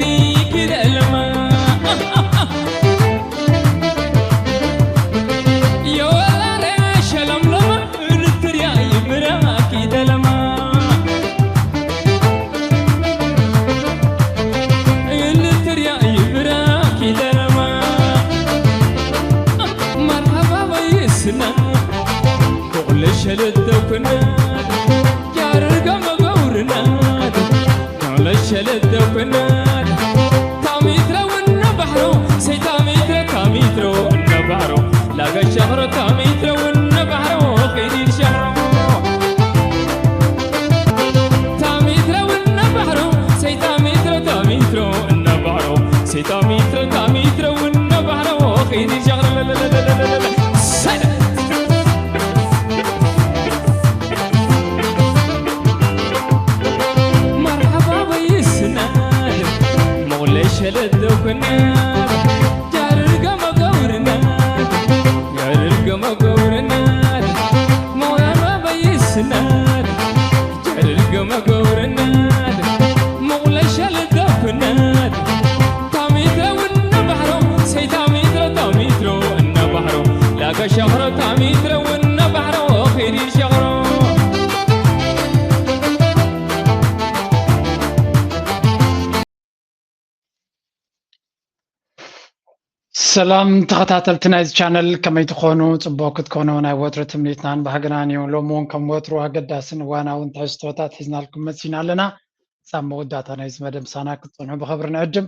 ዲኪ ደለማ የወላለ ሸለምለማ እልትርያ ይብራኪ ደለማ እልትርያ ይብራኪ ደለማ መርሃባ በይስና ቁቕለሸለተኩና ያርገ መገውርና ለሸለተኩናል ታሚትረውነ ባሕሮ ሰይታሚትረ ታሚትረውነ ባሕሮ ላገሸኽሮ ታሚትረውነ ባሕሮ ኺዲድ ሸኽሮ ታሚትረውነ ባሕሮ ሰይታሚትረ ታሚትረውነ ባሕሮ ሰይታሚትረ ታሚትረውነ ባሕሮ ኺዲድ ሸኽሮ ሰደ መርሓባ በይስናድ ሞለሸለደኩናድ ጃርገ መገውርናድ ጃርገ መገውርናድ መርሓባ በይስናድ ጃርገ መገውርናድ ሞለሸለደኩናድ ታሚትረው እነ ባሕሮ ሰይታሚትረ ታሚትረው እነ ባሕሮ ላገ ሸኽሮ ታሚትረው እነ ባሕሮ ኺዲ ሸኽሮ ሰላም ተኸታተልቲ ናይዚ ቻነል ከመይ ትኾኑ? ፅቡቅ ክትኮኑ ናይ ወትሩ ትምኒትናን ባህግናን እዩ። ሎሚ እውን ከም ወትሩ ኣገዳስን እዋናውን ትሕዝቶታት ሒዝናልኩም መፂና ኣለና። ክሳብ መወዳእታ ናይዚ መደብ ምሳና ክትፀንሑ ብኽብሪ ንዕድም።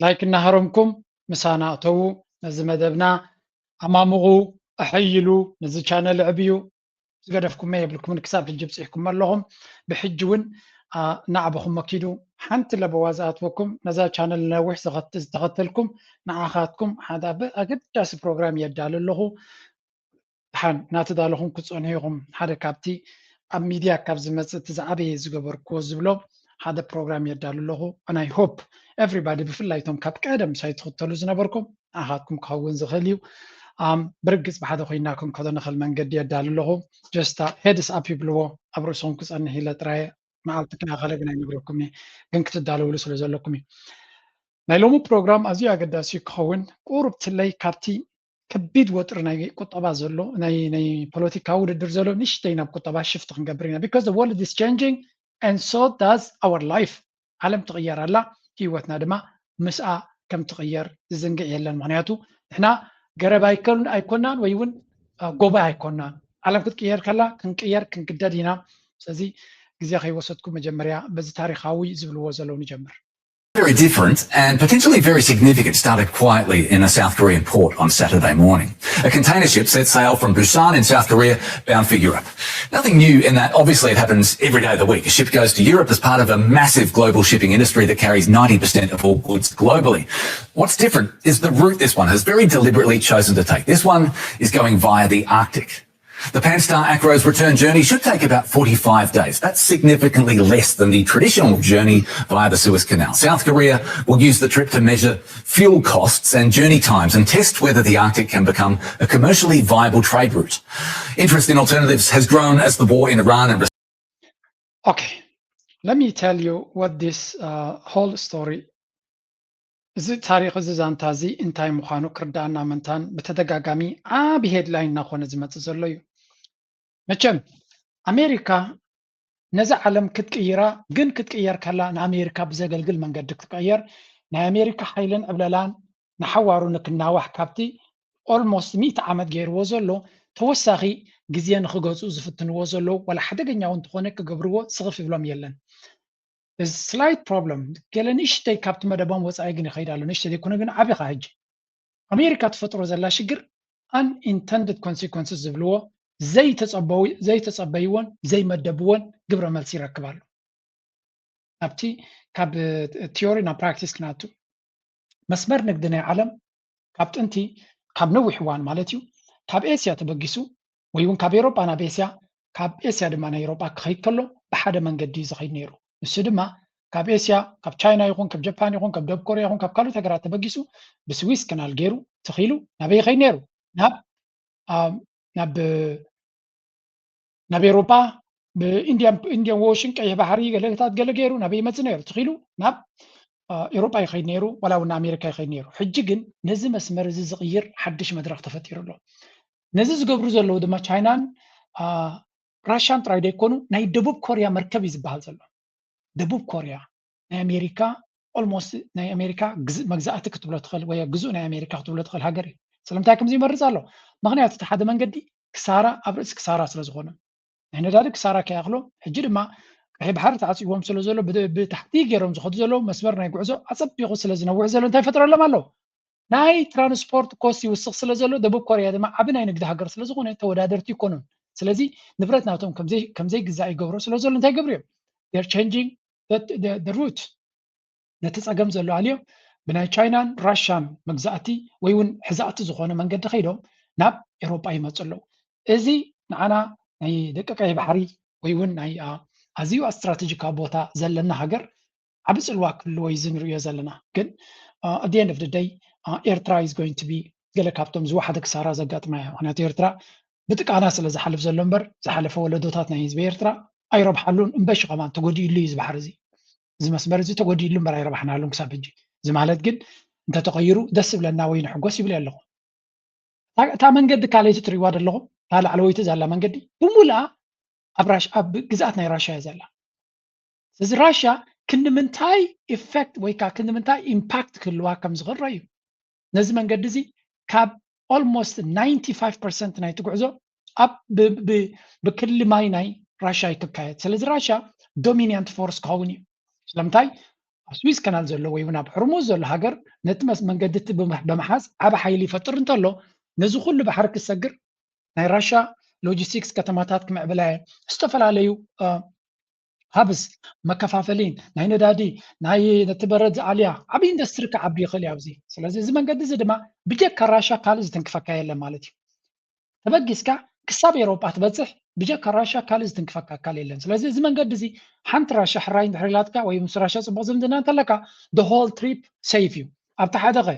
ላይክ እናሃረምኩም ምሳና እተዉ። ነዚ መደብና ኣማምቑ፣ ኣሐይሉ፣ ነዚ ቻነል ኣዕብዩ። ዝገደፍኩሞ የብልኩምን፣ ክሳብ ሕጂ ብፂሕኩም ኣለኹም። ብሕጂ እውን ናዕብኹም መኪዱ ሓንቲ ለበዋ ዝኣትወኩም ነዛ ቻነል ነዊሕ ዝተኸተልኩም ንዓኻትኩም ሓደ ኣገዳሲ ፕሮግራም የዳሉ ኣለኹ። ድሓን እናተዳለኹም ክትፀንሑ ኢኹም። ሓደ ካብቲ ኣብ ሚድያ ካብ ዝመፅእ እቲ ዝዓበየ ዝገበርኩዎ ዝብሎ ሓደ ፕሮግራም የዳሉ ኣለኹ። And I hope everybody ብፍላይ እቶም ካብ ቀደም ሳይ ትኽተሉ ዝነበርኩም ንዓኻትኩም ክኸውን ዝኽእል እዩ። ብርግፅ ብሓደ ኮይና ክንከዶ ንኽእል መንገዲ የዳሉ ኣለኹ። Just heads up ይብልዎ ኣብ ርእስኹም ክፀንሕ ኢለ ጥራየ። መዓልቲ ክኣኸለ ግን ኣይነግረኩም እየ፣ ግን ክትዳለውሉ ስለ ዘለኩም እዩ። ናይ ሎሚ ፕሮግራም ኣዝዩ ኣገዳሲ ክኸውን ቁሩብ ትለይ ካብቲ ከቢድ ወጥሪ ናይ ቁጠባ ዘሎ ናይ ናይ ፖለቲካዊ ውድድር ዘሎ ንሽተይ ናብ ቁጠባ ሽፍት ክንገብር ኢና። Because the world is changing and so does our life. ዓለም ትቕየር ኣላ፣ ህይወትና ድማ ምስኣ ከም ትቕየር ዝዝንግዕ የለን። ምክንያቱ ንሕና ገረብ ኣይኮን ኣይኮናን ወይ እውን ጎባይ ኣይኮናን። ዓለም ክትቅየር ከላ ክንቅየር ክንግደድ ኢና። ስለዚ ግዜ ከይወሰድኩ መጀመርያ በዚ ታሪካዊ ዝብልዎ ዘለዉ ንጀምር። Very different and potentially very significant started quietly in a South Korean port on Saturday morning. A container ship set sail from Busan in South Korea bound for Europe. Nothing new in that obviously it happens every day of the week. A ship goes to Europe as part of a massive global shipping industry that carries ninety percent of all goods globally. What's different is the route this one has very deliberately chosen to take. This one is going via the Arctic. The Pan-STAR Acro's return journey should take about forty-five days. That's significantly less than the traditional journey via the Suez Canal. South Korea will use the trip to measure fuel costs and journey times and test whether the Arctic can become a commercially viable trade route. Interest in alternatives has grown as the war in Iran and Okay, let me tell you what this uh, whole story እዚ ታሪኽ እዚ ዛንታ እዚ እንታይ ምዃኑ ክርዳኣና ምንታን ብተደጋጋሚ ዓቢ ሄድላይን እናኾነ ዝመፅእ ዘሎ እዩ። መቸም ኣሜሪካ ነዚ ዓለም ክትቅይራ ግን ክትቅየር ከላ ንኣሜሪካ ብዘገልግል መንገዲ ክትቀየር ናይ ኣሜሪካ ሓይልን ዕብለላን ንሓዋሩ ንክናዋሕ ካብቲ ኦልሞስት ሚእቲ ዓመት ገይርዎ ዘሎ ተወሳኺ ግዜ ንክገዝኡ ዝፍትንዎ ዘለዉ ዋላ ሓደገኛ እውን እንተኾነ ክገብርዎ ስኽፍ ይብሎም የለን። ስላይት ፕሮብለም ገለ ንእሽተይ ካብቲ መደቦም ወፃኢ ግን ይኸይድ ኣሎ። ንእሽተይ ዘይኮነ ግን ዓቢ ኸዓ ሕጂ ኣሜሪካ ትፈጥሮ ዘላ ሽግር unintended consequences ዝብልዎ ዘይተፀበይዎን ዘይመደብዎን ግብረ መልሲ ይረክብ ኣሎ። ኣብቲ ካብ ቲዮሪ ናብ ፕራክቲስ ክነኣቱ መስመር ንግዲ ናይ ዓለም ካብ ጥንቲ ካብ ነዊሕ እዋን ማለት እዩ ካብ ኤስያ ተበጊሱ ወይ እውን ካብ ኤሮጳ ናብ ኤስያ ካብ ኤስያ ድማ ናብ ኤሮጳ ክኸይድ ከሎ ብሓደ መንገዲ እዩ ዝኸይድ ነይሩ። ንሱ ድማ ካብ ኤስያ ካብ ቻይና ይኹን ካብ ጃፓን ይኹን ካብ ደቡብ ኮርያ ይኹን ካብ ካልኦት ሃገራት ተበጊሱ ብስዊስ ከናል ገይሩ ተኺሉ ናበይ ይኸይድ ነይሩ? ናብ ናብ ናብ ኤሮጳ ብኢንዲያን ኦሽን ቀይሕ ባሕሪ ገለታት ገለ ገይሩ ናበይ ይመፅእ ነይሩ? ተኺሉ ናብ ኤውሮጳ ይኸይድ ነይሩ፣ ዋላ እውን ኣሜሪካ ይኸይድ ነይሩ። ሕጂ ግን ነዚ መስመር እዚ ዝቕይር ሓድሽ መድረኽ ተፈጢሩ ኣሎ። ነዚ ዝገብሩ ዘለዉ ድማ ቻይናን ራሻን ጥራይ ዘይኮኑ፣ ናይ ደቡብ ኮርያ መርከብ እዩ ዝበሃል ዘሎ። ደቡብ ኮርያ ናይ ኣሜሪካ ኦልሞስት ናይ ኣሜሪካ መግዛእቲ ክትብሎ ትኽእል ወይ ግዙእ ናይ ኣሜሪካ ክትብሎ ትኽእል ሃገር እዩ። ስለምንታይ ከምዚ ይመርፅ ኣሎ? ምክንያቱ እቲ ሓደ መንገዲ ክሳራ ኣብ ርእሲ ክሳራ ስለ ዝኾነ፣ ናይ ነዳዲ ክሳራ ከይኣኽሎ፣ ሕጂ ድማ ቀይሕ ባሕሪ ተዓፅዎም ስለ ዘሎ ብታሕቲ ገይሮም ዝኸዱ ዘለዉ መስመር ናይ ጉዕዞ ኣፀቢቑ ስለ ዝነውሕ ዘሎ እንታይ ይፈጥረሎም ኣሎ? ናይ ትራንስፖርት ኮስት ይውስኽ ስለ ዘሎ፣ ደቡብ ኮርያ ድማ ዓቢ ናይ ንግዲ ሃገር ስለ ዝኾነ ተወዳደርቲ ይኮኑን። ስለዚ ንብረት ናቶም ከምዘይግዛእ ይገብሮ ስለ ዘሎ እንታይ ይገብሩ እዮም? They're changing the route። ነቲ ፀገም ዘሎ ኣልዮም ብናይ ቻይናን ራሻን መግዛእቲ ወይ እውን ሕዛእቲ ዝኾነ መንገዲ ከይዶም ናብ ኤውሮጳ ይመፁ ኣለዉ። እዚ ንዓና ናይ ደቂ ቀይ ባሕሪ ወይ እውን ናይ ኣዝዩ ስትራቴጂካዊ ቦታ ዘለና ሃገር ዓቢ ፅልዋ ክህልዎ እዩ እዚ ንሪኦ ዘለና። ግን at the end of the day ኤርትራ is going to be ገለ ካብቶም ዝወሓደ ክሳራ ዘጋጥማ እያ። ምክንያቱ ኤርትራ ብጥቃና ስለ ዝሓልፍ ዘሎ እምበር ዝሓለፈ ወለዶታት ናይ ህዝቢ ኤርትራ ኣይረብሓሉን። እምበሺ ከማን ተጎዲእሉ እዩ እዚ ባሕሪ እዚ። እዚ መስመር እዚ ተጎዲእሉ እምበር ኣይረባሕናሉን ክሳብ ሕጂ። እዚ ማለት ግን እንተተቐይሩ ደስ ዝብለና ወይ ንሕጎስ ይብል ኣለኹ። እታ መንገዲ ካልኣይቲ ትሪእዋ ዘለኹም እታ ላዕለወይቲ ዘላ መንገዲ ብሙሉኣ ኣብ ግዝኣት ናይ ራሻ እያ ዘላ። ስለዚ ራሻ ክንዲ ምንታይ ኢፌክት ወይ ከዓ ክንዲ ምንታይ ኢምፓክት ክህልዋ ከም ዝኽእል ረዩ። ነዚ መንገዲ እዚ ካብ ኦልሞስት ናይንቲ ፋይቭ ፐርሰንት ናይ ትጉዕዞ ኣብ ብክሊ ማይ ናይ ራሻ ይክካየድ። ስለዚ ራሻ ዶሚኒያንት ፎርስ ክኸውን እዩ። ስለምንታይ ኣብ ስዊዝ ከናል ዘሎ ወይ እውን ኣብ ሕርሙዝ ዘሎ ሃገር ነቲ መንገዲ እቲ ብምሓዝ ዓቢ ሓይሊ ይፈጥር እንተሎ ነዚ ኩሉ ባሕሪ ክሰግር ናይ ራሻ ሎጂስቲክስ ከተማታት ክምዕብላ እየ። ዝተፈላለዩ ሃብስ መከፋፈሊን ናይ ነዳዲ ናይ ነቲ በረድ ዝኣልያ ዓብዪ ኢንዱስትሪ ክዓቢ ይኽእል እዩ ኣብዚ። ስለዚ እዚ መንገዲ እዚ ድማ ብጀካ ራሻ ካልእ ዝትንክፈካ የለን ማለት እዩ። ተበጊስካ ክሳብ ኤውሮጳ ትበፅሕ ብጀካ ራሻ ካልእ ዝትንክፈካ ኣካል የለን። ስለዚ እዚ መንገዲ እዚ ሓንቲ ራሻ ሕራይ እንድሕር ኢላትካ ወይ ምስ ራሻ ፅቡቕ ዝምድና እንተለካ the whole trip safe እዩ። ኣብቲ ሓደ ኸ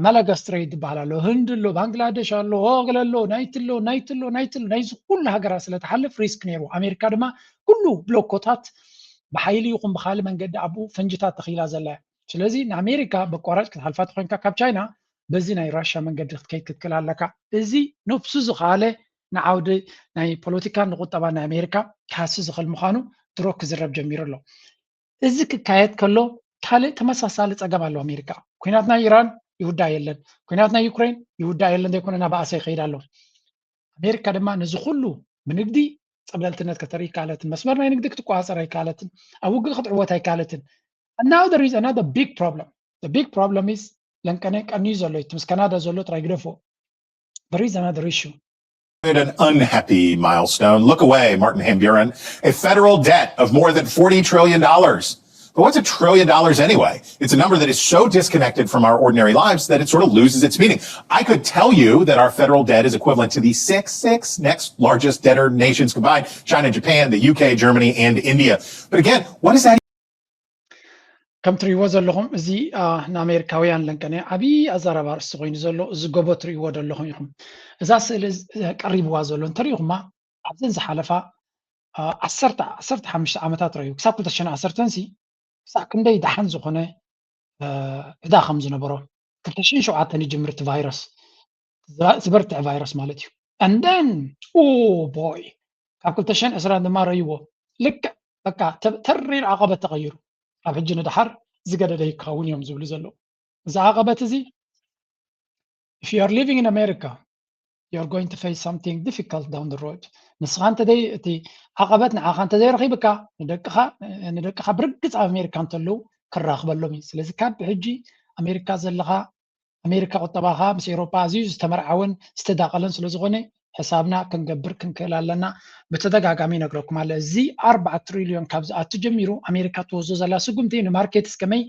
መለጋ ስትሬት ዝበሃል ኣሎ፣ ህንድ ኣሎ፣ ባንግላደሽ ኣሎ፣ ኦግለ ኣሎ፣ ናይቲ ኣሎ፣ ናይቲ ኣሎ፣ ናይቲ ኣሎ፣ ናይዚ ኩሉ ሃገራት ስለ ትሓልፍ ሪስክ ነይሩ። ኣሜሪካ ድማ ኩሉ ብሎኮታት ብሓይሊ ይኹን ብኻልእ መንገዲ ኣብኡ ፈንጅታት ተኺላ ዘላ እያ። ስለዚ ንኣሜሪካ በቋራጭ ክትሓልፋ ተኾይንካ ካብ ቻይና በዚ ናይ ራሻ መንገዲ ክትከይድ ክትክእል ኣለካ። እዚ ነብሱ ዝኸኣለ ንዓውዲ ናይ ፖለቲካን ንቁጠባን ናይ ኣሜሪካ ክሃሲ ዝኽእል ምዃኑ ድሮ ክዝረብ ጀሚሩ ኣሎ። እዚ ክካየድ ከሎ ካልእ ተመሳሳሊ ጸገም ኣሎ ኣሜሪካ። ኩናት ናይ ኢራን ይውዳእ የለን፣ ኩናት ናይ ዩክሬን ይውዳእ የለን፣ ዘይኮነ እናበኣሰ ይኸይድ ኣሎ። ኣሜሪካ ድማ ነዚ ኩሉ ብንግዲ ጸብለልትነት ከተርኢ ኣይከኣለትን፣ መስመር ናይ ንግዲ ክትቆጻጸር ኣይከኣለትን፣ ኣብ ውግእ ክትዕወት ኣይከኣለትን። And now there is another big problem. The big problem is ለንቀነ ቀንዩ ዘሎ እቲ ምስ ካናዳ ዘሎ ጥራይ ግደፎ። There is another issue. An unhappy milestone. Look away, Martin Van Buren. A federal debt of more than forty trillion dollars. But what's a trillion dollars anyway? It's a number that is so disconnected from our ordinary lives that it sort of loses its meaning. I could tell you that our federal debt is equivalent to the six, six next largest debtor nations combined, China, Japan, the U K, Germany, and India. But again, what does that ከም ትሪእዎ ዘለኹም እዚ ንኣሜሪካውያን ለንቀነ ዓብዪ ኣዘራርባ ኣርእስቲ ኮይኑ ዘሎ እዚ ጎቦ ትሪእዎ ዘለኹም ኢኹም። እዛ ስእሊ ቀሪብዋ ዘሎ እንተሪእኹማ ኣብዘን ዝሓለፋ ዓሰርተ ዓሰርተ ሓሙሽተ ዓመታት ረዩ ክሳብ ክልተ ሽሕን ዓሰርተን ሲ ክሳብ ክንደይ ደሓን ዝኾነ ዕዳ ከም ዝነበሮ ክልተ ሽሕን ሸውዓተን ይጅምር እቲ ቫይረስ ዝበርትዕ ቫይረስ ማለት እዩ። And then oh boy ካብ ክልተ ሽሕን ዕስራን ድማ ረይዎ ልክዕ በቃ ተሪር ዓቐበት ተቐይሩ ኣብ ሕጂ ንድሓር ዝገደደ ይከውን እዮም ዝብሉ ዘለዉ። እዚ ዓቐበት እዚ if you are living in America you are going to face something difficult down the road። ንስኻ እንተ ደይ እቲ ዓቐበት ንዓኻ እንተ ዘይረኺብካ ንደቅኻ ንደቅኻ ብርግጽ ኣብ ኣሜሪካ እንተለዉ ክራኽበሎም እዩ። ስለዚ ካብ ብሕጂ ኣሜሪካ ዘለኻ ኣሜሪካ ቁጠባኻ ምስ ኤውሮጳ ኣዝዩ ዝተመርዓወን ዝተዳቐለን ስለ ዝኾነ ሕሳብና ክንገብር ክንክእል ኣለና። ብተደጋጋሚ ይነግረኩም ኣለ። እዚ ኣርባዓ ትሪልዮን ካብ ዝኣቱ ጀሚሩ ኣሜሪካ ትወስዶ ዘላ ስጉምቲ ንማርኬትስ ከመይ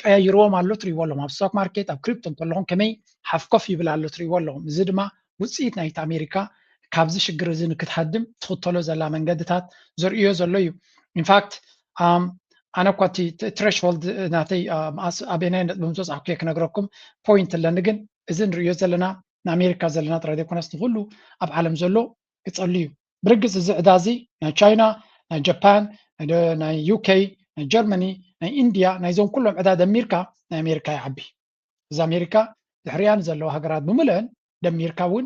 ቀያይርዎም ኣሎ ትሪእዎ ኣለኹም። ኣብ ስቶክ ማርኬት ኣብ ክሪፕቶ እንከለኹም ከመይ ሓፍኮፍ ይብል ኣሎ ትሪእዎ ኣለኹም። እዚ ድማ ውፅኢት ናይቲ ኣሜሪካ ካብዚ ሽግር እዚ ንክትሃድም ትኽተሎ ዘላ መንገድታት ዘርእዮ ዘሎ እዩ። ኢንፋክት ኣነ እኳ እቲ ትሬሽሆልድ ናተይ መኣስ ኣበናይ ነጥቢ ምተብፃሕኩ እየ ክነግረኩም ፖይንት ኣለኒ። ግን እዚ ንርእዮ ዘለና ንኣሜሪካ ዘለና ጥራይ ዘይኮነስ ንኩሉ ኣብ ዓለም ዘሎ ክፀሉ እዩ። ብርግፅ እዚ ዕዳ እዚ ናይ ቻይና፣ ናይ ጃፓን፣ ናይ ዩኬ፣ ናይ ጀርመኒ፣ ናይ ኢንድያ፣ ናይዞም ኩሎም ዕዳ ደሚርካ ናይ ኣሜሪካ ይዓቢ። እዚ ኣሜሪካ ድሕሪኣ ንዘለዋ ሃገራት ብምልአን ደሚርካ እውን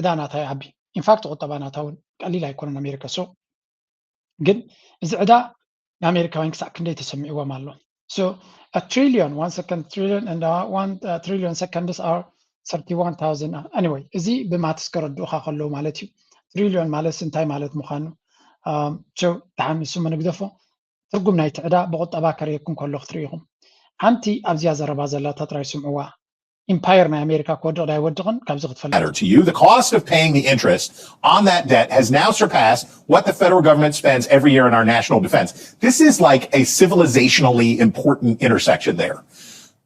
ዕዳ ናታ ይዓቢ። ኢንፋክት ቁጠባ ናታ እውን ቀሊል ኣይኮነን ኣሜሪካ። ሶ ግን እዚ ዕዳ ንኣሜሪካውያን ክሳዕ ክንደይ ተሰሚዕዎም ኣሎ? So a trillion, one second trillion and uh, one uh, trillion seconds are thirty-one thousand. Anyway, እዚ ብማትስ ከረድኡኻ ከለዉ ማለት እዩ። ትሪሊዮን ማለት እንታይ ማለት ምዃኑ ቸው ደሓን ንሱ ንግደፎ። ትርጉም ናይቲ ዕዳ ብቁጠባ ከርእየኩም ከሎ ክትርእይኹም። ሓንቲ ኣብዚኣ ዘረባ ዘላታ ጥራይ ስምዕዋ። ኢምፓየር ናይ ኣሜሪካ ክወድቕ ዶ ኣይወድቕን ካብዚ ክትፈልጥ። Matter to you, the cost of paying the interest on that debt has now surpassed what the federal government spends every year in our national defense. This is like a civilizationally important intersection there.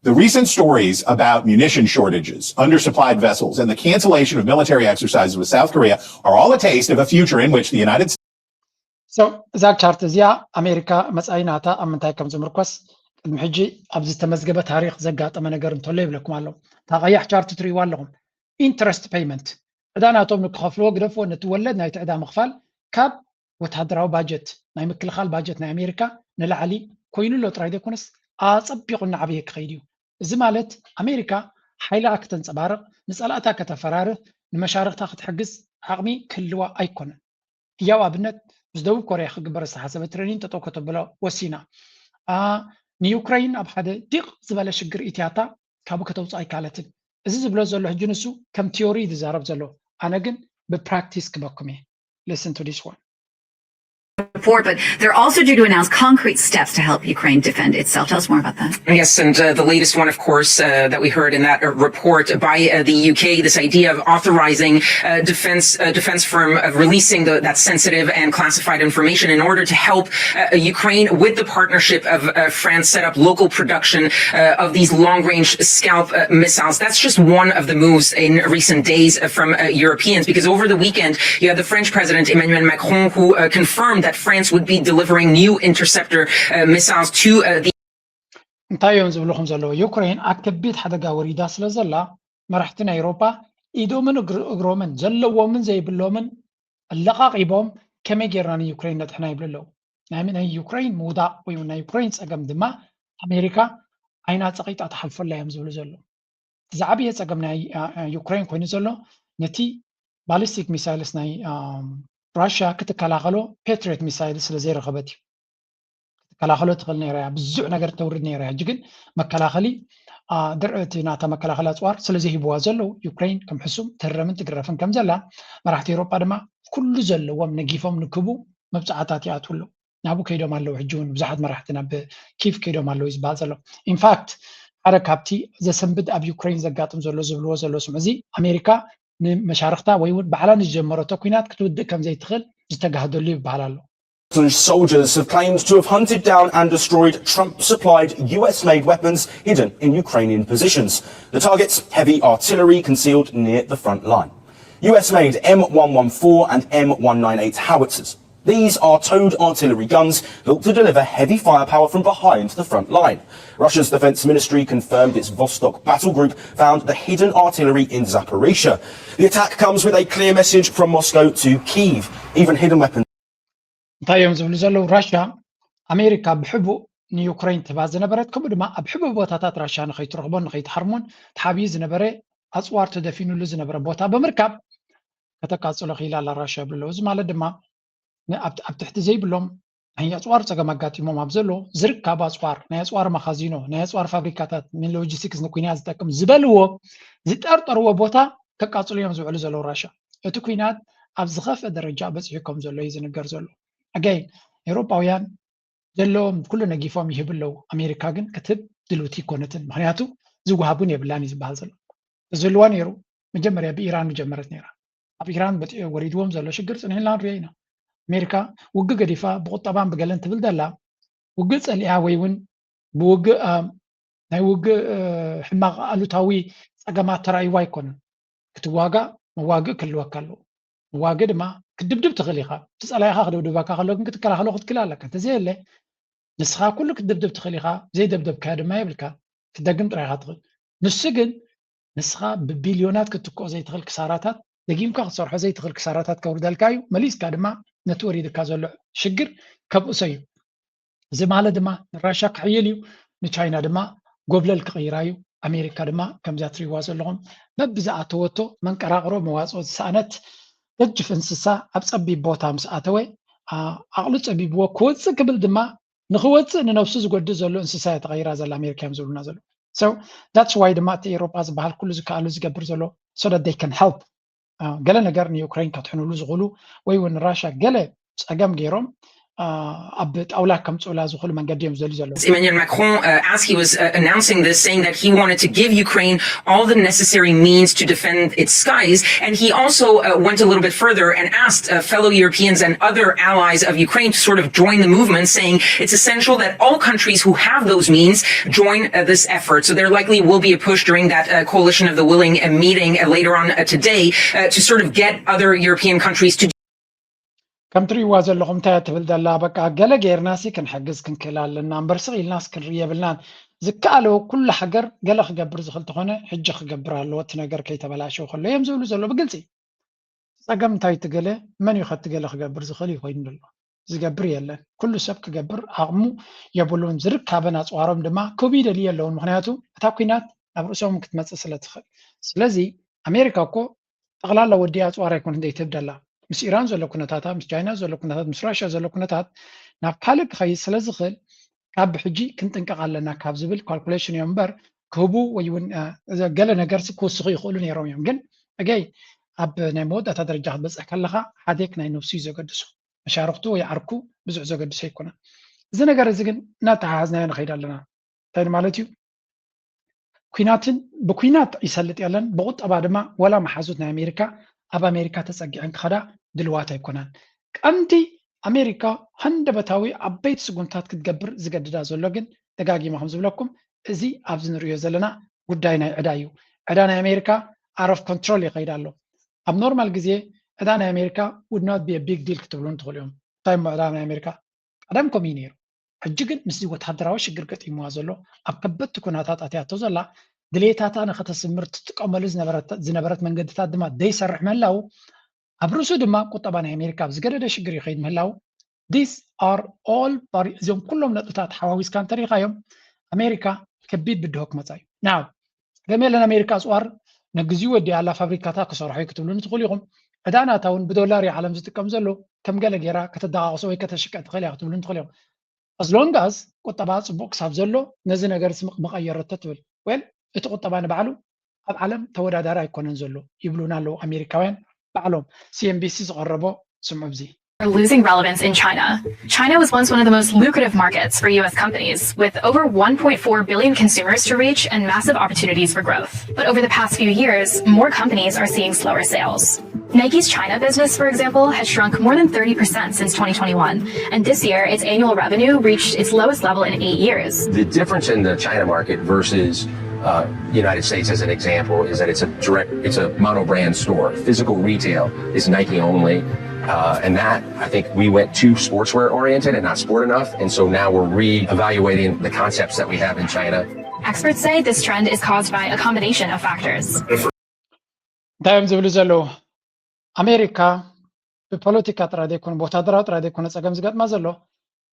The recent stories about munition shortages, undersupplied vessels, and the cancellation of military exercises with South Korea are all a taste of a future in which the United States So እዛ ቻርት እዚኣ ኣሜሪካ መጻኢ ናታ ኣብ ምንታይ ከም ዝምርኮስ ቅድሚ ሕጂ ኣብ ዝተመዝገበ ታሪኽ ዘጋጠመ ነገር እንተሎ ይብለኩም ኣሎ። እታ ቀያሕ ቻርት ትርእይዋ ኣለኹም። ኢንትረስት ፔይመንት ዕዳ ናቶም ንክኸፍልዎ ግደፍዎ፣ ነቲ ወለድ ናይቲ ዕዳ ምኽፋል ካብ ወተሃደራዊ ባጀት ናይ ምክልኻል ባጀት ናይ ኣሜሪካ ንላዕሊ ኮይኑ ኣሎ ጥራይ ዘይኮነስ ኣጸቢቑ እናዓበየ ክኸይድ እዩ። እዚ ማለት ኣሜሪካ ሓይላ ክተንጸባርቕ፣ ንጸላእታ ከተፈራርህ፣ ንመሻርኽታ ክትሕግዝ ዓቕሚ ክህልዋ ኣይኮነን። ህያው ኣብነት ምስ ደቡብ ኮርያ ክግበር ዝተሓሰበ ትሬኒን ጠጠው ከተብሎ ወሲና። ንዩክረይን ኣብ ሓደ ዲቕ ዝበለ ሽግር ኢትያታ ካብኡ ከተውፅኣ ኣይካለትን። እዚ ዝብሎ ዘሎ ሕጂ ንሱ ከም ቲዮሪ እዩ ዝዛረብ ዘሎ፣ ኣነ ግን ብፕራክቲስ ክበኩም እየ። Listen to this one. Report, but they're also due to announce concrete steps to help Ukraine defend itself. Tell us more about that. Yes, and uh, the latest one, of course, uh, that we heard in that uh, report by uh, the U K, this idea of authorizing uh, defense uh, defense firm of releasing the, that sensitive and classified information in order to help uh, Ukraine with the partnership of uh, France set up local production uh, of these long-range Scalp uh, missiles. That's just one of the moves in recent days uh, from uh, Europeans, because over the weekend you had the French President Emmanuel Macron, who uh, confirmed that France would be delivering new interceptor uh, missiles to uh, the እንታይ እዮም ዝብልኹም ዘለዉ? ዩክሬን ኣብ ከቢድ ሓደጋ ወሪዳ ስለ ዘላ፣ መራሕቲ ናይ ኤውሮጳ ኢዶምን እግሮምን ዘለዎምን ዘይብሎምን ኣለቓቒቦም ከመይ ጌርና ንዩክሬን ነጥሕና ይብሉ ኣለዉ። ናይ ዩክሬን ምውዳቕ ወይ ናይ ዩክሬን ጸገም ድማ ኣሜሪካ ዓይና ጸቒጣ ትሓልፈላ እዮም ዝብሉ ዘለዉ። ዝዓበየ ጸገም ናይ ዩክሬን ኮይኑ ዘሎ ነቲ ባሊስቲክ ሚሳይልስ ናይ ራሽያ ክትከላኸሎ ፔትሪዮት ሚሳይል ስለ ዘይረኸበት እዩ። ክትከላኸሎ ትኽእል ነይራ እያ፣ ብዙሕ ነገር ተውርድ ነይራ እያ። ሕጂ ግን መከላኸሊ ድርዕቲ ናታ መከላኸሊ ኣፅዋር ስለ ዘይህብዋ ዘለዉ ዩክሬን ከም ሕሱም ትህረምን ትግረፍን ከም ዘላ መራሕቲ ኤውሮጳ ድማ ኩሉ ዘለዎም ነጊፎም ንክቡ መብፅዓታት ይኣትዉ ኣለዉ። ናብኡ ከይዶም ኣለዉ። ሕጂ እውን ብዙሓት መራሕቲ ናብ ኪቭ ከይዶም ኣለዉ እዩ ዝበሃል ዘሎ። ኢንፋክት ሓደ ካብቲ ዘሰንብድ ኣብ ዩክሬን ዘጋጥም ዘሎ ዝብልዎ ዘሎ ስም እዚ ኣሜሪካ ንመሻርክታ ወይ እውን ባዕላ ንዝጀመረቶ ኲናት ክትውድእ ከም ዘይትኽእል ዝተጋህደሉ ይበሃል ኣሎ። Soldiers have claimed to have hunted down and destroyed Trump supplied U S made weapons hidden in Ukrainian positions. The targets, heavy artillery concealed near the front line. U S made M one one four and M one nine eight howitzers. These are towed artillery guns built to deliver heavy firepower from behind the front line. Russia's defense ministry confirmed its Vostok battle group found the hidden artillery in Zaporizhia. The attack comes with a clear message from Moscow to Kyiv. Even hidden weapons. እንታይ እዮም ዝብሉ ዘለዉ? ራሽያ ኣሜሪካ ብሕቡእ ንዩክሬን ትህባ ዝነበረት፣ ከምኡ ድማ ኣብ ሕቡእ ቦታታት ራሽያ ንኸይትረኽቦን ንኸይትሃርሞን ተሓብዩ ዝነበረ ኣፅዋር ተደፊኑሉ ዝነበረ ቦታ ብምርካብ ከተቃፅሎ ክኢላ ኣላ ራሽያ ይብሉ ኣለዉ። እዚ ማለት ድማ ኣብ ትሕቲ ዘይብሎም ናይ ኣፅዋር ፀገም ኣጋጢሞም ኣብ ዘሎ ዝርካብ ኣፅዋር፣ ናይ ኣፅዋር መኻዚኖ፣ ናይ ኣፅዋር ፋብሪካታት፣ ንሎጂስቲክስ ንኩናት ዝጠቅም ዝበልዎ ዝጠርጠርዎ ቦታ ከቃፅሉ እዮም ዝውዕሉ ዘለዉ ራሽያ። እቲ ኩናት ኣብ ዝኸፍአ ደረጃ በፂሑ ከም ዘሎ እዩ ዝንገር ዘሎ። ኣጋይን ኤውሮጳውያን ዘለዎም ኩሉ ነጊፎም ይህቡ ኣለዉ። ኣሜሪካ ግን ክትህብ ድልውቲ ኣይኮነትን፣ ምክንያቱ ዝወሃብ እውን የብላን እዩ ዝበሃል ዘሎ። ተዝህልዋ ነይሩ መጀመርያ ብኢራን ምጀመረት ነይራ። ኣብ ኢራን በፂሑ ወሪድዎም ዘሎ ሽግር ፅንሕና ንሪኦ ኢና። ኣሜሪካ ውግእ ገዲፋ ብቁጠባን ብገለን ትብል ዘላ ውግእ ፀሊኣ ወይ እውን ብውግእ ናይ ውግእ ሕማቕ ኣሉታዊ ፀገማት ተራእይዋ ኣይኮነን። ክትዋጋእ መዋግእ ክህልወካ ኣለዎ። መዋግእ ድማ ክትድብድብ ትኽእል ኢኻ። እቲ ፀላኢኻ ክድብድበካ ከሎ ግን ክትከላኸሎ ክትክእል ኣለካ። እንተዘየለ ንስኻ ኩሉ ክትድብድብ ትኽእል ኢኻ፣ ዘይደብደብካዮ ድማ የብልካ። ክትደግም ጥራይ ኢኻ ትኽእል። ንሱ ግን ንስኻ ብቢልዮናት ክትክኦ ዘይትኽእል ክሳራታት፣ ደጊምካ ክትሰርሖ ዘይትኽእል ክሳራታት ከውርደልካ እዩ። መሊስካ ድማ ነቲ ወሪድካ ዘሎ ሽግር ከብእሶ እዩ። እዚ ማለት ድማ ንራሻ ክሕይል እዩ፣ ንቻይና ድማ ጎብለል ክቕይራ እዩ። ኣሜሪካ ድማ ከምዛ ትሪዋ ዘለኹም በብዝኣተወቶ መንቀራቕሮ መዋፅኦ ዝሰኣነት ገጅፍ እንስሳ ኣብ ፀቢብ ቦታ ምስ ኣተወ ኣቕሉ ፀቢብዎ ክወፅእ ክብል ድማ ንክወፅእ ንነብሱ ዝጎድእ ዘሎ እንስሳ እያ ተቐይራ ዘላ ኣሜሪካ እዮም ዝብሉና ዘሎ። So that's why ድማ እቲ ኤሮጳ ዝበሃል ኩሉ ዝከኣሉ ዝገብር ዘሎ so that they can help ገለ ነገር ንዩክሬን ከትሕኑሉ ዝኽእሉ ወይ እውን ራሻ ገለ ፀገም ገይሮም ኣብ ጣውላ ከምፅኡላ ዝኽእሉ መንገዲ እዮም ዝደልዩ ዘለዉ። Emmanuel Macron, uh, as he was uh, announcing this, saying that he wanted to give Ukraine all the necessary means to defend its skies. And he also uh, went a little bit further and asked uh, fellow Europeans and other allies of Ukraine to sort of join the movement, saying it's essential that all countries who have those means join uh, this effort. So there likely will be a push during that uh, Coalition of the Willing uh, meeting uh, later on uh, today uh, to sort of get other European countries to ከም ትሪእዋ ዘለኹም እንታይ ትብል ዘላ? በቃ ገለ ጌርናሲ ክንሕግዝ ክንክእል ኣለና እምበር ስቕ ኢልናስ ክንርኢ የብልናን። ዝከኣለ ኩሉ ሃገር ገለ ክገብር ዝኽእል ተኾነ ሕጂ ክገብር ኣለዎ፣ እቲ ነገር ከይተበላሸው ከሎ እዮም ዝብሉ ዘሎ ብግልፂ። ፀገም እንታይ ትገለ መን እዩ ከትገለ ክገብር ዝኽእል እዩ ኮይኑ ዘሎ ዝገብር የለን። ኩሉ ሰብ ክገብር ዓቕሙ የብሉን። ዝርካበን ኣፅዋሮም ድማ ክህቡ ይደልዩ የለውን። ምክንያቱ እታ ኩናት ናብ ርእሶም ክትመፅእ ስለ ትኽእል። ስለዚ ኣሜሪካ እኮ ጠቕላላ ወዲ ኣፅዋር ኣይኮነት ዘይትህብ ደላ። ምስ ኢራን ዘሎ ኩነታታ፣ ምስ ቻይና ዘሎ ኩነታት፣ ምስ ራሽያ ዘሎ ኩነታት ናብ ካልእ ክኸይድ ስለ ዝኽእል ካብ ብሕጂ ክንጥንቀቕ ኣለና ካብ ዝብል ካልኩሌሽን እዮም እምበር ክህቡ ወይ እውን ገለ ነገርሲ ክውስኹ ይኽእሉ ነይሮም እዮም። ግን እገይ ኣብ ናይ መወዳእታ ደረጃ ክትበፅሕ ከለኻ ሓዴክ ናይ ነብሱ እዩ ዘገድሶ። መሻርክቱ ወይ ዓርኩ ብዙሕ ዘገድሶ ኣይኮነን። እዚ ነገር እዚ ግን እናተሓሓዝናዮ ንኸይድ ኣለና። እንታይ ማለት እዩ? ኩናትን ብኩናት ይሰልጥ የለን፣ ብቁጠባ ድማ ወላ መሓዙት ናይ ኣሜሪካ ኣብ ኣሜሪካ ተፀጊዐን ክኸዳ ድልዋት ኣይኮናን። ቀንዲ ኣሜሪካ ሃንደበታዊ ዓበይቲ ስጉምታት ክትገብር ዝገድዳ ዘሎ ግን ደጋጊመ ከም ዝብለኩም እዚ ኣብዚ ንሪኦ ዘለና ጉዳይ ናይ ዕዳ እዩ። ዕዳ ናይ ኣሜሪካ out of control ይኸይድ ኣሎ። ኣብ ኖርማል ግዜ ዕዳ ናይ ኣሜሪካ would not be a big deal ክትብሉ ትኽእሉ እዮም። እንታይ እሞ ዕዳ ናይ ኣሜሪካ ቀደም ከምኡ እዩ ነይሩ። ሕጂ ግን ምስዚ ወታደራዊ ሽግር ገጢምዋ ዘሎ ኣብ ከበድቲ ኩነታት ኣትያቶ ዘላ ድሌታታ ንኸተስምር ትጥቀመሉ ዝነበረት መንገድታት ድማ ዘይሰርሕ ምህላው ኣብ ርእሱ ድማ ቁጠባ ናይ ኣሜሪካ ኣብ ዝገደደ ሽግር ይኸይድ ምህላው these are all እዚኦም ኩሎም ነጥብታት ሓዋዊስካ እንተሪኢኻዮም ኣሜሪካ ከቢድ ብድሆ ክመፃ እዩ። ናው ገሜለን ኣሜሪካ ኣፅዋር ነግዚኡ ወዲኣ ኣላ ፋብሪካታት ክሰርሖ እዩ ክትብሉኒ ትኽእሉ ኢኹም። ዕዳ ናታ እውን ብዶላር እዩ ዓለም ዝጥቀም ዘሎ ከም ገለ ጌራ ከተደቃቕሶ ወይ ከተሽቀ ትኽእል እያ ክትብሉኒ ትኽእሉ ኢኹም። As long as ቁጠባ ፅቡቅ ክሳብ ዘሎ ነዚ ነገር ስምቅ መቐየረቶ ትብል well እቲ ቁጠባ ንባዕሉ ኣብ ዓለም ተወዳዳሪ ኣይኮነን ዘሎ ይብሉና ኣለዉ ኣሜሪካውያን ባዕሎም። CNBC ዝቐረቦ ስምዑ ብዚ are losing relevance in China. China was once one of the most lucrative markets for U S companies, with over one point four billion consumers to reach and massive opportunities for growth. But over the past few years, more companies are seeing slower sales. Nike's China business, for example, has shrunk more than thirty percent since twenty twenty-one, and this year its annual revenue reached its lowest level in eight years. The difference in the China market versus uh, the United States, as an example, is that it's a direct, it's a mono brand store. Physical retail is Nike only. Uh, and that, I think, we went too sportswear oriented and not sport enough. And so now we're reevaluating the concepts that we have in China. Experts say this trend is caused by a combination of factors. እንታይ እዮም ዝብሉ ዘለዉ? ኣሜሪካ ብፖለቲካ ጥራይ ዘይኮነ ብወታደራዊ ጥራይ ዘይኮነ ፀገም ዝገጥማ ዘሎ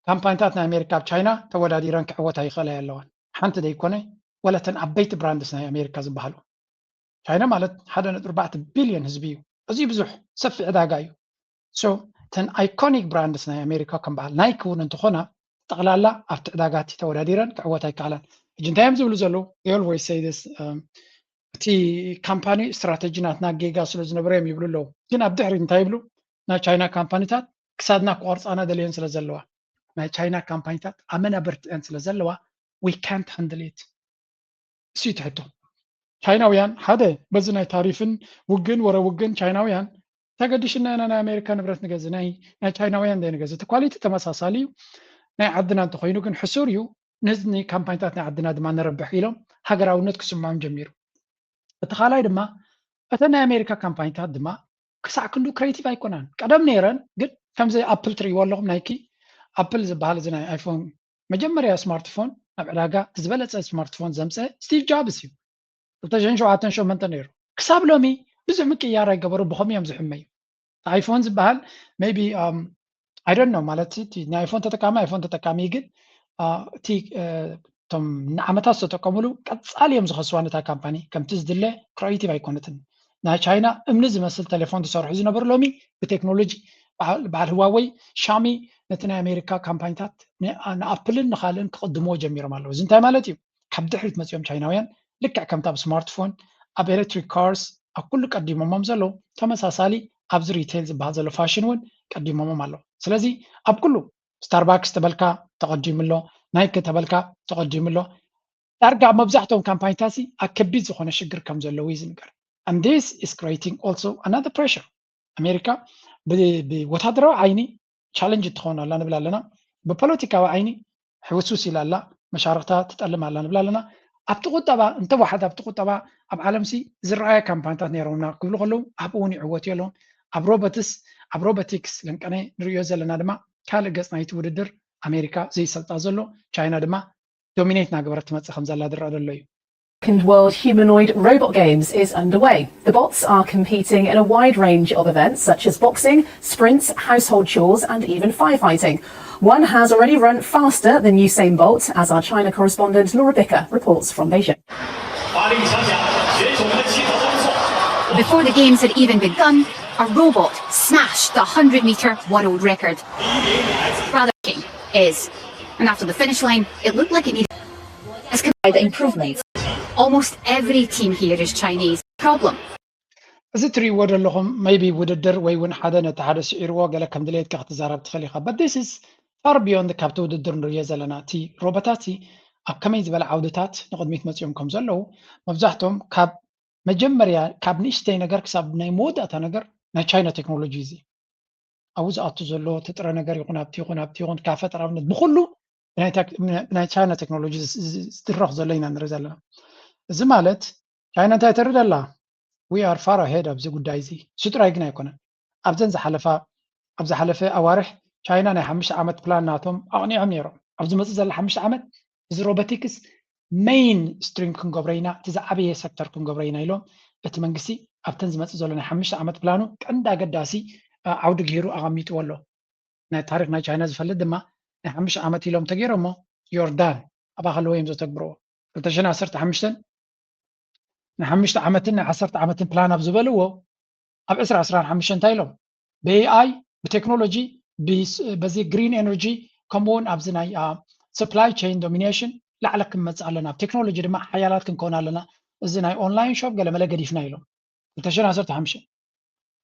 ካምፓኒታት ናይ ኣሜሪካ ኣብ ቻይና ተወዳዲረን ክዕወታ ይኽእላ ኣለዋን። ሓንቲ ዘይኮነ ወለተን ዓበይቲ ብራንድስ ናይ ኣሜሪካ ዝበሃሉ ቻይና ማለት ሓደ ነጥቢ ኣርባዕተ ቢልዮን ህዝቢ እዩ። እዚ ብዙሕ ሰፊ ዕዳጋ እዩ። So ተን iconic brands ናይ ኣሜሪካ ከም በዓል ናይክ እውን እንተኾና ጠቕላላ ኣብቲ ዕዳጋ እቲ ተወዳዲረን ክዕወታ ኣይከኣላን። ሕጂ እንታይ እዮም ዝብሉ ዘለዉ? They always say this እቲ ካምፓኒ ስትራተጂ ናትና ጌጋ ስለ ዝነበረ እዮም ይብሉ ኣለዉ። ግን ኣብ ድሕሪት እንታይ ይብሉ? ናይ ቻይና ካምፓኒታት ክሳድና ክቆርፃና ደልየን ስለ ዘለዋ ናይ ቻይና ካምፓኒታት ኣመናበርትአን ስለ ዘለዋ we can't handle it እሱ ትሕቶ ቻይናውያን ሓደ በዚ ናይ ታሪፍን ውግን ወረ ውግን ቻይናውያን ተገዲሽና ኢና ናይ ኣሜሪካ ንብረት ንገዝእ ናይ ናይ ቻይናውያን ዘይንገዝእ እቲ ኳሊቲ ተመሳሳሊ እዩ ናይ ዓድና እንተኮይኑ ግን ሕሱር እዩ ነዚ ካምፓኒታት ናይ ዓድና ድማ ነረብሕ ኢሎም ሃገራውነት ክስምዖም ጀሚሩ እቲ ካልኣይ ድማ እተን ናይ ኣሜሪካ ካምፓኒታት ድማ ክሳዕ ክንዱ ክሬቲቭ ኣይኮናን ቀደም ነይረን ግን ከምዚ ኣፕል ትርእይዎ ኣለኹም ናይኪ ኣፕል ዝበሃል እዚ ናይ ኣይፎን መጀመርያ ስማርትፎን ናብ ዕዳጋ ዝበለፀ ስማርትፎን ዘምፀ ስቲቭ ጃብስ እዩ ክልተ ሽሕን ሸውዓተን ሸሞንተ ነይሩ ክሳብ ሎሚ ብዙሕ ምቅያር ኣይገበሩ ብኸም እዮም ዝሕመዩ ኣይፎን ዝበሃል ቢ I don't know ማለት ናይ ኣይፎን ተጠቃሚ ኣይፎን ተጠቃሚ ግን እቲ እቶም ንዓመታት ዝተጠቀሙሉ ቀፃሊ እዮም ዝኸስዋ ነታ ካምፓኒ። ከምቲ ዝድለ ክሪኤቲቭ ኣይኮነትን። ናይ ቻይና እምኒ ዝመስል ቴሌፎን ዝሰርሑ ዝነበሩ ሎሚ ብቴክኖሎጂ በዓል ህዋወይ ሻሚ ነቲ ናይ ኣሜሪካ ካምፓኒታት ንኣፕልን ንካልእን ክቕድምዎ ጀሚሮም ኣለዉ። እዚ እንታይ ማለት እዩ? ካብ ድሕሪት መፂኦም ቻይናውያን ልክዕ ከምታ ኣብ ስማርትፎን፣ ኣብ ኤሌክትሪክ ካርስ፣ ኣብ ኩሉ ቀዲሞሞም ዘለዉ ተመሳሳሊ ኣብዚ ሪቴል ዝበሃል ዘሎ ፋሽን እውን ቀዲሞሞም ኣለዉ። ስለዚ ኣብ ኩሉ ስታርባክስ ተበልካ ተቐዲሙ ኣሎ፣ ናይክ ተበልካ ተቐዲሙ ኣሎ። ዳርጋ ኣብ መብዛሕትኦም ካምፓኒታት ኣብ ከቢድ ዝኾነ ሽግር ከም ዘለዉ እዩ ዝንገር። And this is creating also another pressure። ኣሜሪካ ብወታደራዊ ዓይኒ ቻለንጅ ትኸውን ኣላ ንብል ኣለና፣ ብፖለቲካዊ ዓይኒ ሕውስውስ ኢላ ኣላ፣ መሻርክታ ትጠልም ኣላ ንብል ኣለና። ኣብቲ ቁጠባ እንተወሓደ ኣብቲ ቁጠባ ኣብ ዓለምሲ ዝረኣያ ካምፓኒታት ነይረውና ክብሉ ከለዉ ኣብኡ እውን ይዕወት ኣለዎም። ኣብ ሮቦትስ ኣብ ሮቦቲክስ ለንቀነ ንርእዮ ዘለና ድማ ካልእ ገጽ ናይቲ ውድድር ኣሜሪካ ዘይሰልጣ ዘሎ ቻይና ድማ ዶሚኔት እናገበረት ትመጽእ ከም ዘላ ዝረኣ ዘሎ እዩ። Second World Humanoid Robot Games is underway. The bots are competing in a wide range of events such as boxing, sprints, household chores, and even firefighting. One has already run faster than Usain Bolt, as our China correspondent Laura Bicker reports from Beijing. Before the games had even begun, a robot smashed the hundred metre world record. Rather is, and after the finish line, it looked like it needed as the improvements. Almost every team here is Chinese. Problem. እዚ ትርእይዎ ዘለኹም maybe ውድድር ወይ እውን ሓደ ነቲ ሓደ ስዒርዎ ገለ ከም ድሌትካ ክትዛረብ ትኽእል ኢኻ። But this is far beyond ካብቲ ውድድር ንርእዮ ዘለና። እቲ ሮቦታት ኣብ ከመይ ዝበለ ዓውድታት ንቕድሚት መፂኦም ከም ዘለዉ መብዛሕትኦም ካብ መጀመርያ ካብ ንእሽተይ ነገር ክሳብ ናይ መወዳእታ ነገር ናይ ቻይና ቴክኖሎጂ እዚ ኣብኡ ዝኣቱ ዘሎ እቲ ጥረ ነገር ይኹን ኣብቲ ይኹን ኣብቲ ይኹን ካፈጠራ ብነት ብኩሉ ብናይ ቻይና ቴክኖሎጂ ዝድረኽ ዘሎ ኢና ንርኢ ዘለና። እዚ ማለት ቻይና እንታይ ተርኢ ደላ? We are far ahead ኣብዚ ጉዳይ እዚ። እሱ ጥራይ ግን ኣይኮነን። ኣብዘን ዝሓለፋ ኣብ ዝሓለፈ ኣዋርሕ ቻይና ናይ ሓሙሽተ ዓመት ፕላን ናቶም ኣቕኒዖም ነይሮም። ኣብ ዝመፅእ ዘላ ሓሙሽተ ዓመት እዚ ሮቦቲክስ ሜይን ስትሪም ክንገብሮ ኢና፣ እቲ ዝዓበየ ሰክተር ክንገብሮ ኢና ኢሎም እቲ መንግስቲ ኣብተን ዝመፅእ ዘሎ ናይ ሓሙሽተ ዓመት ፕላኑ ቀንዲ ኣገዳሲ ዓውዲ ገይሩ ኣቐሚጥዎ ኣሎ። ናይ ታሪክ ናይ ቻይና ዝፈልጥ ድማ ናይ ሓሙሽተ ዓመት ኢሎም ተገይሮሞ ዮርዳን ኣብኣ ከለዎ እዮም ዘተግብርዎ። ክልተ ሽሕን ዓሰርተ ሓሙሽተን ናይ ሓሙሽተ ዓመትን ናይ ዓሰርተ ዓመትን ፕላን ኣብ ዝበልዎ ኣብ ዕስራ ዕስራን ሓሙሽተን እንታይ ኢሎም ብኤኣይ ብቴክኖሎጂ በዚ ግሪን ኤነርጂ ከምኡውን ኣብዚ ናይ supply chain domination ላዕለ ክንመፅእ ኣለና፣ ኣብ ቴክኖሎጂ ድማ ሓያላት ክንከውን ኣለና። እዚ ናይ ኦንላይን ሾፕ ገለመለ ገዲፍና ኢሎም ክልተ ሽሕን ዓሰርተ ሓሙሽተን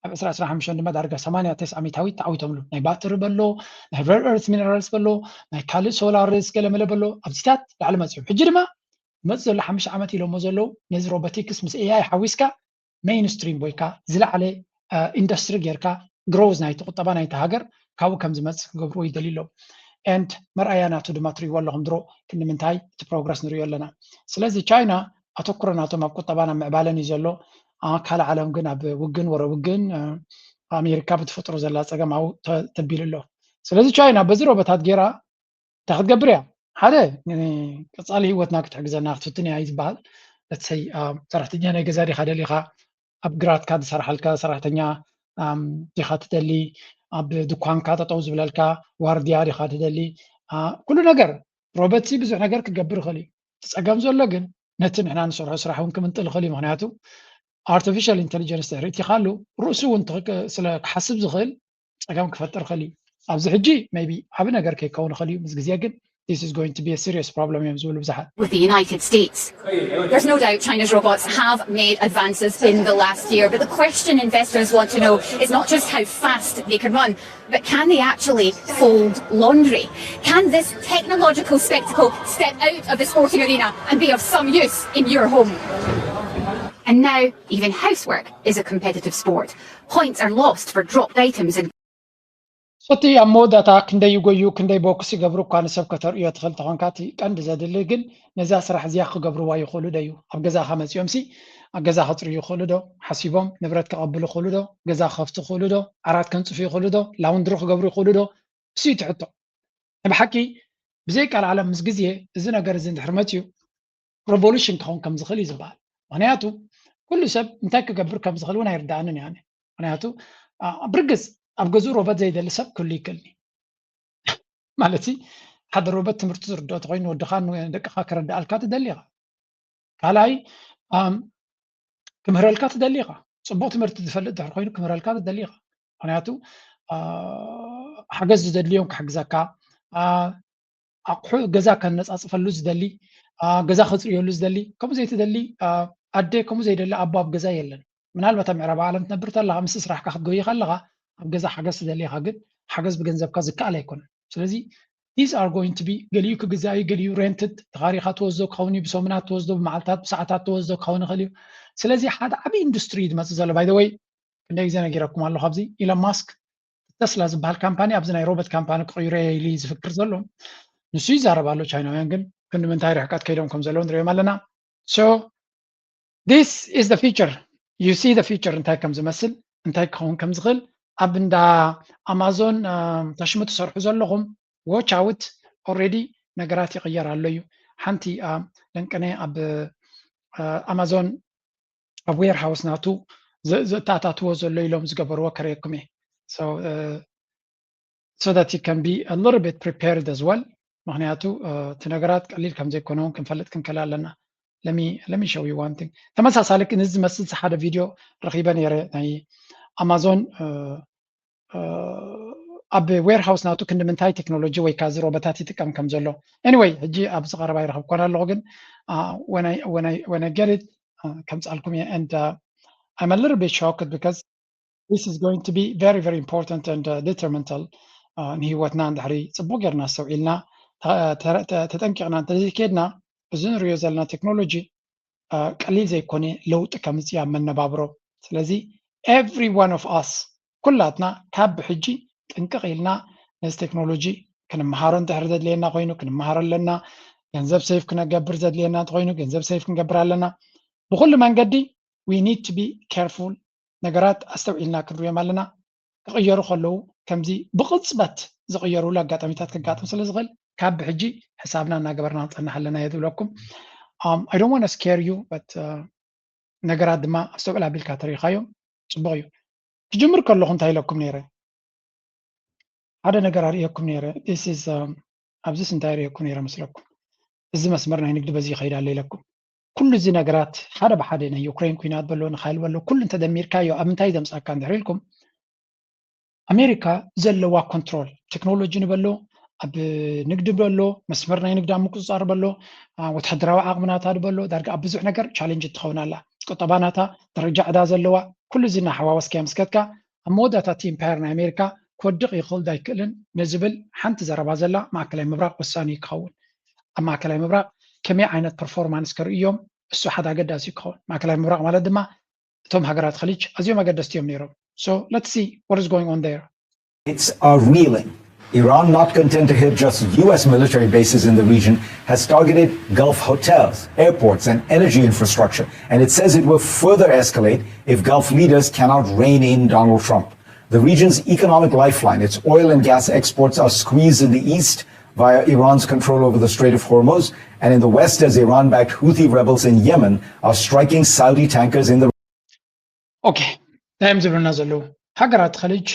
ኣብ ዕስራ ዕስራ ሓሙሽተን ድማ ዳርጋ ሰማንያ ተስዓ ሚእታዊት ተዓዊቶምሉ። ናይ ባትሪ በሎ፣ ናይ rare earth minerals በሎ፣ ናይ ካልእ ሶላርስ ገለመለ በሎ ኣብዚታት ላዕሊ መፅዮም። ሕጂ ድማ መፅ ዘሎ ሓሙሽተ ዓመት ኢሎሞ ዘለዉ ነዚ ሮቦቲክስ ምስ ኤኣይ ሓዊስካ ሜይንስትሪም ወይካ ዝለዓለ ኢንዱስትሪ ጌርካ ግሮዝ ናይቲ ቁጠባ ናይቲ ሃገር ካብኡ ከም ዝመፅእ ክገብርዎ ይደልዩ ኣለዉ። And መርኣያ ናቱ ድማ ትርእይዎ ኣለኹም ድሮ ክንዲ ምንታይ እቲ ፕሮግረስ ንርእዮ ኣለና። ስለዚ ቻይና ኣተኩሮ ናቶም ኣብ ቁጠባን ኣብ ምዕባለን እዩ ዘሎ። ካልእ ዓለም ግን ኣብ ውግን ወረ ውግን ኣሜሪካ ብትፈጥሮ ዘላ ፀገም ኣብኡ ተቢሉ ኣሎ። ስለዚ ቻይና በዚ ሮቦታት ጌራ እንታይ ክትገብር እያ? ሓደ ቀፃሊ ህይወትና ክትሕግዘና ክትፍትን እያ እዩ ዝበሃል። ለትሰይ ሰራሕተኛ ናይ ገዛ ዲኻ ደሊኻ ኣብ ግራትካ ዝሰርሓልካ ሰራሕተኛ ዲኻ ትደሊ፣ ኣብ ድኳንካ ጠጠው ዝብለልካ ዋርድያ ዲኻ ትደሊ። ኩሉ ነገር ሮበት ብዙሕ ነገር ክገብር ይኽእል እዩ። እቲ ፀገም ዘሎ ግን ነቲ ንሕና ንሰርሖ ስራሕ እውን ክምንጥል ይኽእል እዩ። ምክንያቱ ኣርቲፊሻል ኢንቴሊጀንስ ድሕሪ እቲ ካሉ ርእሱ እውን ስለ ክሓስብ ዝኽእል ፀገም ክፈጥር ይኽእል እዩ። ኣብዚ ሕጂ maybe ዓቢ ነገር ከይከውን ይኽእል እዩ፣ ምስ ግዜ ግን this is going to be a serious problem እዮም ዝብሉ ብዙሓት። With the United States. There's no doubt China's robots have made advances in the last year, but the question investors want to know is not just how fast they can run, but can they actually fold laundry? Can this technological spectacle step out of the sporting arena and be of some use in your home? And now, even housework is a competitive sport. Points are lost for dropped items and ሶቲ ኣብ መወዳእታ ክንደይ ይጎዩ ክንደይ ቦክስ ይገብሩ እኳ ንሰብ ከተርእዮ ትኽእል ተኾንካ እቲ ቀንዲ ዘድሊ ግን ነዛ ስራሕ እዚኣ ክገብርዋ ይኽእሉ ዶ እዩ? ኣብ ገዛኻ መፂኦም ሲ ኣብ ገዛ ከፅርዩ ይኽእሉ ዶ? ሓሲቦም ንብረት ከቐብሉ ይኽእሉ ዶ? ገዛ ክኸፍቱ ይኽእሉ ዶ? ዓራት ከንፅፉ ይኽእሉ ዶ? ላውንድሪ ክገብሩ ይኽእሉ ዶ? እሱ እዩ እቲ ሕቶ። ናይ ብሓቂ ብዘይ ቃል ዓለም ምስ ግዜ እዚ ነገር እዚ እንድሕር መፅዩ ሬቮሉሽን ክኸውን ከም ዝኽእል እዩ ዝበሃል። ምክንያቱ ኩሉ ሰብ እንታይ ክገብር ከም ዝኽእል እውን ኣይርዳእንን እያ። ምክንያቱ ብርግፅ ኣብ ገዝኡ ሮበት ዘይደሊ ሰብ ክህሉ ይክእል ማለት ሓደ ሮበት ትምህርቲ ዝርድኦ ተኮይኑ ወድኻ ደቅኻ ክረድኣልካ ትደሊ ኢኻ። ካልኣይ ክምህረልካ ትደሊ ኢኻ። ፅቡቅ ትምህርቲ ዝፈልጥ ድሕር ኮይኑ ክምህረልካ ትደሊ ኢኻ። ምክንያቱ ሓገዝ ዝደድልዮም ክሕግዘካ፣ ኣቑሑ ገዛ ከነፃፅፈሉ ዝደሊ፣ ገዛ ከፅርየሉ ዝደሊ፣ ከምኡ ዘይትደሊ ኣደ፣ ከምኡ ዘይደሊ ኣቦ ኣብ ገዛ የለን። ምናልባት ኣብ ምዕራብ ዓለም ትነብር ተለካ ምስ ስራሕካ ክትጎይ ከለካ ኣብ ገዛ ሓገዝ ትደሊ ኢኻ፣ ግን ሓገዝ ብገንዘብካ ዝከኣል ኣይኮነን። ስለዚ these are going to be ገሊኡ ክግዛእ እዩ፣ ገሊኡ rented ተኻሪኻ ትወስዶ ክኸውን እዩ፣ ብሰሙናት ትወስዶ፣ ብመዓልታት ብሰዓታት ትወስዶ ክኸውን ይኽእል እዩ። ስለዚ ሓደ ዓብዪ ኢንዱስትሪ እዩ ዝመፅእ ዘሎ። By the way ክንደይ ግዜ ነጊረኩም ኣለኹ፣ ኣብዚ ኢሎን ማስክ ተስላ ዝበሃል ካምፓኒ ኣብዚ ናይ ሮበት ካምፓኒ ክቕይሮ ኢሉ ዝፍክር ዘሎ ንሱ ይዛረብ ኣሎ። ቻይናውያን ግን ክንዲ ምንታይ ርሕቀት ከይዶም ከም ዘለዉ ንሪኦም ኣለና። So this is the future, you see the future እንታይ ከም ዝመስል እንታይ ክኸውን ከም ዝኽእል ኣብ እንዳ ኣማዞን ተሽሙ ትሰርሑ ዘለኹም watch out, already ነገራት ይቕየር ኣሎ እዩ። ሓንቲ ለንቅነ ኣብ ኣማዞን ኣብ warehouse ናቱ ዘተኣታትዎ ዘሎ ኢሎም ዝገበርዎ ከርእየኩም እየ። So that you can be a little bit prepared as well። ምክንያቱ እቲ ነገራት ቀሊል ከም ዘይኮነ እውን ክንፈልጥ ክንክእል ኣለና። Let me show you one thing። ተመሳሳሊ ግን እዚ ዝመስል ሓደ ቪድዮ ረኺበ ነይረ፣ ናይ ኣማዞን ኣብ warehouse ናቱ ክንዲ ምንታይ ቴክኖሎጂ ወይ ካዚ ሮቦታት ይጥቀም ከም ዘሎ። Anyway ሕጂ ኣብዚ ቀረባ ይረኸብኮን ኣለኹ፣ ግን when I get it ከምፅኣልኩም እየ። And I'm a little bit shocked because this is going to be very, very important and detrimental ንህይወትና እንድሕሪ ፅቡቅ ጌርና ኣስተውዒልና ተጠንቂቕና እንተዘይከድና፣ እዚ ንሪኦ ዘለና ቴክኖሎጂ ቀሊል ዘይኮነ ለውጢ ከምፅእ ኣብ መነባብሮ። ስለዚ every one of us ኩላትና ካብ ብሕጂ ጥንቅቕ ኢልና ነዚ ቴክኖሎጂ ክንመሃሮ እንድሕር ዘድልየና ኮይኑ ክንመሃሮ ኣለና። ገንዘብ save ክነገብር ዘድልየና እንተኮይኑ ገንዘብ save ክንገብር ኣለና። ብኩሉ መንገዲ we need to be careful። ነገራት ኣስተውዒልና ክንሪኦም ኣለና። ክቕየሩ ከለዉ ከምዚ ብቕፅበት ዝቕየሩሉ ኣጋጣሚታት ክጋጥም ስለ ዝኽእል ካብ ብሕጂ ሕሳብና እናገበርና ክንፀንሕ ኣለና እየ ዝብለኩም። I don't want to scare you, but ነገራት ድማ ኣስተውዕል ኣቢልካ ተሪኢኻዮም ፅቡቕ እዩ። ክጅምር ከለኹ እንታይ ኢለኩም ነይረ? ሓደ ነገር ኣርእየኩም ነይረ። This is ኣብዚስ እንታይ ኣርእየኩም ነይረ መስለኩም? እዚ መስመር ናይ ንግዲ በዚ ይኸይድ ኣሎ ኢለኩም። ኩሉ እዚ ነገራት ሓደ ብሓደ ናይ ዩክሬን ኩናት በሎ ንካይል በሎ ኩሉ እንተደሚርካዮ ኣብ ምንታይ ዘምፃካ እንድሕር ኢልኩም፣ ኣሜሪካ ዘለዋ ኮንትሮል ቴክኖሎጂ ንበሎ፣ ኣብ ንግዲ በሎ፣ መስመር ናይ ንግዲ ኣብ ምቁፅፃር በሎ፣ ወታደራዊ ዓቕምናታ ንበሎ፣ ዳርጋ ኣብ ብዙሕ ነገር ቻሌንጅ ትኸውን ኣላ። ቁጠባናታ፣ ደረጃ ዕዳ ዘለዋ፣ ኩሉ እዚ እናሓዋወስካዮ ምስ ከድካ ኣብ መወዳእታ እቲ ኢምፓየር ናይ ኣሜሪካ ክወድቕ ይኽእል ዶ ኣይክእልን ንዝብል ሓንቲ ዘረባ ዘላ ማእከላይ ምብራቕ ወሳኒ ክኸውን። ኣብ ማእከላይ ምብራቕ ከመይ ዓይነት ፐርፎርማንስ ከርእዮም እሱ ሓደ ኣገዳሲ ክኸውን። ማእከላይ ምብራቕ ማለት ድማ እቶም ሃገራት ኸሊጅ ኣዝዮም ኣገደስቲ እዮም ነይሮም። So let's see what is going on there. It's a reeling. Iran, not content to hit just U S military bases in the region, has targeted Gulf hotels, airports, and energy infrastructure, and it says it will further escalate if Gulf leaders cannot rein in Donald Trump. The region's economic lifeline, its oil and gas exports, are squeezed in the east via Iran's control over the Strait of Hormuz, and in the west as Iran backed Houthi rebels in Yemen are striking Saudi tankers in the ኦኬ፣ እንታይ እዮም ዝብሉና ዘለዉ? ሃገራት ኸሊጅ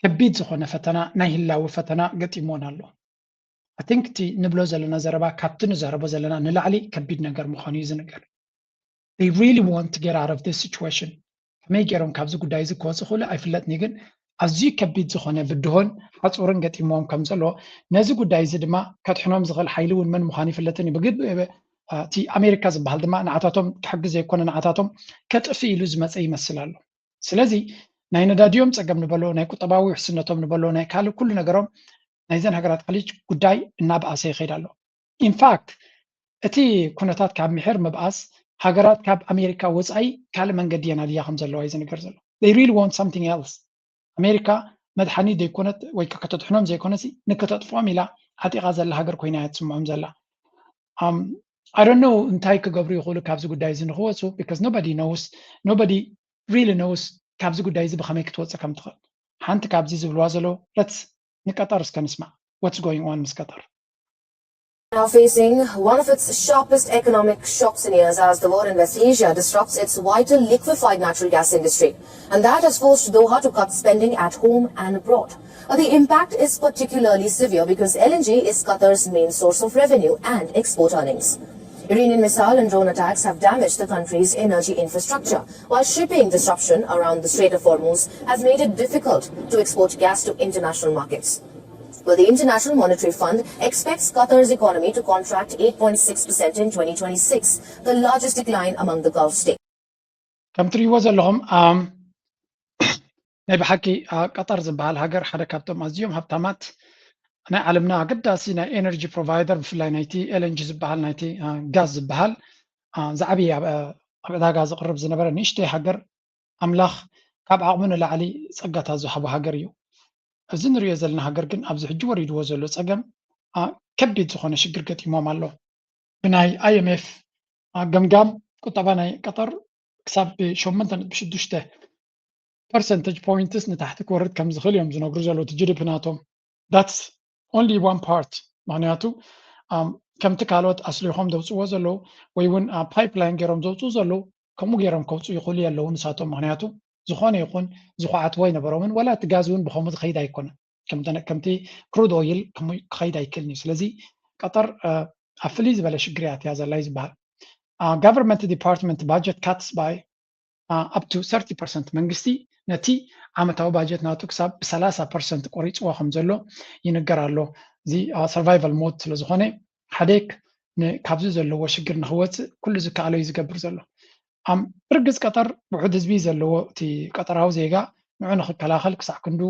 ከቢድ ዝኾነ ፈተና፣ ናይ ህላዊ ፈተና ገጢምወን ኣሎ። I think እቲ ንብሎ ዘለና ዘረባ ካብቲ ንዛረቦ ዘለና ንላዕሊ ከቢድ ነገር ምዃኑ እዩ ዝንገር። They really want to get out of this situation። ከመይ ገይሮም ካብዚ ጉዳይ እዚ ክወፁ ክእሉ ኣይፍለጥኒ፣ ግን ኣዝዩ ከቢድ ዝኾነ ብድሆን ሓፁርን ገጢምዎም ከም ዘሎ፣ ነዚ ጉዳይ እዚ ድማ ከድሕኖም ዝኽእል ሓይሊ እውን መን ምዃኑ ይፍለጥን እዩ። ብግብ እቲ ኣሜሪካ ዝበሃል ድማ ንዓታቶም ክሕግዝ ዘይኮነ ንዓታቶም ከጥፍእ ኢሉ ዝመፀ ይመስል ኣሎ። ስለዚ ናይ ነዳዲኦም ፀገም ንበሎ፣ ናይ ቁጠባዊ ውሕስነቶም ንበሎ፣ ናይ ካልእ ኩሉ ነገሮም ናይዘን ሃገራት ኸሊጅ ጉዳይ እናበኣሰ ይኸይድ ኣሎ። ኢንፋክት እቲ ኩነታት ካብ ምሕር ምብኣስ ሃገራት ካብ ኣሜሪካ ወፃኢ ካልእ መንገዲ የናድያ ከም ዘለዋ እዩ ዝንገር ዘሎ። They really want something else። ኣሜሪካ መድሓኒት ዘይኮነት ወይ ከተድሕኖም ዘይኮነሲ ንክተጥፍኦም ኢላ ዓጢቓ ዘላ ሃገር ኮይና እያ ትስምዖም ዘላ። I don't know እንታይ ክገብሩ ይኽእሉ ካብዚ ጉዳይ እዚ ንክወፁ፣ because nobody knows, nobody really knows ካብዚ ጉዳይ እዚ ብኸመይ ክትወፅእ ከም ትኽእል። ሓንቲ ካብዚ ዝብልዋ ዘለዉ፣ let's ንቀጠር እስከ ንስማዕ what's going on ምስ ቀጠር። Now facing one of its sharpest economic shocks in years as the war in West Asia disrupts its vital liquefied natural gas industry. And that has forced Doha to cut spending at home and abroad. The impact is particularly severe because L N G is Qatar's main source of revenue and export earnings. Iranian missile and drone attacks have damaged the country's energy infrastructure, while shipping disruption around the Strait of Hormuz has made it difficult to export gas to international markets. Well, the International Monetary Fund expects Qatar's economy to contract eight point six percent in twenty twenty-six, the largest decline among the Gulf states. ከም ትሪእዎ ዘለኹም ናይ ብሓቂ ቀጠር ዝበሃል ሃገር ሓደ ካብቶም ኣዝዮም ሃብታማት ናይ ዓለምና ኣገዳሲ ናይ ኤነርጂ ፕሮቫይደር፣ ብፍላይ ናይቲ ኤልኤንጂ ዝበሃል ናይቲ ጋዝ ዝበሃል ዝዓብየ ኣብ ዕዳጋ ዝቕርብ ዝነበረ ንእሽተይ ሃገር ኣምላኽ ካብ ዓቕሙ ንላዕሊ ጸጋታት ዝሃቦ ሃገር እዩ። እዚ ንሪኦ ዘለና ሃገር ግን ኣብዚ ሕጂ ወሪድዎ ዘሎ ጸገም ከቢድ ዝኾነ ሽግር ገጢሞም ኣሎ። ብናይ ኣይኤምኤፍ ገምጋም ቁጠባ ናይ ቀጠር ክሳብ ብሸሞንተ ነጥቢ ሽዱሽተ ፐርሰንተጅ ፖይንትስ ንታሕቲ ክወርድ ከም ዝኽእል እዮም ዝነግሩ ዘለዉ እቲ ጂዲፒ ናቶም። That's only one part። ምክንያቱ ከምቲ ካልኦት ኣስሊኾም ዘውፅዎ ዘለዉ ወይ እውን ፓይፕላይን ገይሮም ዘውፅኡ ዘለዉ ከምኡ ገይሮም ከውፅኡ ይኽእሉ የለዉ ንሳቶም። ምክንያቱ ዝኾነ ይኹን ዝኳዓትዎ ኣይነበሮምን፣ ወላ እቲ ጋዝ እውን ብከምኡ ዝኸይድ ኣይኮነን። ከምቲ ክሩድ ኦይል ከምኡ ክኸይድ ኣይክእልን እዩ። ስለዚ ቀጠር ኣብ ፍልይ ዝበለ ሽግር እያ እትያ ዘላ እዩ ዝበሃል። Government department budget cuts by up to thirty percent። መንግስቲ ነቲ ዓመታዊ ባጀት ናቱ ክሳብ ብ ሰላሳ ፐርሰንት ቆሪፅዎ ከም ዘሎ ይንገር ኣሎ። እዚ survival mode ስለ ዝኾነ ኢህኣዴግ ካብዚ ዘለዎ ሽግር ንክወፅእ ኩሉ ዝከኣሎ እዩ ዝገብር ዘሎ። ብርግፅ ቀጠር ውሑድ ህዝቢ ዘለዎ እቲ ቀጠራዊ ዜጋ ንዑ ንክከላኸል ክሳዕ ክንዱ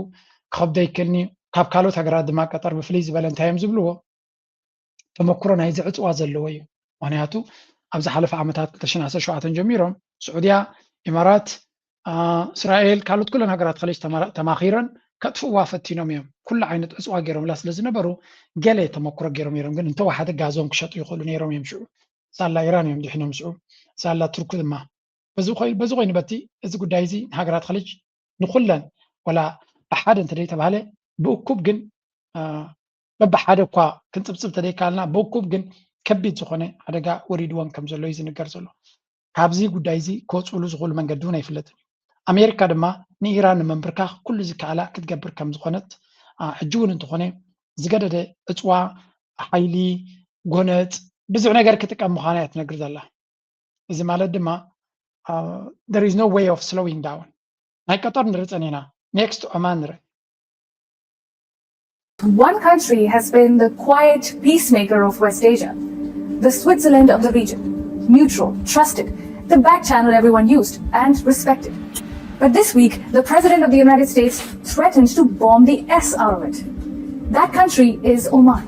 ክኸብዶ ኣይክእልን እዩ። ካብ ካልኦት ሃገራት ድማ ቀጠር ብፍልይ ዝበለ እንታይ እዮም ዝብልዎ ተመክሮ ናይዚ ዕፅዋ ዘለዎ እዩ። ምክንያቱ ኣብ ዝሓለፈ ዓመታት ክልተ ሽሕን ዓሰርተ ሸውዓተን ጀሚሮም ስዑድያ፣ ኢማራት፣ እስራኤል፣ ካልኦት ኩለን ሃገራት ኸሊጅ ተማኺረን ከጥፍእዋ ፈቲኖም እዮም። ኩሉ ዓይነት ዕፅዋ ገይሮምላ ስለ ዝነበሩ ገለ ተመክሮ ገይሮም ነይሮም፣ ግን እንተወሓደ ጋዞም ክሸጡ ይኽእሉ ነይሮም እዮም። ሽዑ ሳላ ኢራን እዮም ድሒኖም ሽዑ ሳላ ቱርክ ድማ። በዚ ኮይኑ በቲ እዚ ጉዳይ እዚ ንሃገራት ኸሊጅ ንኩለን ወላ ብሓደ እንተደይተባህለ ብእኩብ ግን በብሓደ እኳ ክንፅብፅብ ተደይካልና ብእኩብ ግን ከቢድ ዝኾነ ሓደጋ ወሪድወን ከም ዘሎ እዩ ዝንገር ዘሎ። ካብዚ ጉዳይ እዚ ክወፅእሉ ዝኽእሉ መንገዲ እውን ኣይፍለጥን እዩ። ኣሜሪካ ድማ ንኢራን ንምንብርካኽ ኩሉ ዝከኣላ ክትገብር ከም ዝኾነት ሕጂ እውን እንተኾነ ዝገደደ እፅዋ፣ ሓይሊ፣ ጎነፅ፣ ብዙሕ ነገር ክጥቀም ምዃና እያ ትነግር ዘላ። እዚ ማለት ድማ there is no way of slowing down። ናይ ቀጠር ንርኢ ፀኒሕና። Next ኦማን ንርኢ። One country has been the quiet peacemaker of West Asia, the Switzerland of the region. Neutral, trusted, the back channel everyone used and respected. But this week, the President of the United States threatened to bomb the S out of it. That country is Oman.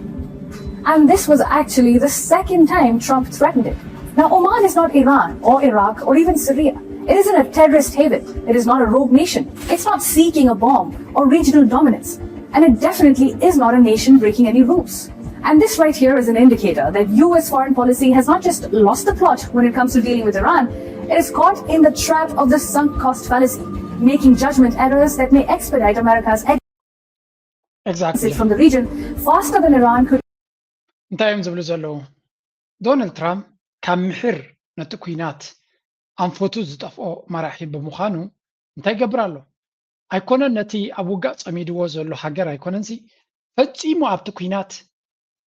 And this was actually the second time Trump threatened it. Now, Oman is not Iran or Iraq or even Syria. It isn't a terrorist haven. It is not a rogue nation. It's not seeking a bomb or regional dominance. And it definitely is not a nation breaking any rules. And this right here is an indicator that U S foreign policy has not just lost the plot when it comes to dealing with Iran, it is caught in the trap of the sunk cost fallacy, making judgment errors that may expedite America's Exactly. From the region faster than Iran could. እንታይ እዮም ዝብሉ ዘለዉ? ዶናልድ ትራምፕ ካብ ምሕር ነቲ ኩናት ኣንፈቱ ዝጠፍኦ መራሒ ብምዃኑ እንታይ ይገብር ኣሎ? ኣይኮነን ነቲ ኣብ ውጋእ ጸሚድዎ ዘሎ ሃገር ኣይኮነንሲ ፈጺሙ ኣብቲ ኩናት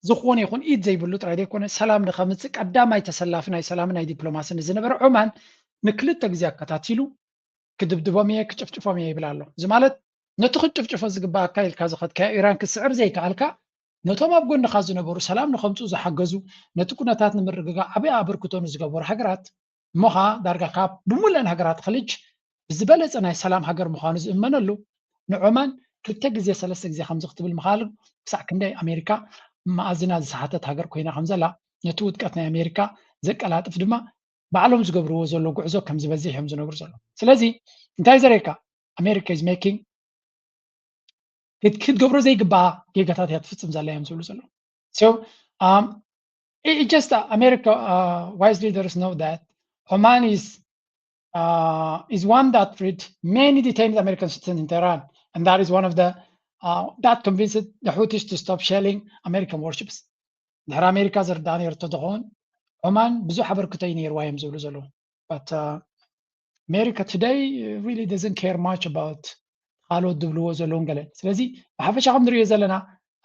ዝኾነ ይኹን ኢድ ዘይብሉ ጥራይ ዘይኮነ ሰላም ንኸምጽእ ቀዳማይ ተሰላፊ ናይ ሰላምን ናይ ዲፕሎማስን ዝነበረ ዖማን ንክልተ ግዜ ኣከታቲሉ ክድብድቦም እየ ክጭፍጭፎም እየ ይብል ኣሎ። እዚ ማለት ነቲ ክትጭፍጭፎ ዝግባኣካ ኢልካ ዝኸድካዮ ኢራን ክትስዕር ዘይከኣልካ ነቶም ኣብ ጎንኻ ዝነበሩ ሰላም ንኸምፅኡ ዝሓገዙ ነቲ ኩነታት ንምርግጋእ ዓብዪ ኣበርክቶ ንዝገበሩ ሃገራት እሞ ኸዓ ዳርጋ ካብ ብሙሉአን ሃገራት ኸሊጅ ብዝበለፀ ናይ ሰላም ሃገር ምዃኑ ዝእመነሉ ንዖማን ክልተ ግዜ ሰለስተ ግዜ ከምዚ ክትብል ምኽኣል ክሳዕ ክንደይ ኣሜሪካ መኣዝና ዝሰሓተት ሃገር ኮይና ከምዘላ ነቲ ውድቀት ናይ ኣሜሪካ ዘቀላጥፍ ድማ ባዕሎም ዝገብርዎ ዘሎ ጉዕዞ ከም ዝበዝሕ እዮም ዝነግሩ ዘለዉ። ስለዚ እንታይ ዘርእየካ ኣሜሪካ is making ክትገብሮ ዘይግባኣ ጌጋታት እያ ትፍፅም ዘላ እዮም ዝብሉ ዘለዉ። So um, it just uh, America uh, wise leaders know that Oman is uh, is one that freed many detained American citizens in Tehran, and that is one of the uh, that convinced the Houthis to stop shelling American warships. ድሕሪ ኣሜሪካ ዝርዳእ ነይሩ ተዝኸውን ዖማን ብዙሕ ኣበርክቶ እዩ ነይርዋ እዮም ዝብሉ ዘለዉ። But uh, America today really doesn't care much about ካልኦት ዝብልዎ ዘለውን ገለ። ስለዚ ብሓፈሻ ከም ንሪኦ ዘለና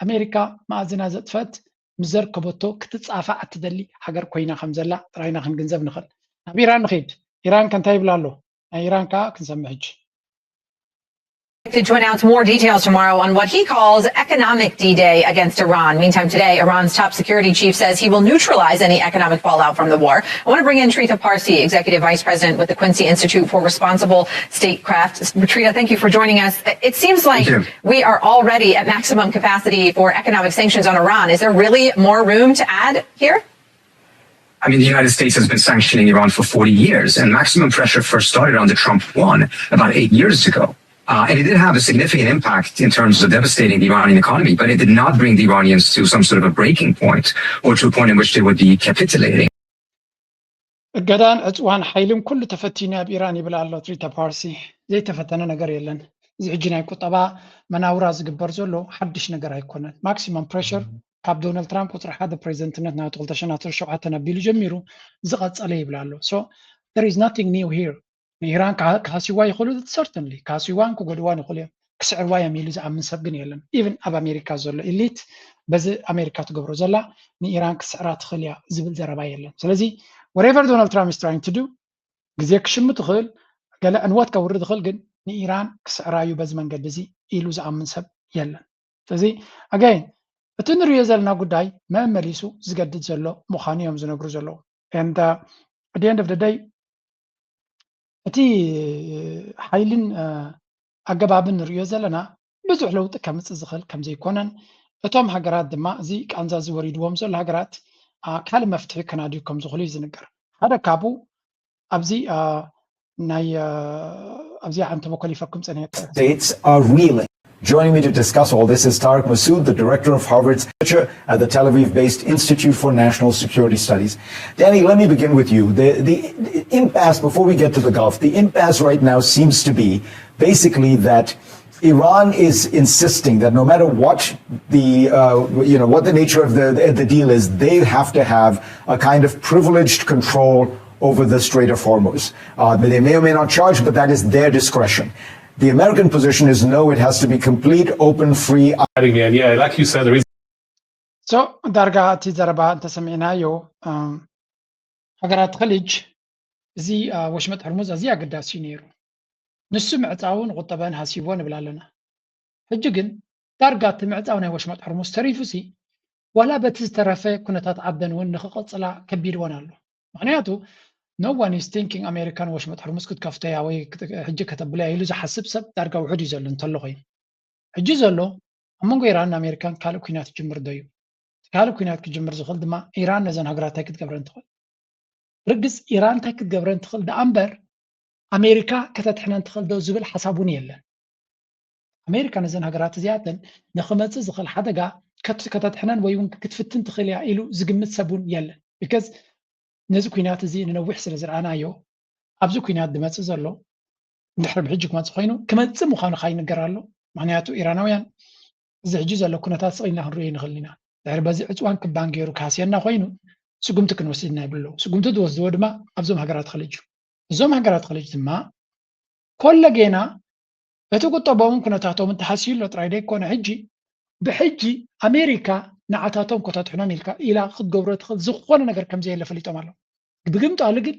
ኣሜሪካ መኣዝና ዘጥፈት ምስ ዘርከበቶ ክትፃፋዕ እትደሊ ሃገር ኮይና ከም ዘላ ጥራይና ክንግንዘብ ንኽእል። ናብ ኢራን ንኸይድ። ኢራን ከ እንታይ ይብላ ኣሎ? ናይ ኢራን ከዓ ክንሰምዕ ሕጂ። To announce more details tomorrow on what he calls economic D-Day against Iran. Meantime, today, Iran's top security chief says he will neutralize any economic fallout from the war. I want to bring in Trita Parsi, Executive Vice President with the Quincy Institute for Responsible Statecraft. Trita, thank you for joining us. It seems like we are already at maximum capacity for economic sanctions on Iran. Is there really more room to add here? I mean, the United States has been sanctioning Iran for forty years, and maximum pressure first started under Trump one about eight years ago. Uh, and it did have a significant impact in terms of devastating the Iranian economy, but it did not bring the Iranians to some sort of a breaking point or to a point in which they would be capitulating. እገዳን ዕፅዋን ሓይልን ኩሉ ተፈቲኑ ኣብ ኢራን ይብል ኣሎ ትሪታ ፓርሲ። ዘይተፈተነ ነገር የለን። እዚ ሕጂ ናይ ቁጠባ መናውራ ዝግበር ዘሎ ሓድሽ ነገር ኣይኮነን። ማክሲመም ፕሬሽር ካብ ዶናልድ ትራምፕ ቁፅሪ ሓደ ፕሬዚደንትነት ናቱ ክልተ ሽሕን ዓሰርተ ሸውዓተን ኣቢሉ ጀሚሩ ዝቐፀለ ይብል ኣሎ። So there is nothing new here። ንኢራን ክሃስይዋ ይኽእሉ፣ certainly ክሃስይዋን ክጎድዋን ይኽእሉ እዮም። ክስዕርዋ እዮም ኢሉ ዝኣምን ሰብ ግን የለን። ኢቭን ኣብ ኣሜሪካ ዘሎ ኢሊት በዚ ኣሜሪካ ትገብሮ ዘላ ንኢራን ክስዕራ ትኽእል እያ ዝብል ዘረባ የለን። ስለዚ whatever Donald Trump is trying to do ግዜ ክሽምት ይኽእል፣ ገለ ዕንወት ከውርድ ይኽእል፣ ግን ንኢራን ክስዕራ እዩ በዚ መንገዲ እዚ ኢሉ ዝኣምን ሰብ የለን። ስለዚ again እቲ ንሪኦ ዘለና ጉዳይ መመሊሱ ዝገድድ ዘሎ ምዃኑ እዮም ዝነግሩ ዘለዉ። And at the end of the day እቲ ሓይልን ኣገባብን ንሪኦ ዘለና ብዙሕ ለውጢ ከምፅእ ዝኽእል ከምዘይኮነን እቶም ሃገራት ድማ እዚ ቃንዛ እዚ ወሪድዎም ዘሎ ሃገራት ካልእ መፍትሒ ከናድዩ ከም ዝኽእሉ እዩ ዝንገር። ሓደ ካብኡ ኣብዚ ናይ ኣብዚኣ ዓንተ በኮሊፈኩም ጸኒሐ States are reeling. Joining me to discuss all this is Tariq Massoud, the director of Harvard's researcher at the Tel Aviv based Institute for National Security Studies. Danny, let me begin with you. The, the impasse, before we get to the Gulf, the impasse right now seems to be basically that Iran is insisting that no matter what the uh, you know what the nature of the, the deal is, they have to have a kind of privileged control over the Strait of Hormuz. Uh, they may or may not charge, but that is their discretion. The American position is no, it has to be complete, open, free. Yeah, like you said, there is. So ዳርጋ እቲ ዘረባ እንተሰሚዕናዮ ሃገራት ኸሊጅ እዚ ወሽመጥ ሕርሙዝ ኣዝዩ ኣገዳሲ እዩ ነይሩ። ንሱ ምዕፃዉ ንቁጠበን ሃሲዎ ንብል ኣለና። ሕጂ ግን ዳርጋ እቲ ምዕፃው ናይ ወሽመጥ ሕርሙዝ ተሪፉ ሲ ዋላ በቲ ዝተረፈ ኩነታት ዓደን እውን ንክቐፅላ ከቢድወን ኣሎ። ምክንያቱ no one is thinking ኣሜሪካን ወሽመጥ ሕርሙዝ ክትከፍተያ ወይ ሕጂ ከተብለያ ኢሉ ዝሓስብ ሰብ ዳርጋ ውሑድ እዩ ዘሎ እንተሎ ኮይኑ። ሕጂ ዘሎ ኣብ መንጎ ኢራን ኣሜሪካን ካልእ ኩናት ይጅምር ዶ እዩ? ካልእ ኩናት ክጅምር ዝኽእል ድማ ኢራን ነዘን ሃገራት እንታይ ክትገብረን ትኽእል? ርግፅ ኢራን እንታይ ክትገብረን ትኽእል ደኣ እምበር ኣሜሪካ ከተድሕነን ትኽእል ዶ ዝብል ሓሳብ እውን የለን። ኣሜሪካ ነዘን ሃገራት እዚኣተን ንክመፅእ ዝኽእል ሓደጋ ከተድሕነን ወይ እውን ክትፍትን ትኽእል እያ ኢሉ ዝግምት ሰብ እውን የለን። ቢካዝ ነዚ ኩናት እዚ ንነዊሕ ስለ ዝረኣናዮ ኣብዚ ኩናት ዝመፅእ ዘሎ እንድሕር ብሕጂ ክመፅእ ኮይኑ ክመፅእ ምዃኑ ከዓ ይንገር ኣሎ። ምክንያቱ ኢራናውያን እዚ ሕጂ ዘሎ ኩነታት ስቕ ኢልና ክንሪኦ ይንኽእል ኢና። ድሕሪ በዚ ዕፅዋን ክባን ገይሩ ክሃስየና ኮይኑ ስጉምቲ ክንወስድ ኢና ይብሉ ኣለዉ። ስጉምቲ ዝወስድዎ ድማ ኣብዞም ሃገራት ኸሊጅ እዩ። እዞም ሃገራት ኸሊጅ ድማ ኮለጌና እቲ ቁጠባውን ኩነታቶምን ተሃስዩ ኣሎ ጥራይ ደይኮነ ሕጂ ብሕጂ ኣሜሪካ ንዓታቶም ከተድሕኖም ኢልካ ኢላ ክትገብሮ ትኽእል ዝኾነ ነገር ከምዘየለ ፈሊጦም ኣለዉ። ብግምጣሉ ግን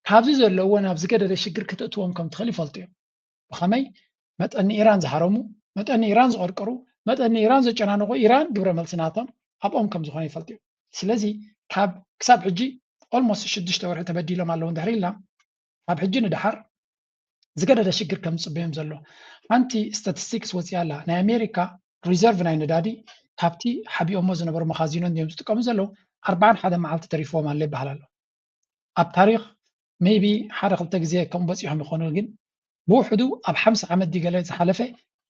ካብዚ ዘለውዎ ናብ ዝገደደ ሽግር ክተእትዎም ከም ትኽእል ይፈልጡ እዮም። ብኸመይ? መጠን ንኢራን ዝሃረሙ፣ መጠን ንኢራን ዝቐርቀሩ፣ መጠን ንኢራን ዘጨናነቑ ኢራን ግብረ መልሲ ናቶም ኣብኦም ከም ዝኾነ ይፈልጡ እዮም። ስለዚ ካብ ክሳብ ሕጂ almost ሽዱሽተ ወርሒ ተበዲሎም ኣለዉ እንድሕር ኢልና ካብ ሕጂ ንደሓር ዝገደደ ሽግር ከም ዝፅበዮም ዘሎ ሓንቲ statistics ወፂኣ ኣላ። ናይ ኣሜሪካ reserve ናይ ነዳዲ ካብቲ ሓቢኦሞ ዝነበሩ መኻዚኖ እንዲዮም ዝጥቀሙ ዘለዉ ኣርብዓን ሓደ መዓልቲ ተሪፍዎም ኣሎ ይበሃል ኣሎ። ኣብ ታሪኽ maybe ሓደ ክልተ ግዜ ከምኡ በፂሖም ይኾኑ፣ ግን ብውሕዱ ኣብ ሓምሳ ዓመት ድዩ ገለ ዝሓለፈ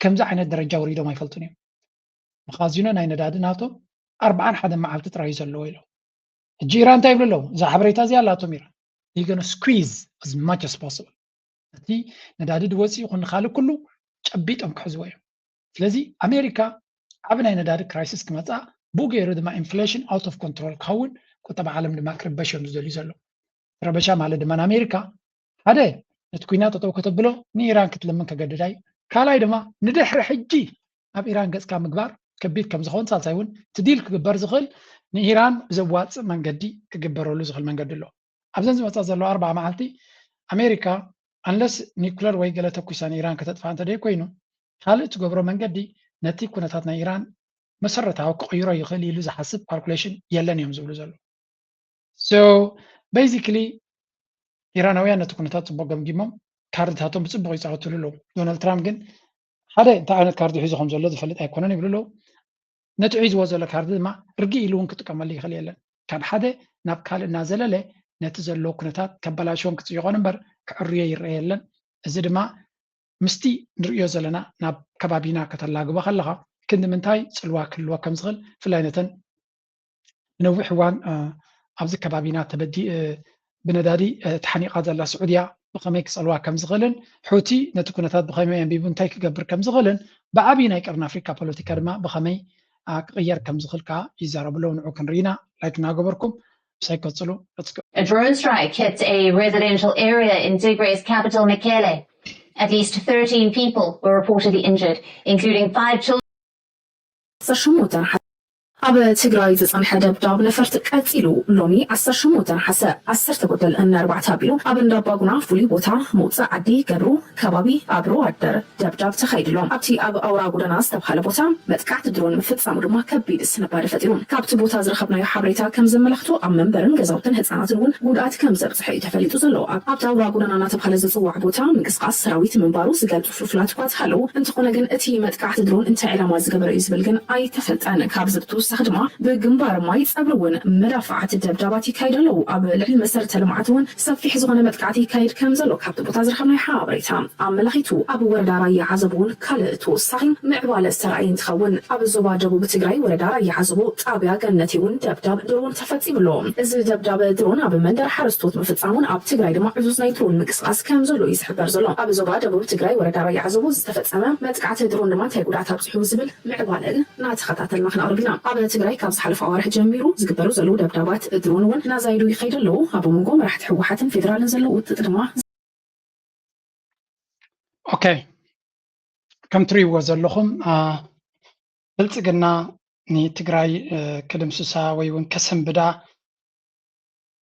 ከምዚ ዓይነት ደረጃ ወሪዶም ኣይፈልጡን እዮም። መኻዚኖ ናይ ነዳዲ ናቶም ኣርብዓን ሓደ መዓልቲ ጥራይ እዩ ዘለዎ ኢሎም። ሕጂ ኢራን እንታይ ይብሉ ኣለዉ? እዛ ሓበሬታ እዚኣ ኣላቶም ኢራን። They're gonna squeeze as much as possible. እቲ ነዳዲ ድወፅእ ይኹን ንኻልእ ኩሉ ጨቢጦም ክሕዝዎ እዮም። ስለዚ ኣሜሪካ ዓቢ ናይ ነዳዲ ክራይሲስ ክመፅኣ ብኡ ገይሩ ድማ ኢንፍሌሽን out of control ክኸውን ቁጠባ ዓለም ድማ ክርበሽ እዮም ዝደልዩ ዘለዉ። ረበሻ ማለት ድማ ንኣሜሪካ ሓደ ነቲ ኩናት ጠጠው ከተብሎ ንኢራን ክትልምን ከገድዳ እዩ። ካልኣይ ድማ ንድሕሪ ሕጂ ኣብ ኢራን ገጽካ ምግባር ከቢድ ከም ዝኸውን፣ ሳልሳይ እውን እቲ ዲል ክግበር ዝኽእል ንኢራን ብዘዋፅእ መንገዲ ክግበረሉ ዝኽእል መንገዲ ኣሎ። ኣብዘን ዝመፃ ዘለዋ ኣርባዓ መዓልቲ ኣሜሪካ ኣንለስ ኒኩለር ወይ ገለ ተኩሳ ንኢራን ከተጥፋ እንተደይ ኮይኑ ካልእ ትገብሮ መንገዲ ነቲ ኩነታት ናይ ኢራን መሰረታዊ ክቕይሮ ይኽእል ኢሉ ዝሓስብ ካልኩሌሽን የለን እዮም ዝብሉ ዘለዉ። So basically ኢራናውያን ነቲ ኩነታት ፅቡቅ ገምጊሞም ካርድታቶም ብፅቡቅ ይፃወትሉ ኣለዉ። ዶናልድ ትራምፕ ግን ሓደ እንታይ ዓይነት ካርድ ሒዙ ከም ዘሎ ዝፈልጥ ኣይኮነን ይብሉ ኣለዉ። ነቲ ሒዝዎ ዘሎ ካርድ ድማ ርግእ ኢሉ እውን ክጥቀመሉ ይኽእል የለን። ካብ ሓደ ናብ ካልእ እናዘለለ ነቲ ዘሎ ኩነታት ከበላሽዎን ክፅይቖን እምበር ክዕርዮ ይረአ የለን። እዚ ድማ ምስቲ ንርእዮ ዘለና ናብ ከባቢና ከተላግቦ ከለኻ ክንዲ ምንታይ ፅልዋ ክህልዎ ከም ዝኽእል ብፍላይ ነተን ንነዊሕ እዋን ኣብዚ ከባቢና ተበዲ ብነዳዲ ተሓኒቓ ዘላ ስዑድያ ብኸመይ ክፀልዋ ከም ዝኽእልን ሑቲ ነቲ ኩነታት ብኸመይ ኣንቢቡ እንታይ ክገብር ከም ዝኽእልን ብዓብዪ ናይ ቀርኒ ኣፍሪካ ፖለቲካ ድማ ብኸመይ ክቕየር ከም ዝኽእል ከዓ ይዛረቡ ኣለዉ። ንዑ ክንርኢና ላይክ እናገበርኩም ምሳይ ቀፅሉ። Let's go. A drone strike hit a residential area in Tigray's capital, Mekelle. At least thirteen people were reportedly injured, including five children. ዓሰርተ ሸሞንተ ኣብ ትግራይ ዝፀንሐ ደብዳብ ነፈርቲ ቀፂሉ። ሎሚ ዓሰርተ ሸሞንተ ነሓሰ ዓሰርተ ጎደል ንኣርባዕተ ኣቢሉ ኣብ እንዳባጉና ፍሉይ ቦታ መውፅእ ዓዲ ገብሩ ከባቢ ኣብ ሮዋደር ደብዳብ ተኻይድሎም። ኣብቲ ኣብ ኣውራ ጎደና ዝተብሃለ ቦታ መጥቃዕቲ ድሮን ምፍፃሙ ድማ ከቢድ ስንባደ ፈጢሩ። ካብቲ ቦታ ዝረኸብናዮ ሓበሬታ ከም ዘመላኽቶ ኣብ መንበርን ገዛውትን ህፃናትን እውን ጉድኣት ከም ዘብፅሐ እዩ ተፈሊጡ ዘሎ። ኣብቲ ኣውራ ጎደና እናተብሃለ ዝፅዋዕ ቦታ ምንቅስቃስ ሰራዊት ምንባሩ ዝገልፁ ፍልፍላት እኳ ተሃለዉ፣ እንተኾነ ግን እቲ መጥቃዕቲ ድሮን እንታይ ዕላማ ዝገበረ እዩ ዝብል ግን ኣይተፈልጠን። ካብዚ ብተወሳኺ ድማ ብግንባር ማይ ፀብሪ እውን መዳፋዕቲ ደብዳባት ይካየዱ ኣለዉ። ኣብ ልዕሊ መሰረተ ልምዓት እውን ሰፊሕ ዝኾነ መጥቃዕቲ ይካየድ ከም ዘሎ ካብቲ ቦታ ዝረኸብናዮ ሓበሬታ ኣመላኺቱ። ኣብ ወረዳ ራያ ዓዘቦ እውን ካልእ ተወሳኺ ምዕባለ ዝተረኣየ እንትኸውን፣ ኣብ ዞባ ደቡብ ትግራይ ወረዳ ራያ ዓዘቦ ጣብያ ገነቲ እውን ደብዳብ ድሮን ተፈፂሙ ኣሎ። እዚ ደብዳብ ድሮን ኣብ መንደር ሓረስቶት ምፍፃሙን ኣብ ትግራይ ድማ ዕዙዝ ናይ ድሮን ምንቅስቃስ ከም ዘሎ እዩ ዝሕበር ዘሎ። ኣብ ዞባ ደቡብ ትግራይ ወረዳ ራያ ዓዘቦ ዝተፈፀመ መጥቃዕቲ ድሮን ድማ እንታይ ጉድኣት ኣብፂሑ ዝብል ምዕባለ እናተኸታተልና ክነቕርብ ኢና። ኣብ ትግራይ ካብ ዝሓለፉ ኣዋርሕ ጀሚሩ ዝግበሩ ዘለዉ ደብዳባት ድሮን እውን እናዛየዱ ይኸይዱ ኣለዉ። ኣብ መንጎ መራሕቲ ህወሓትን ፌደራልን ዘለዉ ውጥጥ ድማ ኦኬ፣ ከም ትርእይዎ ዘለኹም ብልፅግና ንትግራይ ክድምስሳ ወይ እውን ከሰንብዳ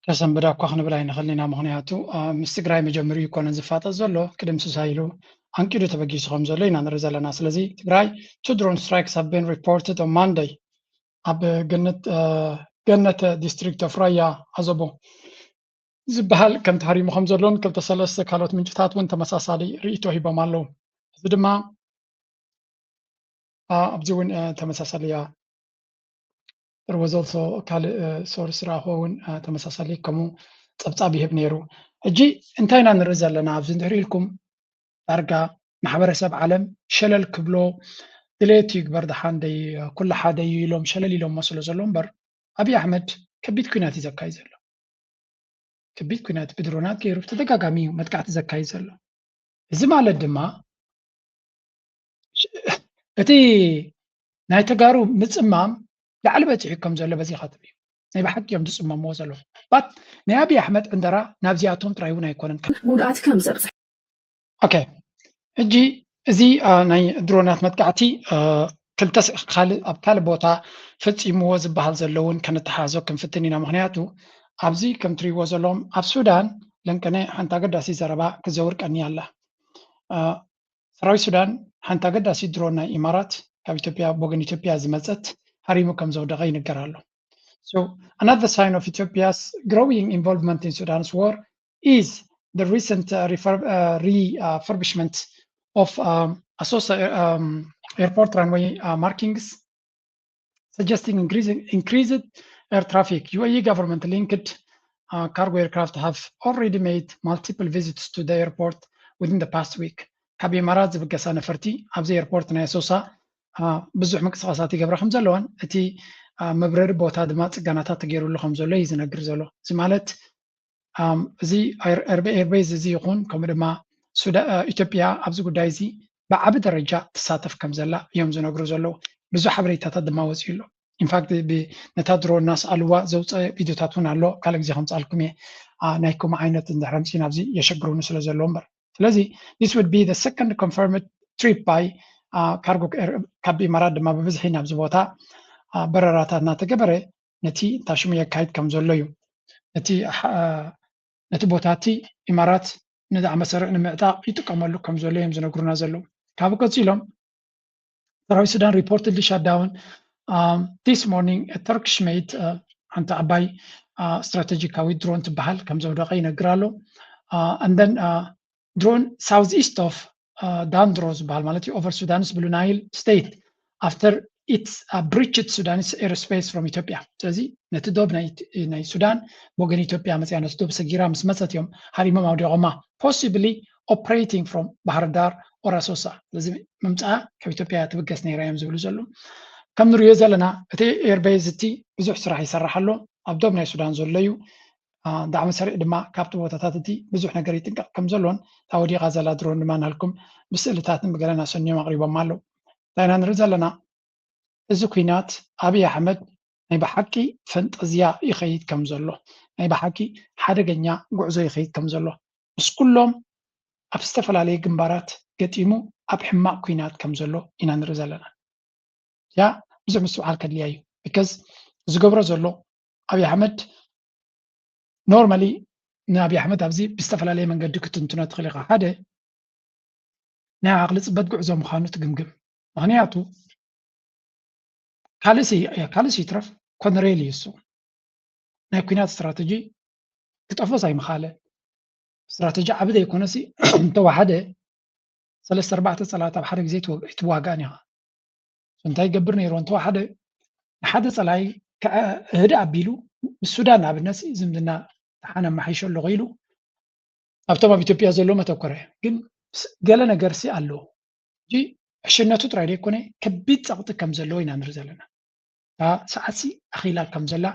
ከሰንብዳ እኳ ክንብል ኣይንኽእልን ኢና። ምኽንያቱ ምስ ትግራይ መጀመሪኡ ይኮነን ዝፋጠጥ ዘሎ፣ ክድምስሳ ኢሉ ኣንቂዱ ተበጊሱ ከም ዘሎ ኢና ንርኢ ዘለና። ስለዚ ትግራይ two drone strikes have been reported on Monday ኣብ ገነተ district of ራያ ዓዘቦ ዝበሃል ከም ተሃሪሙ ከም ዘሎን ክልተ ሰለስተ ካልኦት ምንጭታት እውን ተመሳሳሊ ርእይቶ ሂቦም ኣለዉ። እዚ ድማ ኣብዚ እውን ተመሳሳሊ እያ። There was also ካልእ ሶርስ ረኣኹ እውን ተመሳሳሊ ከምኡ ፀብፃብ ይህብ ነይሩ። ሕጂ እንታይ ኢና ንርኢ ዘለና ኣብዚ እንድሕሪ ኢልኩም ዳርጋ ማሕበረሰብ ዓለም ሸለል ክብሎ ድሌቱ ይግበር ደሓን ደይ ኩሉ ሓደ እዩ ኢሎም ሸለል ኢሎሞ ስለ ዘሎ እምበር ኣብይ ኣሕመድ ከቢድ ኩናት እዩ ዘካይድ ዘሎ። ከቢድ ኩናት ብድሮናት ገይሩ ብተደጋጋሚ እዩ መጥቃዕቲ ዘካይድ ዘሎ። እዚ ማለት ድማ እቲ ናይ ተጋሩ ምፅማም ላዕሊ በፂሑ ከም ዘሎ በዚኻ ትርእዩ። ናይ ብሓቂ እዮም ዝፅመምዎ ዘለዉ። ባት ናይ ኣብይ ኣሕመድ ዕንደራ ናብዚኣቶም ጥራይ እውን ኣይኮነን። ጉድኣት ከም ዘብፅሕ ኦኬ፣ ሕጂ እዚ ናይ ድሮናት መጥቃዕቲ ክልተ ካልእ ኣብ ካልእ ቦታ ፈፂምዎ ዝበሃል ዘሎ እውን ከነተሓሕዞ ክንፍትን ኢና። ምክንያቱ ኣብዚ ከም ትርእይዎ ዘለኹም ኣብ ሱዳን ለንቀነ ሓንቲ ኣገዳሲ ዘረባ ክዘውር ቀንያ ኣላ። ሰራዊት ሱዳን ሓንቲ ኣገዳሲ ድሮን ናይ ኢማራት ካብ ኢትዮጵያ ብወገን ኢትዮጵያ ዝመፀት ሃሪሙ ከም ዘውደቐ ይንገር ኣሎ። So another sign of Ethiopia's growing involvement in Sudan's war is the recent uh, refurb- uh, refurbishment of um, Asosa um, airport runway uh, markings, suggesting increasing, increased air traffic. U A E government linked uh, cargo aircraft have already made multiple visits to the airport within the past week. ካብ ኢማራት ዝብገሳ ነፈርቲ ኣብዚ ኤርፖርት ናይ ኣሶሳ ብዙሕ ምንቅስቃሳት ይገብራ ከም ዘለዋን እቲ መብረሪ ቦታ ድማ ፅገናታት ተገይሩሉ ከም ዘሎ እዩ ዝነግር ዘሎ። እዚ ማለት እዚ ኤርቤዝ እዚ ይኹን ከምኡ ድማ ኢትዮጵያ ኣብዚ ጉዳይ እዚ ብዓቢ ደረጃ ትሳተፍ ከም ዘላ እዮም ዝነግሩ ዘለዉ። ብዙሕ ሓበሬታታት ድማ ወፂኡ ኣሎ። ኢንፋክት ነታ ድሮ እናስኣልዋ ዘውፀ ቪድዮታት እውን ኣሎ። ካልእ ግዜ ከምፅኣልኩም እየ። ናይ ከምኡ ዓይነት እንድሕር ኣምፂእና ኣብዚ የሸግሩኒ ስለ ዘለዉ እምበር። ስለዚ this would be the second confirmed trip by cargo ካብ ኢማራት ድማ ብብዝሒ ናብዚ ቦታ በረራታት እናተገበረ ነቲ ታሽሙ የካይድ ከም ዘሎ እዩ። ነቲ ነቲ ቦታ እቲ ኢማራት ንዳዕመ ሰሪዕ ንምዕጣቕ ይጥቀመሉ ከም ዘሎ እዮም ዝነግሩና ዘለዉ። ካብ ቀፂሎም ሰራዊት ሱዳን reportedly shut down this morning Turkish made ሓንቲ ዓባይ ስትራቴጂካዊ ድሮን ትበሃል ከም ዘውደቐ ይነግር ኣሎ። And then drone southeast of Dandro ዝበሃል ማለት እዩ over Sudan's Blue Nile state after it breached Sudan's airspace from Ethiopia። ስለዚ ነቲ ዶብ ናይ ሱዳን ብወገን ኢትዮጵያ መፅያ ነቲ ዶብ ሰጊራ ምስ መፀት እዮም ሃሪሞም ኣውዲቖማ። Possibly operating from ባህር ዳር or ኣሶሳ። ስለዚ ምምፅኣ ካብ ኢትዮጵያ ትብገስ ነይራ እዮም ዝብሉ ዘለዉ። ከም ንሪኦ ዘለና እቲ airbase እቲ ብዙሕ ስራሕ ይሰርሕ ኣሎ ኣብ ዶብ ናይ ሱዳን ዘሎ እዩ። ዳዕመ ሰሪዕ ድማ ካብቲ ቦታታት እቲ ብዙሕ ነገር ይጥንቀቕ ከም ዘሎን እታ ወዲቓ ዘላ ድሮን ድማ ናልኩም ብስእልታትን ብገለን ኣሰንዮም ኣቕሪቦም ኣለዉ። እንታይ ኢና ንርኢ ዘለና? እዚ ኲናት ኣብይ ኣሕመድ ናይ ብሓቂ ፈንጠዝያ ይኸይድ ከም ዘሎ ናይ ብሓቂ ሓደገኛ ጉዕዞ ይኸይድ ከም ዘሎ ምስ ኩሎም ኣብ ዝተፈላለየ ግንባራት ገጢሙ ኣብ ሕማቕ ኲናት ከም ዘሎ ኢና ንርኢ ዘለና። ያ ብዙሕ ምስትውዓል ከድልያ እዩ። Because ዝገብሮ ዘሎ ኣብይ ኣሕመድ normally ንኣብይ ኣሕመድ ኣብዚ ብዝተፈላለየ መንገዲ ክትንትኖ ትኽእል ኢኻ። ሓደ ናይ ዓቕሊ ፅበት ጉዕዞ ምዃኑ ትግምግም። ምኽንያቱ ካልእሲ ይትረፍ ኮነሬል እዩ እሱ ናይ ኲናት ስትራተጂ ክጠፍኦስ ኣይምኻለ። ስትራተጂ ዓቢ ዘይኮነሲ እንተወሓደ ሰለስተ ኣርባዕተ ፀላእቲ ኣብ ሓደ ግዜ ኣይትዋጋእን ኢኻ። እንታይ ይገብር ነይሩ እንተወሓደ ንሓደ ፀላኢ ህድእ ኣቢሉ ምስ ሱዳን ንኣብነት ዝምድና ተሓነ ኣማሓይሸ ኣለኹ ኢሉ ኣብቶም ኣብ ኢትዮጵያ ዘሎ መተኮረ ግን ገለ ነገርሲ ኣለዎ። ሕጂ ዕሽነቱ ጥራይ ዘይኮነ ከቢድ ፀቕጢ ከም ዘለዎ ኢና ንርኢ ዘለና። እታ ሰዓትሲ ኣኺላ ከም ዘላ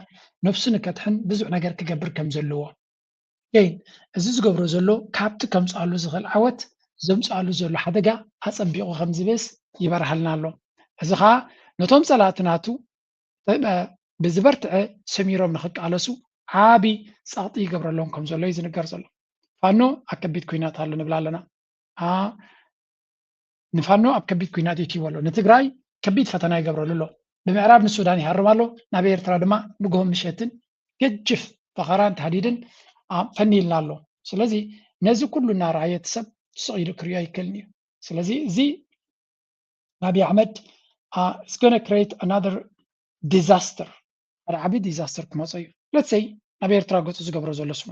ነብሱ ንከድሕን ብዙሕ ነገር ክገብር ከም ዘለዎ ን እዚ ዝገብሮ ዘሎ ካብቲ ከምፅኣሉ ዝኽእል ዓወት ዘምፅኣሉ ዘሎ ሓደጋ ኣፀቢቑ ከም ዝበስ ይበርሃልና ኣሎ። እዚ ከዓ ነቶም ፀላእቲ ናቱ ብዝበርትዐ ሰሚሮም ንክቃለሱ ዓቢ ፀቕጢ ይገብረሎም ከም ዘሎ እዩ ዝንገር ዘሎ። ፋኖ ኣብ ከቢድ ኩናት ኣሎ ንብል ኣለና። ንፋኖ ኣብ ከቢድ ኩናት የትይዎ ኣሎ። ንትግራይ ከቢድ ፈተና ይገብረሉ ኣሎ። ብምዕራብ ንሱዳን ይሃርም ኣሎ፣ ናብ ኤርትራ ድማ ንግሆን ምሸትን ገጅፍ ፈኸራን ታህዲድን ፈኒልና ኣሎ። ስለዚ ነዚ ኩሉ እናረኣየ እቲ ሰብ ስቕ ኢሉ ክሪኦ ኣይክእልን እዩ። ስለዚ እዚ ኣብይ ኣሕመድ is gonna create another disaster፣ ሓደ ዓብዪ disaster ክመፆ እዩ። Let's say ናብ ኤርትራ ገፁ ዝገብሮ ዘሎ ስሙ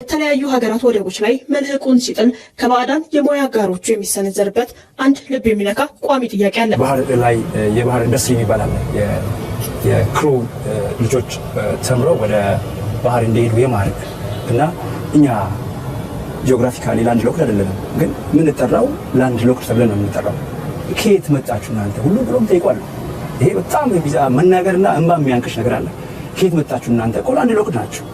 የተለያዩ ሀገራት ወደቦች ላይ መልህቁን ሲጥል ከባዕዳን የሙያ አጋሮቹ የሚሰነዘርበት አንድ ልብ የሚነካ ቋሚ ጥያቄ አለ። ባህር ላይ የባህር ኢንዱስትሪ የሚባል አለ። የክሩ ልጆች ተምረው ወደ ባህር እንዲሄዱ የማድረግ እና እኛ geographically land locked አይደለንም፣ ግን የምንጠራው land locked ተብለን ነው የምንጠራው። ከየት መጣችሁ እናንተ ሁሉ ብሎም ጠይቋል። ይሄ በጣም መናገርና እንባ የሚያንቅሽ ነገር አለ። ከየት መጣችሁ እናንተ እኮ land locked ናችሁ፣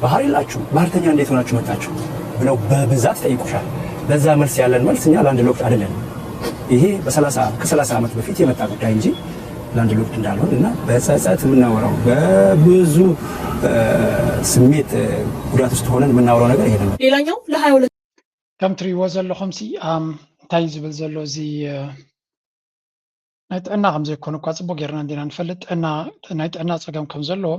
ባህር የላችሁ፣ ባህርተኛ እንዴት ሆናችሁ መጣችሁ ብለው በብዛት ይጠይቁሻል። ለዛ መልስ ያለን መልስ እኛ land locked አይደለንም። ይሄ በ30 ከ30 ዓመት በፊት የመጣ ጉዳይ እንጂ land locked እንዳልሆን እና በጸጸት የምናወራው በብዙ ስሜት ጉዳት ውስጥ ሆነን የምናወራው ነገር ይሄ ነው። ሌላኛው ለ22 ከም ትሪእዎ ዘለኹም ሲ እንታይ ዝብል ዘሎ እዚ ናይ ጥዕና ከም ዘይኮነ እኳ ፅቡቅ ጌርና እንዲና ንፈልጥ። ናይ ጥዕና ፀገም ከም ዘለዎ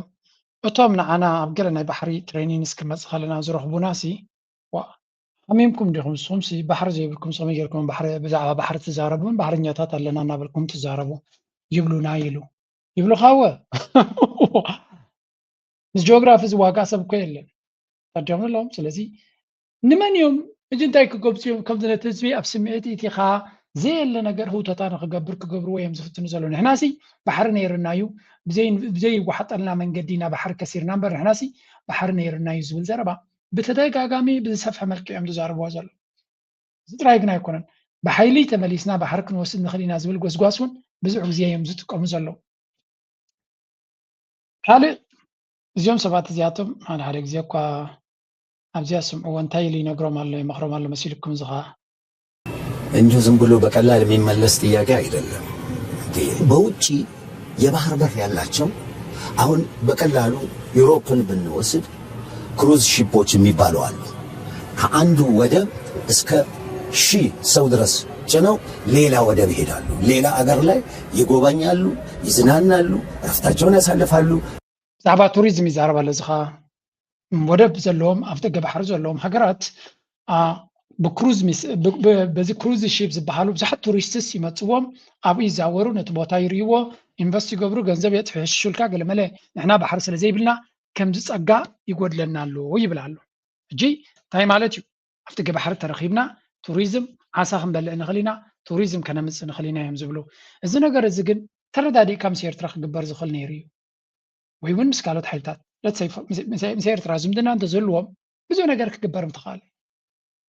እቶም ንዓና ኣብ ገለ ናይ ባሕሪ training እስክንመፅእ ከለና ዝረኽቡና ሲ ሓሚምኩም ዲኹም ንስኹም ሲ ባሕሪ ዘይብልኩም ሲ ከመይ ጌርኩም ባሕሪ ብዛዕባ ባሕሪ ትዛረቡ ባሕርኛታት ኣለና እናበልኩም ትዛረቡ ይብሉና ኢሉ ይብሉኻ እወ ምስ geography ዝዋጋእ ሰብ እኮ የለን። ተረዲኦም ኣለዎም። ስለዚ ንመን እዮም ሕጂ እንታይ ክገብፁ እዮም? ከምዚ ነቲ ህዝቢ ኣብ ስምዒት ኢቲኻ ዘየለ ነገር ህውተታ ንክገብር ክገብርዎ እዮም ዝፍትኑ ዘለዉ። ንሕናሲ ባሕሪ ነይርና እዩ ብዘይዋሓጠልና መንገዲ ኢና ባሕሪ ከሲርና እምበር ንሕናሲ ባሕሪ ነይርና እዩ ዝብል ዘረባ ብተደጋጋሚ ብዝሰፍሐ መልክዕ እዮም ዝዛረብዎ ዘለዉ። እዚ ጥራይ ግን ኣይኮነን። ብሓይሊ ተመሊስና ባሕሪ ክንወስድ ንኽእል ኢና ዝብል ጎስጓስ እውን ብዙሕ ግዜ እዮም ዝጥቀሙ ዘለዉ። ካልእ እዚኦም ሰባት እዚኣቶም ሓደ ሓደ ግዜ እኳ ኣብዚኣ ስምዕዎ እንታይ ኢሉ ይነግሮም ኣሎ ይመኽሮም ኣሎ መሲልኩም እዚ ኸዓ እንጂ ዝም ብሎ በቀላል የሚመለስ ጥያቄ አይደለም። በውጭ የባህር በር ያላቸው አሁን በቀላሉ ዩሮፕን ብንወስድ cruise ship ኦች የሚባሉ አሉ። ከአንዱ ወደብ እስከ ሺህ ሰው ድረስ ጭነው ሌላ ወደብ ይሄዳሉ። ሌላ አገር ላይ ይጎበኛሉ፣ ይዝናናሉ፣ እረፍታቸውን ያሳልፋሉ። ብዛዕባ ቱሪዝም ይዛረብ ኣሎ። እዚ ኸዓ ወደብ ዘለዎም፣ ኣፍ ደገ ባሕሪ ዘለዎም ሃገራት፣ አ፣ ብክሩዝ ሚስ-፣ ብ-፣ ብ-፣ በዚ ክሩዝ ሺፕ ዝበሃሉ ብዙሓት ቱሪስትስ ይመጽዎም፣ ኣብኡ ይዛወሩ፣ ነቲ ቦታ ይርእይዎ፣ ኢንቨስት ይገብሩ፣ ገንዘብ የጥፍሑ፣ ሽሹልካ ገለመለ። ንሕና ባሕሪ ስለ ዘይብልና ከምዚ ጸጋ ይጎድለና ኣሎ ይብል ኣሎ። ሕጂ እንታይ ማለት እዩ? ኣፍ ደገ ባሕሪ ተረኺብና ቱሪዝም ዓሳ ክንበልዕ ንኽእል ኢና፣ ቱሪዝም ከነምጽእ ንኽእል ኢና እዮም ዝብሉ። እዚ ነገር እዚ ግን ተረዳዲእካ ምስ ኤርትራ ክግበር ዝኽእል ነይሩ እዩ። ወይ እውን ምስ ካልኦት ሓይልታት፣ let's say፣ ምስ፣ ምስ፣ ምስ ኤርትራ ዝምድና እንተዝህልዎም ብዙሕ ነገር ክግበር ምተኻእለ።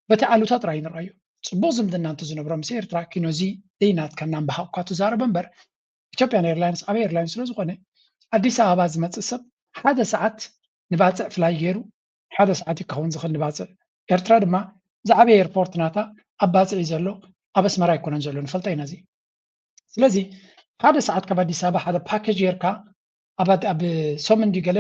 በቲ ኣሉታ ጥራይ ንርኣዮ። ጽቡቕ ዝምድና እንተዝነብሮ ምስ ኤርትራ፣ ኪኖ እዚ ዘይናትካ እናምበሃቕኳ ትዛረብ እምበር፣ ኢትዮጵያን ኤርላይንስ ዓብዪ ኤርላይንስ ስለ ዝኾነ፣ ኣዲስ ኣበባ ዝመጽእ ሰብ ሓደ ሰዓት ንባጽዕ ፍላይ ገይሩ፣ ሓደ ሰዓት እዩ ክኸውን ዝኽእል ንባጽዕ። ኤርትራ ድማ ዝዓበየ ኤርፖርት ናታ ኣብ ባጽዕ እዩ ዘሎ፣ ኣብ ኣስመራ ኣይኮነን ዘሎ፣ ንፈልጦ ኢና እዚ። ስለዚ ሓደ ሰዓት ካብ ኣዲስ ኣበባ ሓደ ፓኬጅ ጌርካ ኣብ ኣድ-፣ ኣብ ሰሙን ድዩ ገለ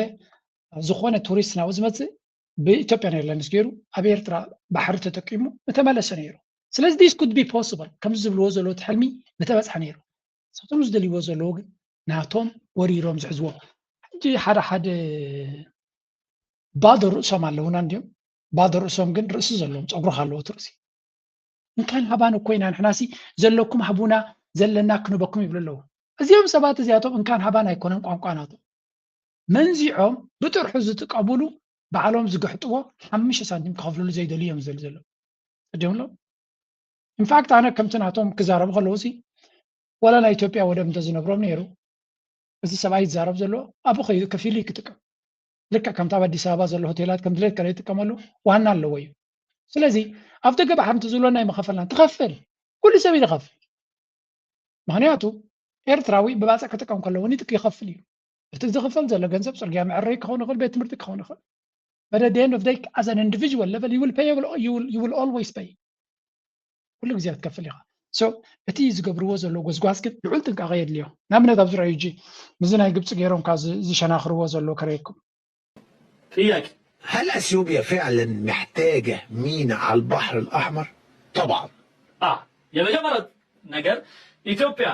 ዝኾነ ቱሪስት ናብኡ ዝመጽእ ብኢትዮጵያን ኤርላይንስ ገይሩ ኣብ ኤርትራ ባሕሪ ተጠቂሙ ምተመለሰ ነይሩ። ስለዚ this could be possible ከምዚ ዝብልዎ ዘለዉ እቲ ሕልሚ ምተበጽሐ ነይሩ። ንሳቶም ዝደልይዎ ዘለዉ ግን ናቶም ወሪሮም ዝሕዝዎ። ሕጂ ሓደ ሓደ ባዶ ርእሶም ኣለዉና እንድዮም። ባዶ ርእሶም ግን ርእሲ ዘለዎም፣ ጸጉሪ ከ ኣለዎ እቲ ርእሲ። እንካን ሃባን እኮ ኢና ንሕናሲ፣ ዘለኩም ሃቡና፣ ዘለና ክንበኩም ይብሉ ኣለዉ። እዚኦም ሰባት እዚኣቶም እንካን ሃባን ኣይኮነን ቋንቋ ናቶም። መንዚዖም ብጥርሑ ዝጥቀሙሉ፣ ባዕሎም ዝግሕጥዎ፣ ሓሙሽተ ሳንቲም ክኸፍልሉ ዘይደልዩ እዮም ዝደልዩ ዘለዉ። ጸዲዮም ኣለዉ። ኢንፋክት ኣነ ከምቲ ናቶም ክዛረቡ ከለዉ ሲ፣ ዋላ ናይ ኢትዮጵያ ወደብ እንተዝነብሮም ነይሩ፣ እዚ ሰብኣይ ዝዛረብ ዘሎ ኣብኡ ከይዱ ከፊሉ እዩ ክጥቀም። ልክዕ ከምቲ ኣብ ኣዲስ ኣበባ ዘሎ ሆቴላት ከም ድሌት ከለ ይጥቀመሉ ዋና ኣለዎ እዩ። ስለዚ ኣብ ደገ ባሕሪ እንተዝብለና ኣይምኸፈልናን። ትኸፍል፣ ኩሉ ሰብ እዩ ዝኸፍል። ምኽንያቱ ኤርትራዊ ብባጽዕ ክጥቀም ከሎ እውን ይጥቅ-፣ ይኸፍል እዩ። እቲ ዝኽፈል ዘሎ ገንዘብ ጽርግያ መዐረይ ክኸውን ይኽእል፣ ቤት ትምህርቲ ክኸውን ይኽእል። But at the end of the day, as an individual level, you will pay, you will, you will, you will always pay. ኩሉ ግዜ ክትከፍል ኢኻ። So እቲ ዝገብርዎ ዘለዉ ጎስጓስ ግን ልዑል ጥንቃቐ የድልዮ። ንኣብነት ኣብዚ ረኣዩ ሕጂ ምስዚ ናይ ግብፂ ገይሮም ካብ ዝ-፣ ዝሸናኽርዎ ዘለዉ ከርእየኩም። ጥያቄ هل اثيوبيا فعلا محتاجه ميناء على البحر الاحمر؟ طبعا. አ የመጀመሪያው ነገር ኢትዮጵያ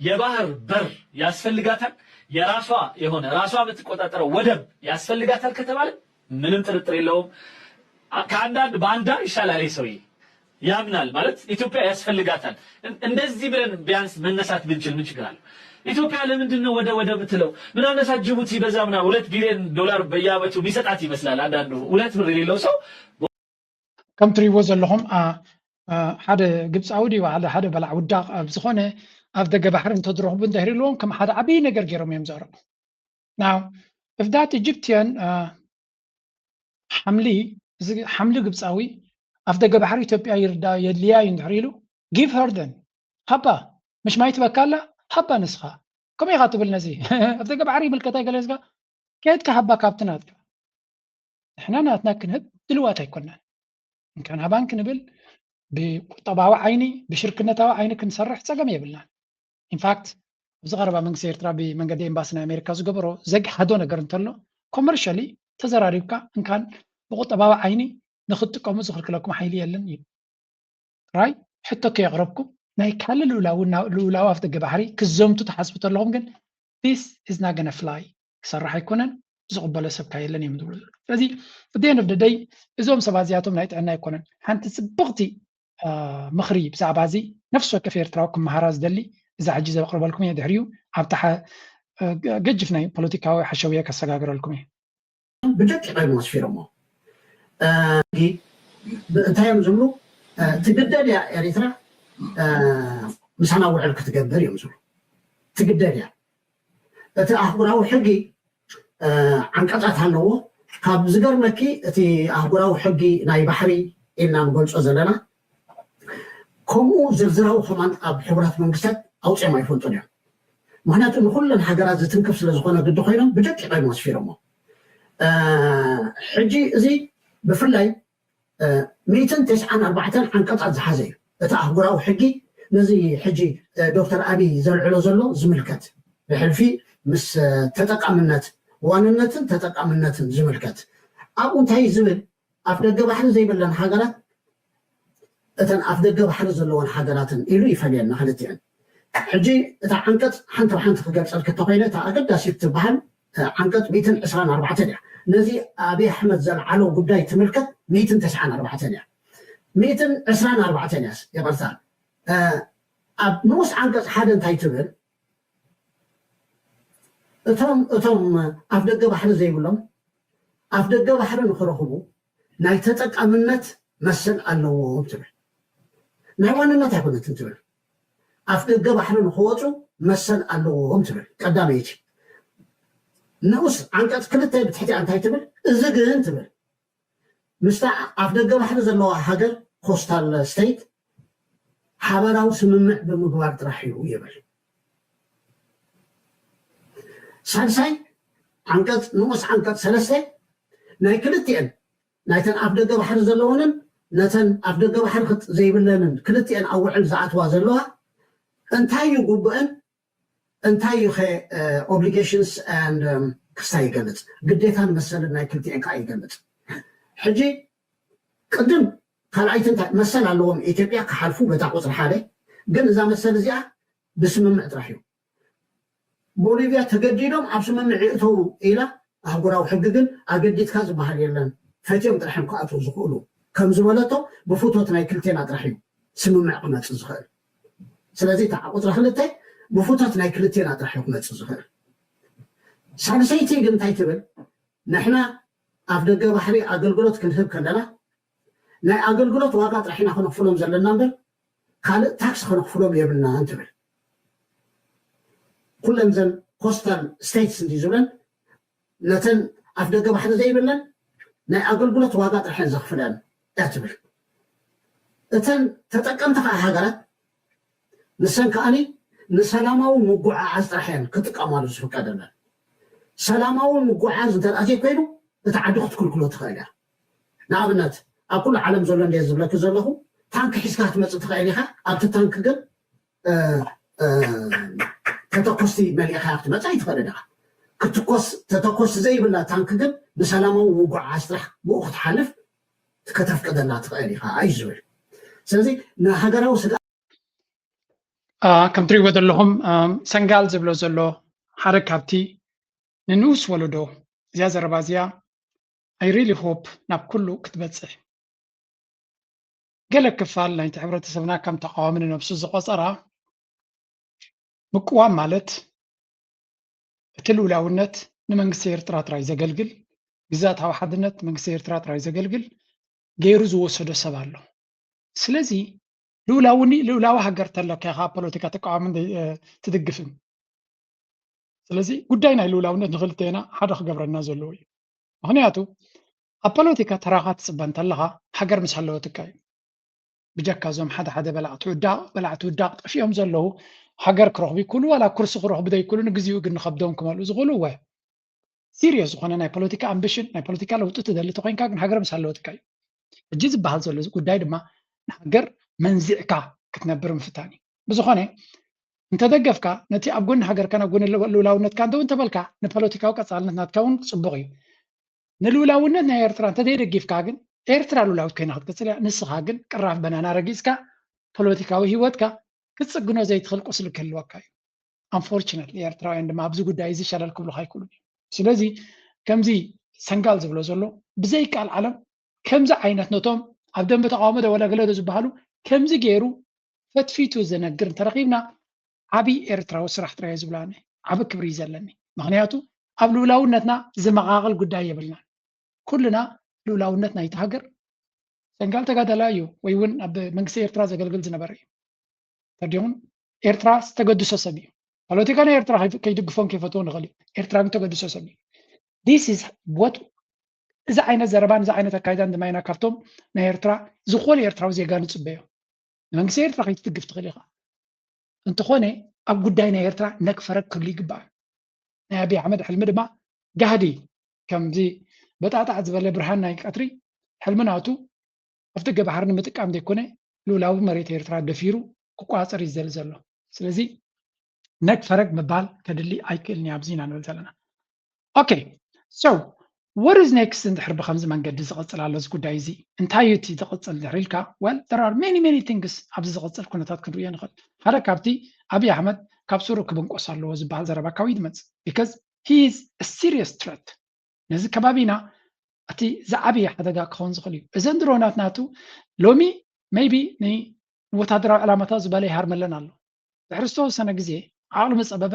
የባህር በር ያስፈልጋታል፣ የራሷ የሆነ ራሷ የምትቆጣጠረው ወደብ ያስፈልጋታል ከተባለ ምንም ጥርጥር የለውም። አ- ከአንዳንድ ባንዳ ይሻላል ይህ ሰውዬ። ያምናል ማለት ኢትዮጵያ ያስፈልጋታል። እን- እንደዚህ ብለን ቢያንስ መነሳት ብንችል ምን ችግር አለ? ኢትዮጵያ ለምንድን ነው ወደ ወደብ የምትለው? ምናልባት ጅቡቲ በዛ ምናምን ሁለት ቢሊዮን ዶላር በየአመቱ የሚሰጣት ይመስላል። አንዳንዱ ሁለት ብር የሌለው ሰው ከም ትሪእዎ ዘለኹም፣ አ፣ አ፣ ሓደ ግብፃዊ ድዩ ሓደ፣ ሓደ በላዕ ውዳቕ ኣብ ዝኾነ ኣብ ደገ ባሕሪ እንተዝረኽቡ እንድሕር ኢልዎም ከም ሓደ ዓብዪ ነገር ገይሮም እዮም ዘቕርቡ። Now, if that Egyptian, አ፣ ሓምሊ፣ እዚ ሓምሊ ግብፃዊ ኣብ ደገ ባሕሪ ኢትዮጵያ ይርዳ የድልያ እዩ እንድሕር ኢሉ፣ give her then፣ ሃባ፣ ምሽ ማይ ትበካ ኣላ፣ ሃባ ንስኻ። ከምኡ ኢኻ ትብል ነዚ። ኣብ ደገ ባሕሪ ይምልከታ ገለ ዝጋ፣ ከየድካ ሃባ ካብቲ ናትካ። ንሕና ናትና ክንህብ ድልዋት ኣይኮናን። እንካን ሃባን ክንብል ብቁጠባዊ ዓይኒ፣ ብሽርክነታዊ ዓይኒ ክንሰርሕ ጸገም የብልናን። ኢንፋክት፣ ኣብዚ ቀረባ መንግስቲ ኤርትራ ብመንገዲ ኤምባሲ ናይ ኣሜሪካ ዝገበሮ ዘግሃዶ ነገር እንተሎ፣ ኮመርሻሊ ተዘራሪብካ እንካን ብቁጠባዊ ዓይኒ ንክትጥቀሙ ዝኽልክለኩም ሓይሊ የለን እዩ። ራይ፣ ሕቶ ከየቕረብኩም ናይ ካልእ ልኡላዊ፣ ልኡላዊ ኣፍ ደገ ባሕሪ ክዘምቱ ትሓስቡ ተለኹም ግን this is not gonna fly፣ ክሰርሕ ኣይኮነን፣ ዝቕበሎ ሰብ ከ የለን እዮም ዝብሉ ዘለዉ። ስለዚ at the end of the day እዞም ሰባት እዚኣቶም ናይ ጥዕና ኣይኮነን። ሓንቲ ጽብቕቲ፣ አ፣ ምኽሪ ብዛዕባ እዚ ነፍሲ ወከፍ ኤርትራዊ ክመሃራ ዝደሊ እዛ ሕጂ ዘቕርበልኩም እየ። ድሕሪኡ ኣብቲ ሓ-፣ አ፣ ገ-፣ ገጅፍ ናይ ፖለቲካዊ ሓሸውየ ከሰጋግረልኩም እየ። ብደቂቕ እዮም ኣስፊሮሞ። እ፣ እንታይ እዮም ዝብሉ? እ፣ ትግደድ እያ ኤሪትራ፣ እ፣ ምሳና ውዕል ክትገብር እዮም ዝብሉ። ትግደድ እያ። እቲ ኣህጉራዊ ሕጊ፣ እ፣ ዓንቀጻት ኣለዎ። ካብ ዝገርመኪ፣ እቲ ኣህጉራዊ ሕጊ ናይ ባሕሪ ኢልና ንገልጾ ዘለና፣ ከምኡ ዝርዝራዊ ከማን ኣብ ሕቡራት መንግስታት ኣውጺኦም ኣይፈልጡን እዮም። ምኽንያቱ ንኹለን ሃገራት ዝትንክፍ ስለ ዝኾነ ግዲ ኮይኖም ብደቂቕ እዮም ኣስፊሮሞ። እ፣ ሕጂ እዚ ብፍላይ፣ እ፣ ሚእትን ተስዓን ኣርባዕተን ዓንቀጻት ዝሓዘ እዩ። እቲ ኣህጉራዊ ሕጊ ነዚ ሕጂ፣ እ፣ ዶክተር ኣብይ ዘልዕሎ ዘሎ ዝምልከት፣ ብሕልፊ ምስ፣ እ፣ ተጠቃምነት፣ ዋንነትን ተጠቃምነትን ዝምልከት። ኣብኡ እንታይ ዝብል፣ ኣፍ ደገ ባሕሪ ዘይብለን ሃገራት እተን ኣፍ ደገ ባሕሪ ዘለወን ሃገራትን ኢሉ ይፈልየና ክልቲአን። ሕጂ እታ ዓንቀፅ ሓንቲ ብሓንቲ ክገልፀልክ እንተኮይነ እታ ኣገዳሲት ትበሃል ዓንቀፅ ሚእትን ዕስራን ኣርባዕተን እያ። ነዚ ኣብይ ኣሕመድ ዘልዓሎ ጉዳይ ትምልከት ሚእትን ተስዓን ኣርባዕተን እያ። ሚእትን ዕስራን ኣርባዕተን እያ። ይቕርታ፣ ኣብ ንኡስ ዓንቀፅ ሓደ እንታይ ትብል? እቶም እቶም ኣፍ ደገ ባሕሪ ዘይብሎም ኣፍ ደገ ባሕሪ ንክረኽቡ ናይ ተጠቃምነት መሰል ኣለዎም ትብል። ናይ ዋንነት ኣይኮነትን ትብል። ኣፍ ደገ ባሕሪ ንክወፁ መሰል ኣለዎም ትብል ቀዳመይቲ። ንኡስ ዓንቀፅ ክልተ ብትሕቲኣ እንታይ ትብል? እዚ ግን ትብል ምስታ ኣፍ ደገ ባሕሪ ዘለዋ ሃገር ኮስታል ስቴት ሓበራዊ ስምምዕ ብምግባር ጥራሕ እዩ ይብል። ሳልሳይ ዓንቀፅ ንኡስ ዓንቀፅ ሰለስተ ናይ ክልቲአን ናይተን ኣፍ ደገ ባሕሪ ዘለወንን ነተን ኣፍ ደገ ባሕሪ ዘይብለንን ክልቲአን ኣብ ውዕል ዝኣትዋ ዘለዋ እንታይ እዩ ግቡአን እንታይ እዩ ኸ ኦብሊጌሽንስ ክስታይ ይገልፅ ግዴታን መሰልን ናይ ክልቲአን ከዓ ይገልፅ። ሕጂ ቅድም ካልኣይቲ እንታይ መሰል ኣለዎም ኢትዮጵያ ክሓልፉ በታ ቁፅሪ ሓደ ግን እዛ መሰል እዚኣ ብስምምዕ ጥራሕ እዩ። ቦሊቪያ ተገዲዶም ኣብ ስምምዕ ይእተው ኢላ ኣህጉራዊ ሕጊ ግን ኣገዲድካ ዝበሃል የለን ፈትዮም ጥራሕም ክኣትው ዝኽእሉ ከም ዝበለቶ ብፍቶት ናይ ክልቴና ጥራሕ እዩ ስምምዕ ክመፅእ ዝኽእል። ስለዚ እታ ቁፅሪ ክልተ ብፍቶት ናይ ክልቴና ጥራሕ እዩ ክመፅእ ዝኽእል። ሳልሰይቲ ግን እንታይ ትብል? ንሕና ኣፍ ደገ ባሕሪ ኣገልግሎት ክንህብ ከለና ናይ ኣገልግሎት ዋጋ ጥራሕ ኢና ክነኽፍሎም ዘለና እምበር ካልእ ታክስ ክነኽፍሎም የብልናን ትብል። ኩለን ዘን ኮስታል ስቴትስ እንዲ ዝብለን ነተን ኣፍ ደገ ባሕሪ ዘይብለን ናይ ኣገልግሎት ዋጋ ጥራሕ እየን ዘኽፍለን እያ ትብል። እተን ተጠቀምቲ ከዓ ሃገራት ንሰን ከዓኒ ንሰላማዊ ምጉዕዓዝ ጥራሕ እየን ክጥቀማሉ ዝፍቀደለን። ሰላማዊ ምጉዕዓዝ እንተ ደኣ ዘይኮይኑ እቲ ዓዲ ክትክልክሎ ትኽእል እያ። ንኣብነት ኣብ ኩሉ ዓለም ዘሎ እንደ ዝብለኪ ዘለኹ ታንክ ሒዝካ ክትመፅእ ትኽእል ኢኻ። ኣብቲ ታንክ ግን ተተኮስቲ መሊእኻ ክትመፅእ ኣይትኽእልን ኢኻ። ክትኮስ ተተኮስቲ ዘይብላ ታንክ ግን ብሰላማዊ ምጉዕዓዝ ጥራሕ ብኡ ክትሓልፍ ከተፍቅደላ ትኽእል ኢኻ እዩ ዝብል። ስለዚ ንሃገራዊ ስግኣት ከም ትሪእዎ ዘለኹም ሰንጋል ዝብሎ ዘሎ ሓደ ካብቲ ንንኡስ ወለዶ እዚኣ ዘረባ እዚኣ I really hope ናብ ኩሉ ክትበፅሕ። ገለ ክፋል ናይቲ ሕብረተሰብና ከም ተቃዋሚ ንነብሱ ዝቆፀራ ምቅዋም ማለት እቲ ልኡላውነት ንመንግስቲ ኤርትራ ጥራይ ዘገልግል፣ ግዝኣታዊ ሓድነት መንግስቲ ኤርትራ ጥራይ ዘገልግል ገይሩ ዝወሰዶ ሰብ ኣሎ። ስለዚ ልኡላውኒ ልኡላዊ ሃገር ተለካ ኢኻ ፖለቲካ ተቃዋምን ትድግፍን። ስለዚ ጉዳይ ናይ ልኡላውነት ንክልቴና ሓደ ክገብረና ዘለዎ እዩ። ምክንያቱ ኣብ ፖለቲካ ተራኻ ትፅበ እንተለኻ ሃገር ምስ ሃለወትካ እዩ። ብጀካ እዞም ሓደ ሓደ በላዕቲ ውዳቕ በላዕቲ ውዳቕ ጠፊኦም ዘለዉ ሃገር ክረኽቡ ይክእሉ ዋላ ኩርሲ ክረኽቡ ዘይክእሉ ንግዚኡ ግን ንኸብዶም ክመልኡ ዝኽእሉ እወ serious ዝኾነ ናይ ፖለቲካ ኣምቢሽን ናይ ፖለቲካ ለውጢ ትደሊ ተኮይንካ ግን ሃገር ምስ ሃለወትካ እዩ። ሕጂ ዝበሃል ዘሎ እዚ ጉዳይ ድማ ንሃገር መንዚዕካ ክትነብር ምፍታን እዩ። ብዝኾነ እንተደገፍካ ነቲ ኣብ ጎኒ ሃገርካን ኣብ ጎኒ ልውላውነትካ እንተው እንተበልካ ንፖለቲካዊ ቀፃልነት ናትካ እውን ፅቡቕ እዩ። ንልውላውነት ናይ ኤርትራ እንተዘይደጊፍካ ግን ኤርትራ ልውላዊት ኮይና ክትቅፅል እያ። ንስኻ ግን ቅራፍ በናና ረጊፅካ ፖለቲካዊ ህይወትካ ክትፅግኖ ዘይትኽእል ቁስሊ ክህልወካ እዩ። Unfortunately ኤርትራውያን ድማ ኣብዚ ጉዳይ እዚ ሸለል ክብሉኻ ኣይክእሉን እዮም። ስለዚ ከምዚ ሰንጋል ዝብሎ ዘሎ ብዘይ ቃል ዓለም ከምዚ ዓይነት ነቶም ኣብ ደንበ ተቃውሞ ዶ ወላ ገለ ዶ ዝበሃሉ ከምዚ ገይሩ ፈትፊቱ ዝነግር እንተረኺብና ዓብዪ ኤርትራዊ ስራሕ ጥራይ እየ ዝብሎ ኣነ። ዓቢ ክብሪ እዩ ዘለኒ። ምኽንያቱ ኣብ ልኡላውነትና ዝመቓቐል ጉዳይ የብልናን። ኩልና ልኡላውነት ናይቲ ሃገር ሰንጋል ተጋዳላይ እዩ ወይ እውን ኣብ መንግስቲ ኤርትራ ዘገልግል ዝነበረ እዩ። ተዲኹም ኤርትራ ዝተገድሶ ሰብ እዩ። ፖለቲካ ናይ ኤርትራ ከይድግፎን ከይፈትዎን ንኽእል እዩ። ኤርትራ ግን ተገድሶ ሰብ እዩ። This is what እዚ ዓይነት ዘረባን እዚ ዓይነት ኣካይዳን ድማ ኢና ካብቶም ናይ ኤርትራ ዝኾነ ኤርትራዊ ዜጋ ንፅበዮ። ንመንግስቲ ኤርትራ ከይትድግፍ ትኽእል ኢኻ። እንተኾነ ኣብ ጉዳይ ናይ ኤርትራ ነግ ፈረግ ክብሉ ይግባእ። ናይ ኣብይ ኣሕመድ ሕልሚ ድማ ጋህዲ ከምዚ በጣጣዕ ዝበለ ብርሃን ናይ ቀትሪ ሕልሚ ናቱ ኣፍደገ ባሕሪ ንምጥቃም ዘይኮነ ልኡላዊ መሬት ኤርትራ ደፊሩ ክቋፀር እዩ ዝደሊ ዘሎ። ስለዚ ነግ ፈረግ ምባል ከድሊ ኣይክእልን እዩ ኣብዚ ኢና ንብል ዘለና። Okay so what is next? እንድሕር ብከምዚ መንገዲ ዝቐፅል ኣሎ እዚ ጉዳይ እዚ፣ እንታይ እዩ እቲ ዝቐፅል ድሕር ኢልካ? Well, there are many, many things ኣብዚ ዝቐፅል ኩነታት ክንርእዮ ንኽእል። ሓደ ካብቲ ኣብይ ኣሕመድ ካብ ስሩ ክብንቆስ ኣለዎ ዝበሃል ዘረባ ካበይ ዝመፅእ? Because he is a serious threat ነዚ ከባቢና፣ እቲ ዝዓበየ ሓደጋ ክኸውን ዝኽእል እዩ። እዘን ድሮናት ናቱ ሎሚ maybe ንወታደራዊ ዕላማታት ዝበለ ይሃርመለን ኣሎ። ድሕሪ ዝተወሰነ ግዜ ዓቕሊ መፀበበ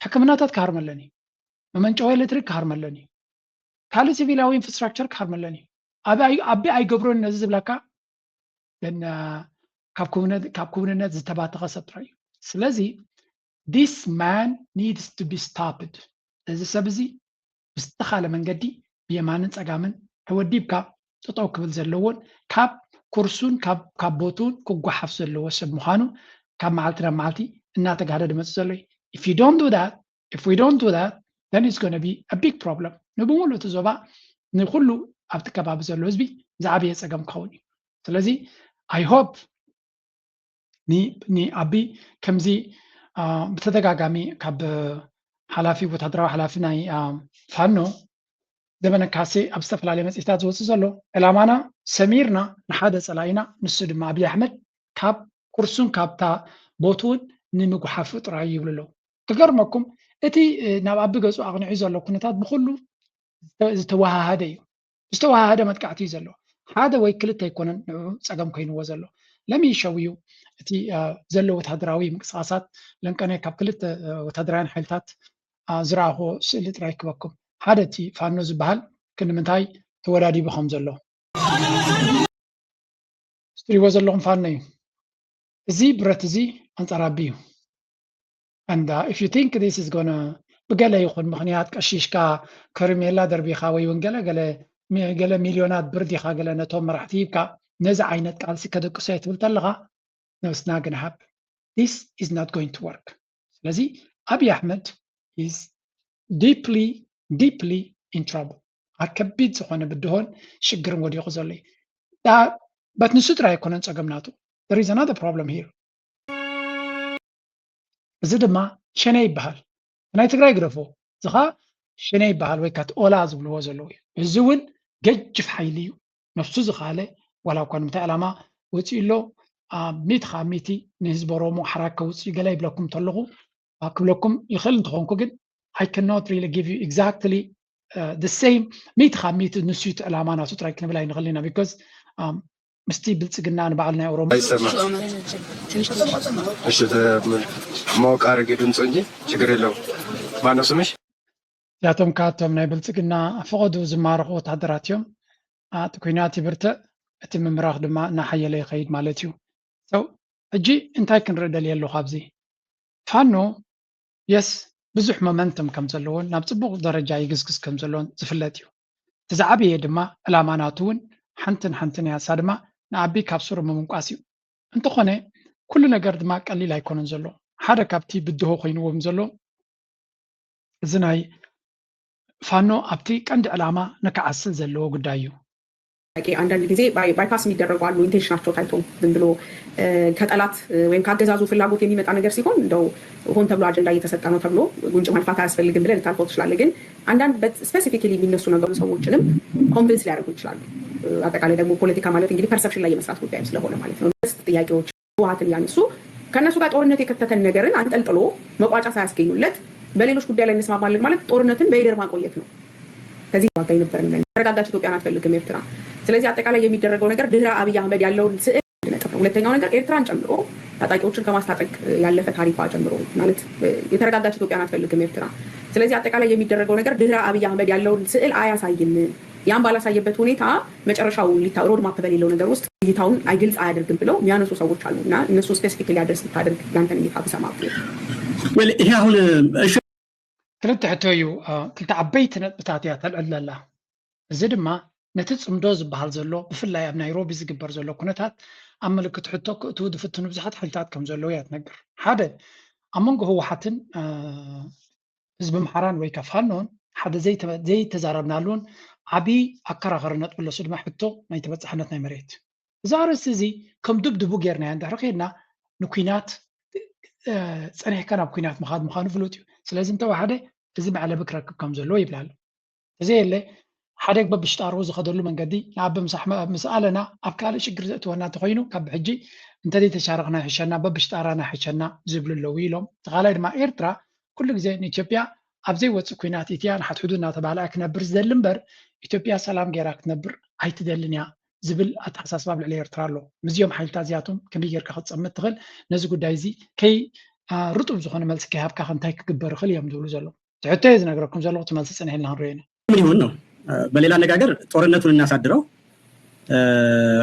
ሕክምናታት ክሃርመለን እዩ። መመንጨዊ ኤሌክትሪክ ክሃርመለን እዩ። ካልእ ሲቪላዊ ኢንፍራስትራክቸር ክሃርመለን እዩ። ኣቢ ኣይገብሮን ነዚ ዝብለካ ግን ካብ ክውንነት ዝተባተኸ ሰብ ጥራይ እዩ። ስለዚ this man needs to be stopped። እዚ ሰብ እዚ ብዝተኻለ መንገዲ ብየማንን ፀጋምን ተወዲብካ ጠጠው ክብል ዘለዎን ካብ ኩርሱን ካብ ቦቱን ክጓሓፍ ዘለዎ ሰብ ምዃኑ ካብ መዓልቲ ናብ መዓልቲ እናተጋደደ መፅእ ዘሎ እዩ። If you don't do that, if we don't do that, then it's going to be a big problem። ንብሙሉ እቲ ዞባ ንኩሉ ኣብቲ ከባቢ ዘሎ ህዝቢ ዝዓበየ ፀገም ክኸውን እዩ። ስለዚ I hope ንኣቢ ከምዚ ብተደጋጋሚ ካብ ሓላፊ ወታደራዊ ሓላፊ ናይ ፋኖ ዘመነ ካሴ ኣብ ዝተፈላለየ መፅኢታት ዝወፅእ ዘሎ ዕላማና ሰሚርና ንሓደ ፀላኢና ንሱ ድማ ኣብይ ኣሕመድ ካብ ኩርሱን ካብታ ቦትውን ንምጉሓፉ ጥራይ ይብሉ ኣለዉ። ክገርመኩም እቲ ናብ ኣቢ ገፁ ኣቕኒዑ ዘሎ ኩነታት ብኩሉ ዝተወሃሃደ እዩ። ዝተወሃሃደ መጥቃዕቲ እዩ ዘሎ። ሓደ ወይ ክልተ ኣይኮነን ንዕኡ ፀገም ኮይንዎ ዘሎ። ለሚ ሸው እዩ እቲ ዘሎ ወታደራዊ ምንቅስቃሳት ለንቀነ ካብ ክልተ ወታደራውያን ሓይልታት ዝረኣኹዎ ስእሊ ጥራይ ክበኩም። ሓደ እቲ ፋኖ ዝበሃል ክንምንታይ ተወዳዲቡ ከም ዘሎ ትሪእዎ ዘለኹም ፋኖ እዩ። እዚ ብረት እዚ ኣንፃር ኣቢ እዩ። And if you think this is gonna ብገለ ይኹን ምኽንያት ቀሺሽካ ከርሜላ ደርቢኻ ወይ እውን ገለ ገለ ሚልዮናት ብር ዲኻ ገለ ነቶም መራሕቲ ሂብካ ነዚ ዓይነት ቃልሲ ከደቅሶ እየ ትብል ተለኻ no, it's not gonna happen. This is not going to work. ስለዚ ኣብይ ኣሕመድ is deeply deeply in trouble። ኣብ ከቢድ ዝኾነ ብድሆን ሽግርን ወዲቑ ዘሎ እዩ። በት ንሱ ጥራይ ኣይኮነን ፀገም ናቱ። There is another problem here. እዚ ድማ ሸኔ ይበሃል። ናይ ትግራይ ግደፎ፣ እዚ ኸዓ ሸኔ ይበሃል ወይ ከዓ ኦላ ዝብልዎ ዘለዉ እዩ። እዚ እውን ገጅፍ ሓይሊ እዩ። ነፍሱ ዝኸኣለ ዋላ እኳ ንምንታይ ዕላማ ወፂኡ ኣሎ ኣብ ሚእቲ ካብ ሚእቲ ንህዝቢ ኦሮሞ ሓራ ከውፅእ ገለ ይብለኩም እንተለኹ ክብለኩም ይኽእል እንትኾንኩ ግን I cannot really give you exactly the same ሚእቲ ካብ ሚእቲ ንሱ እቲ ዕላማ ናቱ ጥራይ ክንብል ኣይንኽእል ኢና because ምስቲ ብልፅግና ንባዕሉ ናይ ኦሮሞ እሺ ማወቅ አድርጌ ድምፁ እንጂ ችግር የለው። ማነው ስምሽ? እዚኣቶም ካቶም ናይ ብልፅግና ፈቐዱ ዝማረኹ ወታደራት እዮም። እቲ ኩናት ይብርትዕ፣ እቲ ምምራኽ ድማ እናሓየለ ይኸይድ ማለት እዩ። ሰው ሕጂ እንታይ ክንርኢ ደልየ ኣለኹ ኣብዚ ፋኖ የስ ብዙሕ ሞመንተም ከም ዘለዎን ናብ ፅቡቕ ደረጃ ይግስግስ ከም ዘለዎን ዝፍለጥ እዩ። እቲ ዝዓበየ ድማ ዕላማ ናቱ እውን ሓንትን ሓንትን እያ፣ እሳ ድማ ንኣቢ ካብ ስሩ ምምንቋስ እዩ። እንተኾነ ኩሉ ነገር ድማ ቀሊል ኣይኮነን ዘሎ። ሓደ ካብቲ ብድሆ ኮይንዎም ዘሎ እዚ ናይ ፋኖ ኣብቲ ቀንዲ ዕላማ ንክዓስል ዘለዎ ጉዳይ እዩ። አንዳንድ ጊዜ ባይፓስ የሚደረጉ አሉ። ኢንቴንሽናቸው ታይቶ ዝም ብሎ ከጠላት ወይም ካገዛዙ ፍላጎት የሚመጣ ነገር ሲሆን እንደው ሆን ተብሎ አጀንዳ እየተሰጠ ነው ተብሎ ጉንጭ ማልፋት አያስፈልግም ብለህ ልታልፈው ትችላለህ። ግን አንዳንድ ስፔሲፊካሊ የሚነሱ ነገሩ ሰዎችንም ኮንቪንስ ሊያደርጉ ይችላሉ። አጠቃላይ ደግሞ ፖለቲካ ማለት እንግዲህ ፐርሰፕሽን ላይ የመስራት ጉዳይም ስለሆነ ማለት ነው። ጥያቄዎች ህወሓትን እያነሱ ከእነሱ ጋር ጦርነት የከተተን ነገርን አንጠልጥሎ መቋጫ ሳያስገኙለት በሌሎች ጉዳይ ላይ እንስማማለን ማለት ጦርነትን በይደር ማቆየት ነው። ከዚህ ዋጋ የነበረን የተረጋጋች ኢትዮጵያን አትፈልግም ኤርትራ። ስለዚህ አጠቃላይ የሚደረገው ነገር ድህረ አብይ አህመድ ያለውን ስዕል ነጥብ ነው። ሁለተኛው ነገር ኤርትራን ጨምሮ ታጣቂዎችን ከማስታጠቅ ያለፈ ታሪኳ ጀምሮ ማለት የተረጋጋች ኢትዮጵያን አትፈልግም ኤርትራ። ስለዚህ አጠቃላይ የሚደረገው ነገር ድህረ አብይ አህመድ ያለውን ስዕል አያሳይም። ያን ባላሳየበት ሁኔታ መጨረሻው ሊታ ሮድ ማፕ በሌለው ነገር ውስጥ እይታውን አይግልጽ አያደርግም ብለው የሚያነሱ ሰዎች አሉ እና እነሱ ስፔሲፊክ ሊያደርስ ብታደርግ ያንተን እይታ ብሰማ። ይሄ አሁን ክልተ ሕቶ እዩ። ክልተ ዓበይቲ ነጥብታት እያ ተልዕል ዘላ። እዚ ድማ ነቲ ፅምዶ ዝበሃል ዘሎ ብፍላይ ኣብ ናይሮቢ ዝግበር ዘሎ ኩነታት ኣብ ምልክት ሕቶ ክእትዉ ዝፍትኑ ብዙሓት ሓይልታት ከም ዘለዉ እያ ትነግር። ሓደ ኣብ መንጎ ህወሓትን ህዝቢ ኣምሓራን ወይ ከዓ ፋኖን ሓደ ዘይተዛረብናሉን ዓብዪ ኣከራኸሪ ነጥቢ ኣለሱ ድማ ሕቶ ናይ ተበፃሕነት ናይ መሬት። እዚ ኣርእስቲ እዚ ከም ድብድቡ ጌርናዮ እንድሕሪ ከይድና ንኩናት ፀኒሕካ ናብ ኩናት ምኻድ ምዃኑ ፍሉጥ እዩ። ስለዚ እንተወሓደ እዚ መዕለቢ ክረክብ ከም ዘለዎ ይብላል። እዚ የለ ሓደግ በብሽጣሩ ዝኸደሉ መንገዲ ንኣቢ ምስ ኣለና ኣብ ካልእ ሽግር ዘእትወና እንተኮይኑ ካብ ሕጂ እንተዘይተሻረኽና ይሕሸና በብሽጣራና ይሕሸና ዝብሉ ኣለዉ ኢሎም። እቲ ካልኣይ ድማ ኤርትራ ኩሉ ግዜ ንኢትዮጵያ ኣብ ዘይወፅእ ኩናት ኢትያ ንሓትሕዱ እናተባህለ ክነብር ዝደሊ እምበር ኢትዮጵያ ሰላም ገይራ ክትነብር ኣይትደልን እያ ዝብል ኣተሓሳስባ ኣብ ልዕሊ ኤርትራ ኣሎ። ምስዚኦም ሓይልታት እዚኣቶም ከመይ ጌርካ ክትፀምድ ትኽእል? ነዚ ጉዳይ እዚ ከይ ርጡብ ዝኾነ መልሲ ከይሃብካ ከ እንታይ ክግበር ይኽእል እዮም ዝብሉ ዘለዉ? ትሕቶ እየ ዝነግረኩም ዘለኹ፣ እቲ መልሲ ፅንሕ ኢልና ክንሪኦ ኢና። ምን ይሁን ነው። በሌላ አነጋገር ጦርነቱን እናሳድረው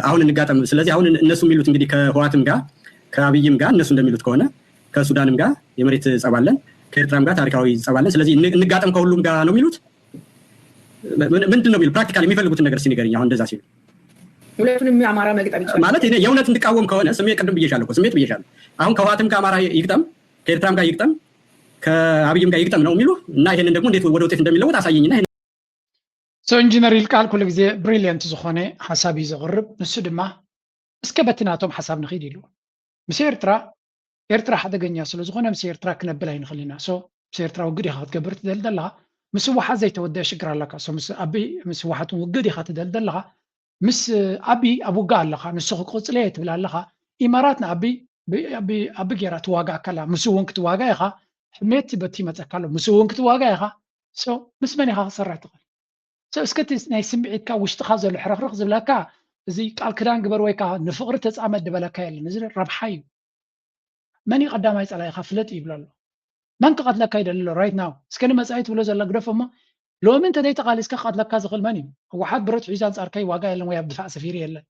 አሁን እንጋጠም። ስለዚህ አሁን እነሱ የሚሉት እንግዲህ ከህዋትም ጋር ከአብይም ጋር እነሱ እንደሚሉት ከሆነ ከሱዳንም ጋር የመሬት ጸባለን ከኤርትራም ጋር ታሪካዊ ጸባለን። ስለዚህ እንጋጠም ከሁሉም ጋር ነው የሚሉት። ምንድን ነው የሚሉት? ፕራክቲካሊ የሚፈልጉትን ነገር እስኪ ንገረኝ። አሁን እንደዛ ሲሉ ሁለቱንም አማራ መግጠም ይችላል ማለት እኔ የእውነት እንድቃወም ከሆነ ስሜ ቅድም ብዬሻለሁ እኮ ስሜት ብዬሻለሁ። አሁን ከህዋትም ጋር አማራ ይግጠም ከኤርትራም ጋር ይግጠም ከአብይም ጋር ይግጠም ነው የሚሉ እና ይሄንን ደግሞ እንዴት ወደ ውጤት እንደሚለወጥ አሳየኝና ኢንጂነር ይልቃል ኩሉ ግዜ ብሪሊየንት ዝኾነ ሓሳብ እዩ ዘቕርብ። ንሱ ድማ እስከ በቲ ናቶም ሓሳብ ንኽድ ኢሉ ምስ ኤርትራ ኤርትራ ሓደገኛ ስለ ዝኾነ ምስ ኤርትራ ክነብል ኣይንኽእል ኢና። ሶ ምስ ኤርትራ ውግድ ኢኻ ክትገብር ትደሊ ዘለኻ፣ ምስ ህወሓት ዘይተወደአ ሽግር ኣለካ። ሶ ምስ ኣቢ ምስ ህወሓት እውን ውግድ ኢኻ ትደሊ ዘለኻ፣ ምስ ኣቢ ኣብ ውጋ ኣለኻ፣ ንሱ ክቆፅለ እየ ትብል ኣለኻ። ኢማራት ንኣቢ ኣቢ ጌራ ትዋጋእ ከላ ምስ እውን ክትዋጋ ኢኻ። ሕሜት በቲ ይመፀካ ኣሎ ምስ እውን ክትዋጋ ኢኻ። ሶ ምስ መን ኢኻ ክሰርሕ ትኽእል? ሰብ እስከ እቲ ናይ ስምዒትካ ውሽጥኻ ዘሎ ሕርኽርኽ ዝብለካ እዚ ቃል ክዳን ግበር ወይ ከዓ ንፍቕሪ ተፃመድ ዝበለካ የለን። እዚ ረብሓ እዩ። መን እዩ ቀዳማይ ፀላኢኻ ፍለጥ ይብሎ ኣሎ። መን ክቐትለካ ይደሊ ኣሎ right now? እስከ ንመፃኢ ትብሎ ዘላ ግደፎ እሞ ሎሚ እንተዘይተቓሊስካ ክቐትለካ ዝኽእል መን እዩ? ህወሓት ብረት ሒዙ ኣንፃርካ ይዋጋእ የለን ወይ ኣብ ድፋዕ ሰፊሩ የለን።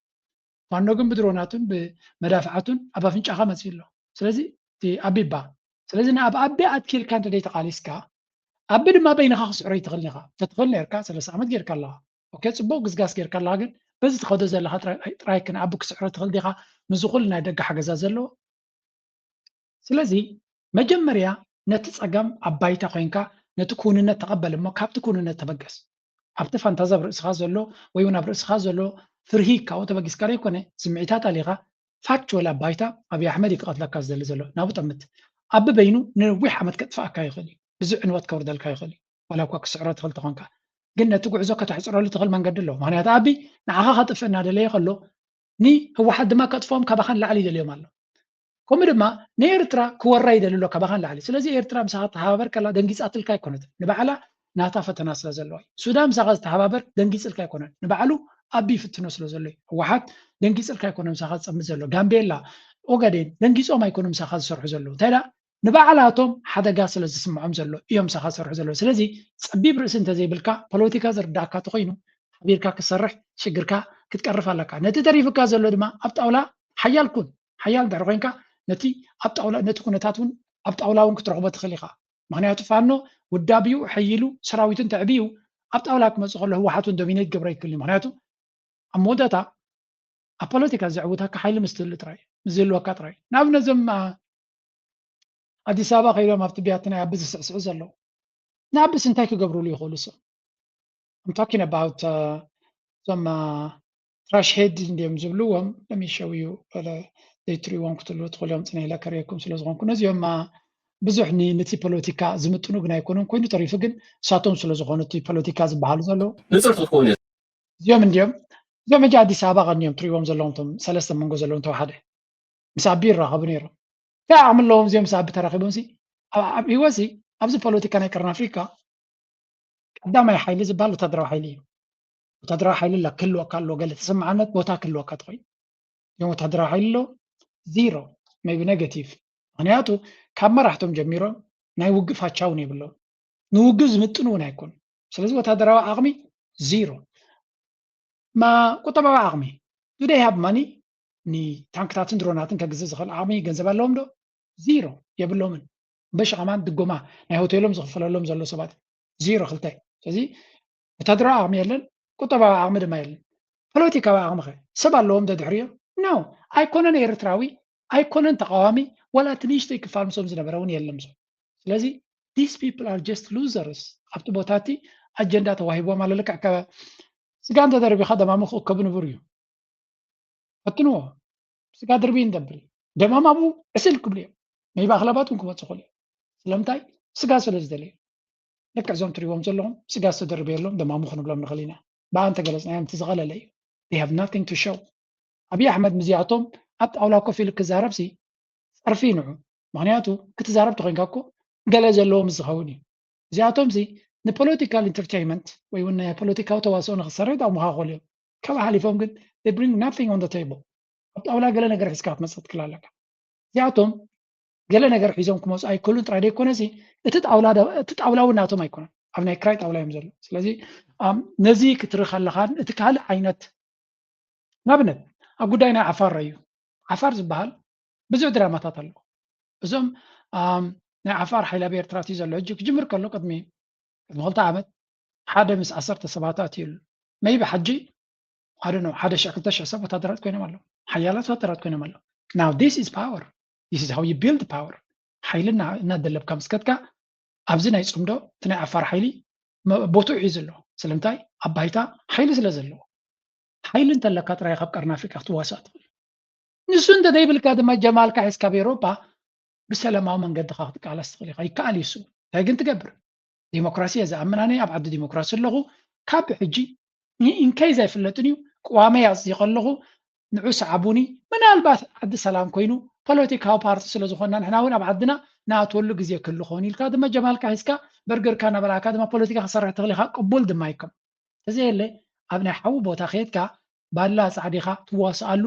ፋኖ ግን ብድሮናቱን ብመዳፍዓቱን ኣብ ኣፍንጫኻ መፅዩ ኣሎ። ስለዚ ኣቢባ ስለዚ ንኣብ ኣቢ ኣትኪልካ እንተዘይተቓሊስካ ኣቢ ድማ በይንኻ ክስዕሮ ይትኽእል ኢኻ። ተትኽእል ነርካ ሰለስተ ዓመት ጌርካ ኣለኻ። ኦኬ ፅቡቅ ግዝጋስ ጌርካ ኣለኻ፣ ግን በዚ ትኸዶ ዘለኻ ጥራይ ክንኣቢ ክስዕሮ ትኽእል ዲኻ? ምስዚ ኩሉ ናይ ደገ ሓገዛት ዘለዎ ስለዚ መጀመርያ ነቲ ጸገም ኣብ ባይታ ኮይንካ ነቲ ክውንነት ተቐበል እሞ ካብቲ ክውንነት ተበገስ። ኣብቲ ፋንታዚ ኣብ ርእስኻ ዘሎ ወይ እውን ኣብ ርእስኻ ዘሎ ፍርሂ ካብኡ ተበጊስካ ዘይኮነ ስምዒታት ኣሊኻ ፋክቹዋል ኣብ ባይታ ኣብይ ኣሕመድ እዩ ክቐትለካ ዝደሊ ዘሎ ናብኡ ጠምት። ኣቢ በይኑ ንነዊሕ ዓመት ከጥፍኣካ ይኽእል እዩ። ብዙሕ ዕንወት ከውርደልካ ይኽእል እዩ ዋላ እኳ ክስዕሮ ትኽእል ተኾንካ። ግን ነቲ ጉዕዞ ከተሕፅረሉ ትኽእል መንገዲ ኣለዎ። ምክንያቱ ኣቢ ንዓኻ ከጥፍእ እናደለየ ከሎ ንህወሓት ድማ ከጥፍኦም ካባኻ ንላዕሊ ይደልዮም ኣሎ። ከምኡ ድማ ንኤርትራ ክወራ ይደሊ ኣሎ ካባኻ ንላዕሊ። ስለዚ ኤርትራ ምሳኻ ተሃባበር ከላ ደንጊፃትልካ ኣይኮነትን፣ ንባዕላ ናታ ፈተና ስለ ዘለዋ እዩ። ሱዳን ምሳኻ ዝተሃባበር ደንጊፅልካ ኣይኮነን፣ ንባዕሉ ኣቢ ይፍትኖ ስለ ዘሎ እዩ። ህወሓት ደንጊፅልካ ኣይኮነ ምሳኻ ዝፀምድ ዘሎ። ጋምቤላ፣ ኦጋዴን ደንጊፆም ኣይኮኑ ምሳኻ ዝሰርሑ ዘለዉ። እንታይ ደኣ ንባዕላቶም ሓደጋ ስለ ዝስምዖም ዘሎ እዮም ምሳኻ ዝሰርሑ ዘለዉ። ስለዚ ፀቢብ ርእሲ እንተዘይብልካ ፖለቲካ ዝርዳእካ ተኮይኑ ሓቢርካ ክትሰርሕ ሽግርካ ክትቀርፍ ኣለካ። ነቲ ተሪፍካ ዘሎ ድማ ኣብ ጣውላ ሓያል ኩን። ሓያል እንድሕር ኮይንካ ነቲ ኣብ ጣውላ ነቲ ኩነታት እውን ኣብ ጣውላ እውን ክትረኽቦ ትኽእል ኢኻ። ምክንያቱ ፋኖ ውዳቢኡ ሓይሉ ሰራዊቱ እንተዕብዩ ኣብ ጣውላ ክመፅእ ከሎ ህወሓት እውን ዶሚኔት ክገብሮ ይክእል እዩ። ምክንያቱ ኣብ መወዳእታ ኣብ ፖለቲካ ዘዕውተካ ሓይሊ ምስ ትህሉ ጥራይ ምስ ዝህልወካ ጥራይ። ንኣብነት እዞም ኣዲስ ኣበባ ከይዶም ኣብቲ ቢያቲ ናይ ኣቢ ዝስዕስዑ ዘለዉ ንኣብስ እንታይ ክገብሩሉ ይኽእሉ? ሰብ I'm talking about እዞም ትራሽ ሄድ እንዲዮም ዝብልዎም ለሚሸውዩ ገለ ዘይትሪእዎም ክትህልዉ ትኽእሉ እዮም። ፅነ ኢለ ከርእየኩም ስለ ዝኾንኩ ነዚኦም ብዙሕ ነቲ ፖለቲካ ዝምጥኑ ግን ኣይኮኑን። ኮይኑ ተሪፉ ግን እሳቶም ስለ ዝኾኑ እቲ ፖለቲካ ዝበሃሉ ዘለዉ ንፅርቱ ትኸውን እዚኦም እንዲዮም እዚኦም ሕጂ ኣዲስ ኣበባ ቀኒዮም ትሪእዎም ዘለዎም እቶም ሰለስተ መንጎ ዘለዎም ተዋሓደ ምስ ኣቢ ይራኸቡ ነይሮም። እንታይ ዓቕሚ ኣለዎም እዚኦም ምስ ኣቢ ተራኺቦም ሲ ኣብ ህይወት ሲ ኣብዚ ፖለቲካ ናይ ቀርኒ ኣፍሪካ ቀዳማይ ሓይሊ ዝበሃል ወታደራዊ ሓይሊ እዩ። ወታደራዊ ሓይሊ ላ ክህልወካ ኣለዎ ገለ ተሰማዓነት ቦታ ክህልወካ ትኾይኑ እዚኦም ወታደራዊ ሓይሊ ኣለዎ ዚሮ maybe negative ምክንያቱ ካብ መራሕቶም ጀሚሮም ናይ ውግእ ፋቻ እውን የብሎም ንውግእ ዝምጥኑ እውን ኣይኮኑ ስለዚ ወታደራዊ ዓቕሚ ዚሮ ቁጠባዊ ዓቕሚ do they have money ንታንክታትን ድሮናትን ከግዝእ ዝኽእል ዓቕሚ ገንዘብ ኣለዎም ዶ ዚሮ የብሎምን በሽ ከማን ድጎማ ናይ ሆቴሎም ዝኽፈለሎም ዘሎ ሰባት ዚሮ ክልተ ስለዚ ወታደራዊ ዓቕሚ የለን ቁጠባዊ ዓቕሚ ድማ የለን ፖለቲካዊ ዓቕሚ ኸ ሰብ ኣለዎም ዶ ድሕሪኦም no ኣይኮነን ኤርትራዊ ኣይኮነን ተቃዋሚ ዋላ እቲ ንእሽተይ ክፋል ምስኦም ዝነበረ እውን የለን ምስኦም ስለዚ these people are just losers ኣብቲ ቦታ እቲ ኣጀንዳ ተዋሂቦም ኣሎ ልክዕ ከ ስጋ እንተደርቢኻ ደማሙ ክእከቡ ንቡር እዩ ፈትንዎ ስጋ ድርቢ ንደብር ደማም ኣብኡ ዕስል ክብሉ እዮም maybe ኣኽላባት እውን ክመፁ ክእሉ እዮም ስለምንታይ ስጋ ስለ ዝደለዩ ልክዕ እዞም ትሪእዎም ዘለኹም ስጋ ዝተደርበየሎም ደማሙ ክንብሎም ንኽእል ኢና ብኣን ተገለፅናዮም እቲ ዝቐለለ እዩ። They have nothing to show። ኣብይ ኣሕመድ ምዚኣቶም ኣብ ጣውላ ኮፍ ኢሉ ክዛረብ ሲ ጸርፊ ንዑ። ምክንያቱ ክትዛረብ ተኮይንካ እኮ ገለ ዘለዎም ዝኸውን እዩ። እዚኣቶም ሲ ንፖለቲካል ኢንተርቴይንመንት ወይ እውን ናይ ፖለቲካዊ ተዋስኦ ንክሰርሕ ይጠቕሙካ ክኾኑ እዮም። ካብ ሓሊፎም ግን they bring nothing on the table። ኣብ ጣውላ ገለ ነገር ሒዝካ ክትመፅእ ትክእል ኣለካ። እዚኣቶም ገለ ነገር ሒዞም ክመፁ ኣይክእሉን ጥራይ ዘይኮነ ሲ እቲ ጣውላ እውን ናቶም ኣይኮነን፣ ኣብ ናይ ክራይ ጣውላ እዮም ዘለዉ። ስለዚ ነዚ ክትርኢ ከለኻን እቲ ካልእ ዓይነት ንኣብነት ኣብ ጉዳይ ናይ ዓፋር ረዩ። ዓፋር ዝበሃል ብዙሕ ድራማታት ኣለዎ። እዞም ናይ ዓፋር ሓይሊ ኣብ ኤርትራ እቲ ዘሎ ሕጂ ክጅምር ከሎ ቅድሚ ቅድሚ ክልተ ዓመት ሓደ ምስ ዓሰርተ ሰባት ኣትዩሉ። መይቢ ሓጂ ሓደ ነው ሓደ ሽሕ ክልተ ሽሕ ሰብ ወታደራት ኮይኖም ኣለዉ። ሓያላት ወታደራት ኮይኖም ኣለዉ። Now this is power. This is how you build power. ሓይሊ እናደለብካ ምስ ከድካ ኣብዚ ናይ ፅምዶ እቲ ናይ ዓፋር ሓይሊ ቦትኡ ሒዙ ኣሎ። ስለምንታይ ኣብ ባይታ ሓይሊ ስለ ዘለዎ። ሓይሊ እንተለካ ጥራይ ካብ ቀርኒ ኣፍሪቃ ክትዋሳእ ትኽእል። ንሱ እንተዘይብልካ ድማ ጀማልካ ሒዝካ ኣብ ኤውሮጳ ብሰላማዊ መንገድኻ ክትቃለስ ትኽእል ኢኻ። ይከኣል እዩ እሱ። እንታይ ግን ትገብር? ዲሞክራሲ እየ ዝኣምን ኣነ፣ ኣብ ዓዲ ዲሞክራሲ ኣለኹ። ካብ ሕጂ ኢንኬዝ ኣይፍለጥን እዩ፣ ቅዋመይ ኣጽዲቐ ኣለኹ፣ ንዑ ሰዓቡኒ። ምናልባት ዓዲ ሰላም ኮይኑ ፖለቲካዊ ፓርቲ ስለ ዝኾንና ንሕና እውን ኣብ ዓድና ንኣትወሉ ግዜ ክህሉ ክኸውን ኢልካ ድማ ጀማልካ ሒዝካ በርገርካ እናበላዕካ ድማ ፖለቲካ ክሰርሕ ትኽእል ኢኻ። ቅቡል ድማ ይከም ተዘየለ ኣብ ናይ ሓዊ ቦታ ከየድካ ባላ ጻዕዲኻ ትዋስኣሉ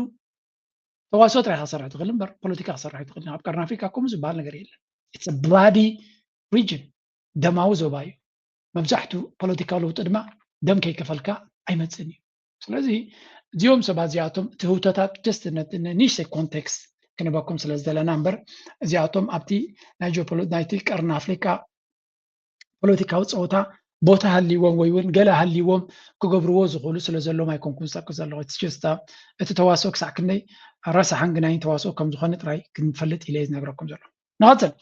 ተዋስኦ ጥራይ ክሰርሕ ትኽእል እምበር ፖለቲካ ክሰርሕ ኣይትኽእልን። ኣብ ቀርኒ ኣፍሪካ ከምኡ ዝበሃል ነገር የለን። It's a bloody region። ደማዊ ዞባ እዩ። መብዛሕቱ ፖለቲካዊ ለውጢ ድማ ደም ከይከፈልካ ኣይመፅእን እዩ። ስለዚ እዚኦም ሰባት እዚኣቶም እቲ ህውተታት just ንእሽተይ ኮንቴክስት ክንበኩም ስለ ዝደለና እምበር እዚኣቶም ኣብቲ ናይ ጂኦፖለቲ ናይቲ ቀርኒ ኣፍሪካ ፖለቲካዊ ፀወታ ቦታ ሃልይዎም ወይ እውን ገለ ሃልይዎም ክገብርዎ ዝኽእሉ ስለ ዘለዎም ኣይኮንኩን ዝጠቅስ ዘለኹ። It's just እቲ ተዋስኦ ክሳዕ ክንደይ ረሳሕን ግናይን ተዋስኦ ከም ዝኾነ ጥራይ ክንፈልጥ ኢለ እየ ዝነግረኩም ዘለኹ። ንቐፅል።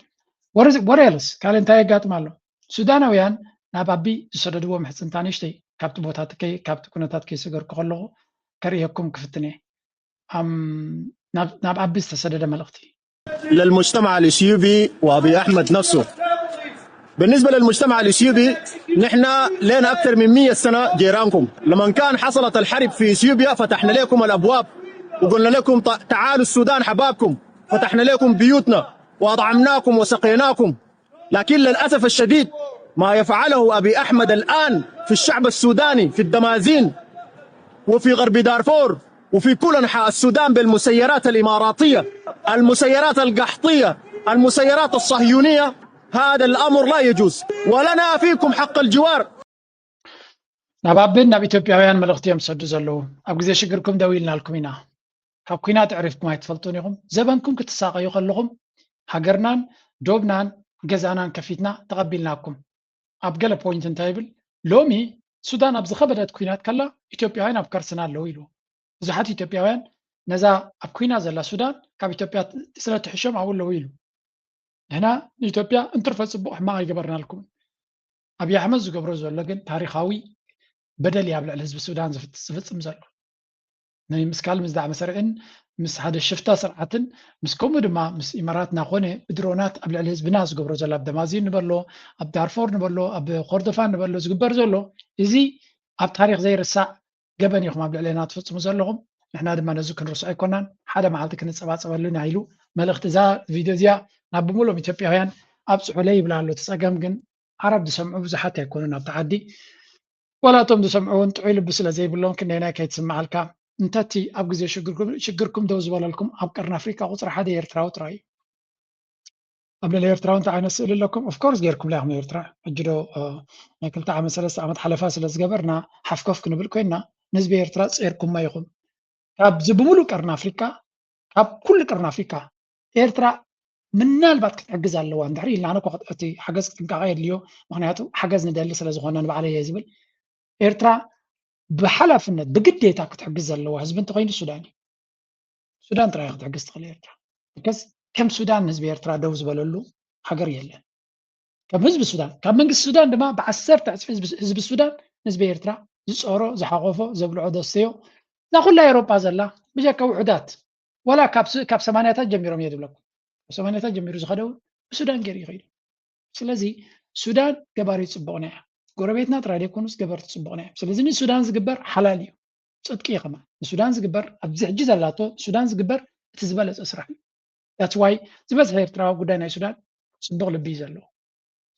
What else? ካልእ እንታይ የጋጥም ኣሎ? ሱዳናውያን ናብ ኣቢ ዝሰደድዎ ምሕፅንታ ንእሽተይ ካብቲ ቦታ ትከይ ካብቲ ኩነታት ከይሰገርኩ ከለኹ ከርእየኩም ክፍትን እየ። ናብ ኣቢ ዝተሰደደ መልእኽቲ። للمجتمع الإثيوبي وأبي أحمد نفسه. بالنسبة للمجتمع الإثيوبي، نحن لنا أكثر من مية سنة جيرانكم. لما كان حصلت الحرب في إثيوبيا، فتحنا لكم الأبواب وقلنا لكم: "ت-، تعالوا السودان حبابكم". فتحنا لكم بيوتنا وأطعمناكم وسقيناكم. لكن للأسف الشديد ما يفعله أبي أحمد الآن في الشعب السوداني، في الدمازين وفي غرب دارفور وفي كل أنحاء السودان بالمسيرات الإماراتية، المسيرات القحطية، المسيرات الصهيونية، هذا الأمر لا يجوز، ولنا فيكم حق الجوار. ናብ ኣቢን ናብ ኢትዮጵያውያን መልእኽቲ እዮም ዝሰዱ ዘለዉ። ኣብ ግዜ ሽግርኩም ደው ኢልናልኩም ኢና። ካብ ኲናት ኣዕሪፍኩም ኣይትፈልጡን ኢኹም። ዘበንኩም ክትሳቐዩ ከለኹም ሃገርናን ዶብናን ገዛናን ከፊትና ተቐቢልናኩም። ኣብ ገለ ፖይንት እንታይ ይብል? ሎሚ ሱዳን ኣብ ዝኸበደት ኲናት ከላ ኢትዮጵያውያን ኣብ ከርስና ኣለዉ ኢሉ። ብዙሓት ኢትዮጵያውያን ነዛ ኣብ ኲናት ዘላ ሱዳን ካብ ኢትዮጵያ ስለ ትሕሾም ኣብኡ ኣለዉ ኢሉ። ንሕና ንኢትዮጵያ እንትርፈ ፅቡቕ ሕማቕ ኣይገበርናልኩምን። ኣብይ ኣሕመድ ዝገብሮ ዘሎ ግን ታሪኻዊ በደል እዩ ኣብ ልዕሊ ህዝቢ ሱዳን ዝፍጽም ዘሎ። ናይ ምስ ካልእ ምስ ዳዕመ ሰርዕን ምስ ሓደ ሽፍታ ስርዓትን ምስ ከምኡ ድማ ምስ ኢማራትና ኮነ ብድሮናት ኣብ ልዕሊ ህዝብና ዝገብሮ ዘሎ ኣብ ደማዚን ንበሎ ኣብ ዳርፎር ንበሎ ኣብ ኮርዶፋን ንበሎ ዝግበር ዘሎ እዚ ኣብ ታሪክ ዘይርሳዕ ገበን ኢኹም ኣብ ልዕሌና ትፍጽሙ ዘለኹም። ንሕና ድማ ነዚ ክንርስዖ ኣይኮናን። ሓደ መዓልቲ ክንጸባጸበሉ ኢና ኢሉ መልእኽቲ እዛ ቪድዮ እዚኣ ናብ ብምሉኦም ኢትዮጵያውያን ኣብጽሑለይ ይብላ ኣሎ። እቲ ጸገም ግን ዓረብ ዝሰምዑ ብዙሓት ኣይኮኑን ኣብቲ ዓዲ። ዋላ እቶም ዝሰምዑ እውን ጥዑይ ልቢ ስለ ዘይብሎም ክንደየናይ ከይትስምዓልካ። እንተቲ ኣብ ግዜ ሽግርኩም ደው ዝበለልኩም ኣብ ቀርኒ ኣፍሪቃ ቁጽሪ ሓደ ኤርትራዊ ጥራይ እዩ። ኣብ ልዕሊ ኤርትራዊ እንታይ ዓይነት ስእሊ ኣለኩም? ኦፍኮርስ ጌርኩምላ ኢኹም ኤርትራ። ሕጂ ዶ ናይ ክልተ ዓመት ሰለስተ ዓመት ሓለፋ ስለ ዝገበርና ሓፍኮፍ ክንብል ኮይንና ንህዝቢ ኤርትራ ጼርኩማ ኢኹም። ካብዚ ብምሉእ ቀርኒ ኣፍሪቃ ካብ ኩሉ ቀርኒ ኣፍሪቃ ኤርትራ ምናልባት ክትሕግዝ ኣለዋ እንድሕር ኢልና ኣነ እቲ ሓገዝ ጥንቃቐ የድልዮ። ምክንያቱ ሓገዝ ንደሊ ስለ ዝኾነ ንባዕለይ እየ ዝብል። ኤርትራ ብሓላፍነት ብግዴታ ክትሕግዝ ዘለዋ ህዝቢ እንተኮይኑ ሱዳን እዩ። ሱዳን ጥራይ ክትሕግዝ ትኽእል ኤርትራ። ከስ ከም ሱዳን ህዝቢ ኤርትራ ደው ዝበለሉ ሃገር የለን። ከም ህዝቢ ሱዳን ካብ መንግስቲ ሱዳን ድማ ብዓሰርተ ዕፅፊ ህዝቢ ሱዳን ህዝቢ ኤርትራ ዝፀሮ ዝሓቆፎ ዘብልዖ ዘስተዮ እዛ ኩላ ኤሮጳ ዘላ ብጀካ ውሑዳት ወላ ካብ ሰማንያታት ጀሚሮም እየ ዝብለኩም። ካብ ሰማንያታት ጀሚሩ ዝኸደ እውን ብሱዳን ገይሩ ይኸይዱ። ስለዚ ሱዳን ገባሪ ፅቡቕና እያ። ጎረቤትና ጥራይ ዘይኮኑስ ገበርቲ ጽቡቕና እዮም። ስለዚ ንሱዳን ዝግበር ሓላል እዩ፣ ጽድቂ እዩ። ከማን ንሱዳን ዝግበር፣ ኣብዚ ሕጂ ዘላቶ ሱዳን ዝግበር እቲ ዝበለጸ ስራሕ እዩ። That's why ዝበዝሐ ኤርትራዊ ጉዳይ ናይ ሱዳን ጽቡቕ ልቢ እዩ ዘለዎ።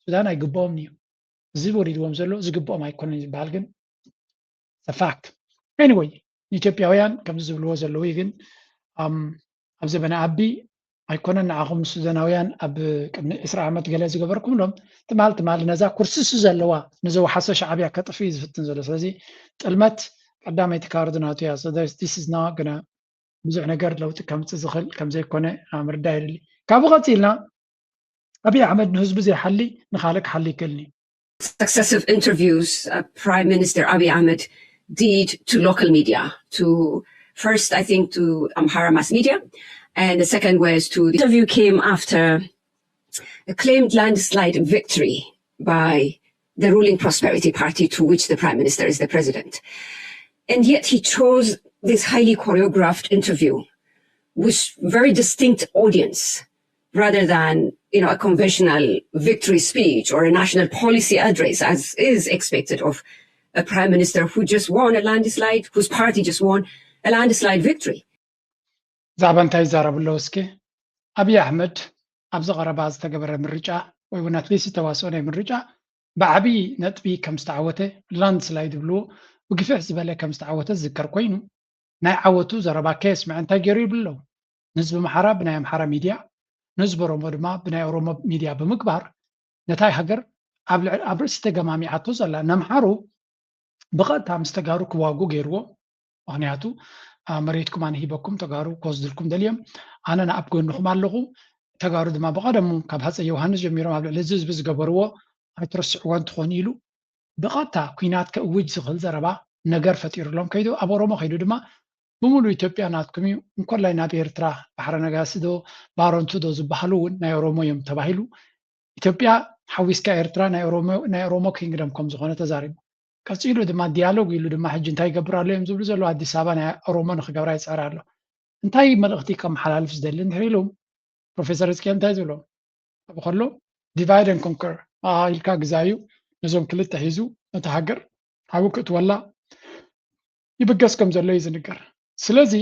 ሱዳን ኣይግብኦምን እዩ። እዚ ወሪድዎም ዘሎ ዝግብኦም ኣይኮነን ዝበሃል ግን it's a fact። Anyway፣ ንኢትዮጵያውያን ከምዚ ዝብልዎ ዘለዉ እዩ፣ ግን ኣብ ዘበነ ኣቢ ኣይኮነን ንዓኹም ሱዳናውያን ኣብ ቅድሚ ዕስራ ዓመት ገለ ዝገበርኩምሎም ትማል ትማል ነዛ ኩርሲሱ ዘለዋ ንዘወሓሶ ሻዕብያ ከጥፍ እዩ ዝፍትን ዘሎ። ስለዚ ጥልመት ቀዳመይቲ ካርድ ናቱ እያ። So this is not gonna ብዙሕ ነገር ለውጢ ከምፅእ ዝኽእል ከምዘይኮነ ምርዳእ የድሊ። ካብኡ ቀፂልና ኣቢይ ኣሕመድ ንህዝቡ ዘይሓሊ ንኻልእ ክሓሊ ይክእልኒ። Successive interviews uh, Prime Minister Abiy Ahmed did to local media, to first, I think, to Amhara mass media, and the second was to the interview came after a claimed landslide victory by the ruling Prosperity Party, to which the Prime Minister is the president. And yet he chose this highly choreographed interview with very distinct audience rather than you know a conventional victory speech or a national policy address as is expected of a prime minister who just won a landslide, whose party just won a landslide victory. ዛዕባ እንታይ ይዛረቡ ኣለዉ እስኪ? ኣብይ ኣሕመድ ኣብዚ ቀረባ ዝተገበረ ምርጫ ወይ እውን ኣትሊስት ዝተዋስኦ ናይ ምርጫ ብዓብዪ ነጥቢ ከም ዝተዓወተ ላንድስላይድ ዝብልዎ ብግፍሕ ዝበለ ከም ዝተዓወተ ዝዝከር ኮይኑ ናይ ዓወቱ ዘረባ ከየስምዐ እንታይ ገይሩ ይብሉ ኣለዉ። ንህዝቢ ኣምሓራ ብናይ ኣምሓራ ሚድያ፣ ንህዝቢ ኦሮሞ ድማ ብናይ ኦሮሞ ሚድያ ብምግባር ነታይ ሃገር ኣብ ርእሲ ተገማሚዓቶ ዘላ ነምሓሩ ብቐጥታ ምስ ተጋሩ ክዋጉ ገይርዎ። ምክንያቱ መሬትኩም ኣነ ሂበኩም ተጋሩ ክወስድልኩም ደልዮም፣ ኣነ ንኣብ ጎንኹም ኣለኹ። ተጋሩ ድማ ብቐደሙ ካብ ሃፀይ ዮሃንስ ጀሚሮም ኣብ ልዕሊ እዚ ህዝቢ ዝገበርዎ ኣይትረስዕዎ እንትኾኑ ኢሉ ብቐጥታ ኩናት ከእውጅ ዝኽእል ዘረባ ነገር ፈጢሩሎም ከይዱ ኣብ ኦሮሞ ከይዱ ድማ ብምሉ ኢትዮጵያ ናትኩም እዩ፣ እንኮላይ ናብ ኤርትራ ባሕረ ነጋሲ ዶ ባረንቱ ዶ ዝበሃሉ እውን ናይ ኦሮሞ እዮም ተባሂሉ ኢትዮጵያ ሓዊስካ ኤርትራ ናይ ኦሮሞ ኪንግደም ከም ዝኾነ ተዛሪቡ። ቀፂሉ ድማ ዲያሎግ ኢሉ ድማ ሕጂ እንታይ ይገብር ኣሎ እዮም ዝብሉ ዘለዉ ኣዲስ ኣበባ ናይ ኦሮሞ ንክገብራ ይፅዕር ኣሎ። እንታይ መልእኽቲ ከመሓላልፍ ዝደሊ እንድሕር ኢሉ ፕሮፌሰር ህዝቅኤል እንታይ ዝብሎ ኣብ ከሎ divide and conquer ኢልካ ግዛዩ ነዞም ክልተ ሒዙ ነቲ ሃገር ሓዊ ክእትወላ ይብገስ ከም ዘሎ እዩ ዝንገር። ስለዚ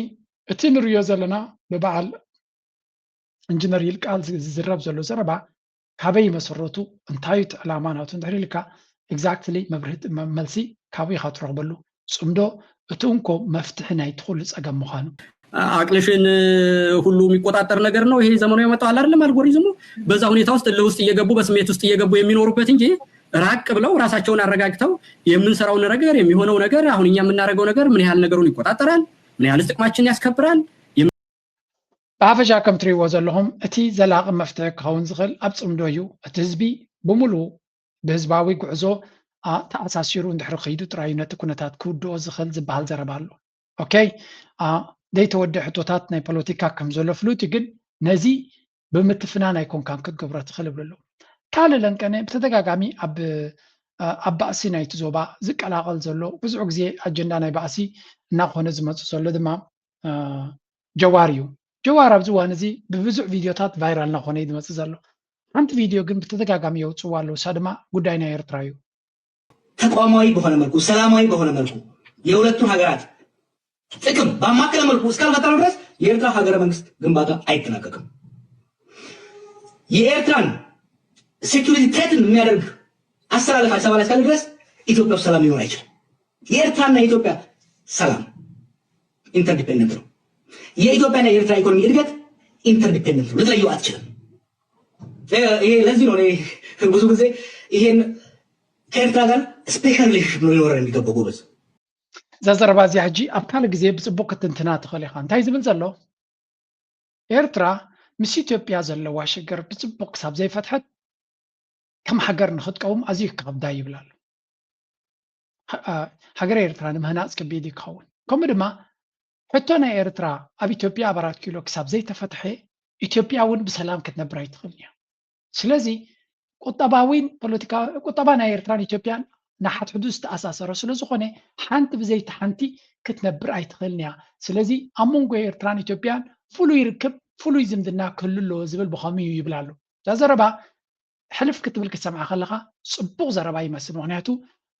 እቲ ንሪዮ ዘለና ብበዓል ኢንጂነር ይልቃል ዝዝረብ ዘሎ ዘረባ ካበይ መሰረቱ እንታይ እቲ ዕላማ ናቱ እንድሕር ኢልካ exactly መብርሂ መልሲ ካብኡ ኢኻ ትረኽበሉ። ፅምዶ እቲ እንኮ መፍትሒ ናይቲ ኩሉ ፀገም ምዃኑ አቅልሽን ሁሉ የሚቆጣጠር ነገር ነው ይሄ ዘመኑ ያመጣው አለ አይደለም አልጎሪዝሙ። በዛ ሁኔታ ውስጥ እልህ ውስጥ እየገቡ በስሜት ውስጥ እየገቡ የሚኖሩበት እንጂ ራቅ ብለው ራሳቸውን አረጋግተው የምንሰራው ነገር የሚሆነው ነገር አሁን እኛ የምናደርገው ነገር ምን ያህል ነገሩን ይቆጣጠራል፣ ምን ያህልስ ጥቅማችንን ያስከብራል። ብሓፈሻ ከም ትሪእዎ ዘለኹም እቲ ዘላቒ መፍትሒ ክኸውን ዝኽእል ኣብ ፅምዶ እዩ። እቲ ህዝቢ ብምሉ ብህዝባዊ ጉዕዞ ተኣሳሲሩ እንድሕሪ ከይዱ ጥራይ ነቲ ኩነታት ክውድኦ ዝኽእል ዝበሃል ዘረባ ኣሎ። ኦኬ ዘይተወደ ሕቶታት ናይ ፖለቲካ ከም ዘሎ ፍሉጥ ግን ነዚ ብምትፍናን ኣይኮንካን ክትገብሮ ትኽእል ይብሉ ኣለዉ። ካልእ ለንቀነ ብተደጋጋሚ ኣብ ኣብ ባእሲ ናይቲ ዞባ ዝቀላቐል ዘሎ ብዙሕ ግዜ ኣጀንዳ ናይ ባእሲ እናኾነ ዝመፁ ዘሎ ድማ ጀዋር እዩ። ጀዋር ኣብዚ እዋን እዚ ብብዙሕ ቪድዮታት ቫይራል እናኾነ እዩ ዝመፅእ ዘሎ። ሓንቲ ቪድዮ ግን ብተደጋጋሚ የውፅዋ ኣለዉ። እሳ ድማ ጉዳይ ናይ ኤርትራ እዩ። ተቋማዊ በሆነ መልኩ ሰላማዊ በሆነ መልኩ የሁለቱን ሀገራት ጥቅም ባማከለ መልኩ እስካልፈጠረ ድረስ የኤርትራ ሀገረ መንግስት ግንባታ አይጠናቀቅም። የኤርትራን ሴኩሪቲ ትሬትን የሚያደርግ አሰላለፍ አዲስ አበባ ላይ እስካለ ድረስ ኢትዮጵያ ውስጥ ሰላም ሊኖር አይችልም። የኤርትራና የኢትዮጵያ ሰላም ኢንተርዲፔንደንት ነው። የኢትዮጵያና የኤርትራ ኢኮኖሚ እድገት ኢንተርዲፔንደንት ነው። ልትለየው አትችልም። ይሄ ለዚህ ነው ብዙ ጊዜ ይሄን ከኤርትራ ጋር ስፔሻል ሪሌሽንሽፕ ነው ሊኖረን የሚገባው ጎበዝ። እዛ ዘረባ እዚኣ ሕጂ ኣብ ካልእ ግዜ ብፅቡቅ ክትንትና ትኽእል ኢኻ። እንታይ ዝብል ዘሎ ኤርትራ ምስ ኢትዮጵያ ዘለዋ ሽግር ብፅቡቅ ክሳብ ዘይፈትሐት ከም ሃገር ንክትቀውም ኣዝዩ ክኸብዳ ይብል ኣሎ። ሃገረ ኤርትራ ንምህናፅ ከቢድ እዩ ክኸውን። ከምኡ ድማ ሕቶ ናይ ኤርትራ ኣብ ኢትዮጵያ ኣብ ኣራት ኪሎ ክሳብ ዘይተፈትሐ ኢትዮጵያ እውን ብሰላም ክትነብር ኣይትኽእልን እያ። ስለዚ ቁጠባዊን ፖለቲካ ቁጠባ ናይ ኤርትራን ኢትዮጵያን ንሓድሕዱ ዝተኣሳሰረ ስለዝኾነ ሓንቲ ብዘይቲ ሓንቲ ክትነብር ኣይትኽእልን እያ። ስለዚ ኣብ መንጎ ኤርትራን ኢትዮጵያን ፍሉይ ርክብ ፍሉይ ዝምድና ክህሉ ኣለዎ ዝብል ብኸምኡ እዩ ይብል ኣሎ። እዛ ዘረባ ሕልፍ ክትብል ክትሰምዓ ከለኻ ጽቡቕ ዘረባ ይመስል። ምኽንያቱ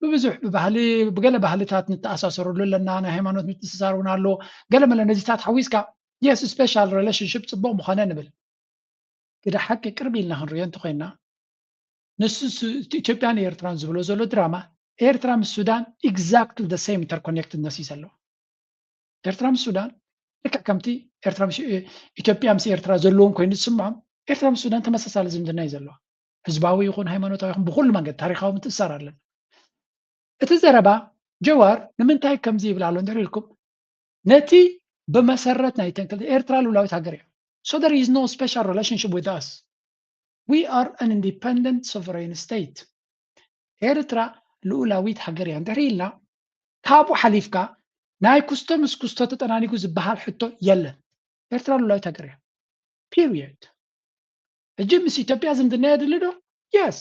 ብብዙሕ ብባህሊ ብገለ ባህልታት ንተኣሳሰረሉ ኣለና፣ ናይ ሃይማኖት ምትእስሳር እውን ኣሎ። ገለ መለ ነዚታት ሓዊስካ የስ ስፔሻል ሪሌሽንሽፕ ጽቡቕ ምኾነ ንብል። ግደ ሓቂ ቅርብ ኢልና ክንሪኦ እንተኮይና ንሱ ኢትዮጵያን ኤርትራን ዝብሎ ዘሎ ድራማ ኤርትራ ምስ ሱዳን exactly the same interconnectedness እዩ ዘለዎ። ኤርትራ ምስ ሱዳን ልክዕ ከምቲ ኤርትራ ምስ ኢትዮጵያ ምስ ኤርትራ ዘለዎም ኮይኑ ዝስምዖም ኤርትራ ምስ ሱዳን ተመሳሳሊ ዝምድና እዩ ዘለዋ። ህዝባዊ ይኹን ሃይማኖታዊ ይኹን ብኩሉ መንገዲ ታሪካዊ ምትእሳር ኣለና። እቲ ዘረባ ጀዋር ንምንታይ ከምዚ ይብል ኣሎ እንድሕር ኢልኩም ነቲ ብመሰረት ናይ ተንክል ኤርትራ ልኡላዊት ሃገር እያ። So there is no special relationship with us. We are an independent sovereign state. ኤርትራ ልኡላዊት ሃገር እያ እንድሕር ኢልና ካብኡ ሓሊፍካ ናይ ኩስቶ ምስ ኩስቶ ተጠናኒጉ ዝበሃል ሕቶ የለን። ኤርትራ ልኡላዊት ሃገር እያ። Period. ሕጂ ምስ ኢትዮጵያ ዝምድና የድሊ ዶ? Yes.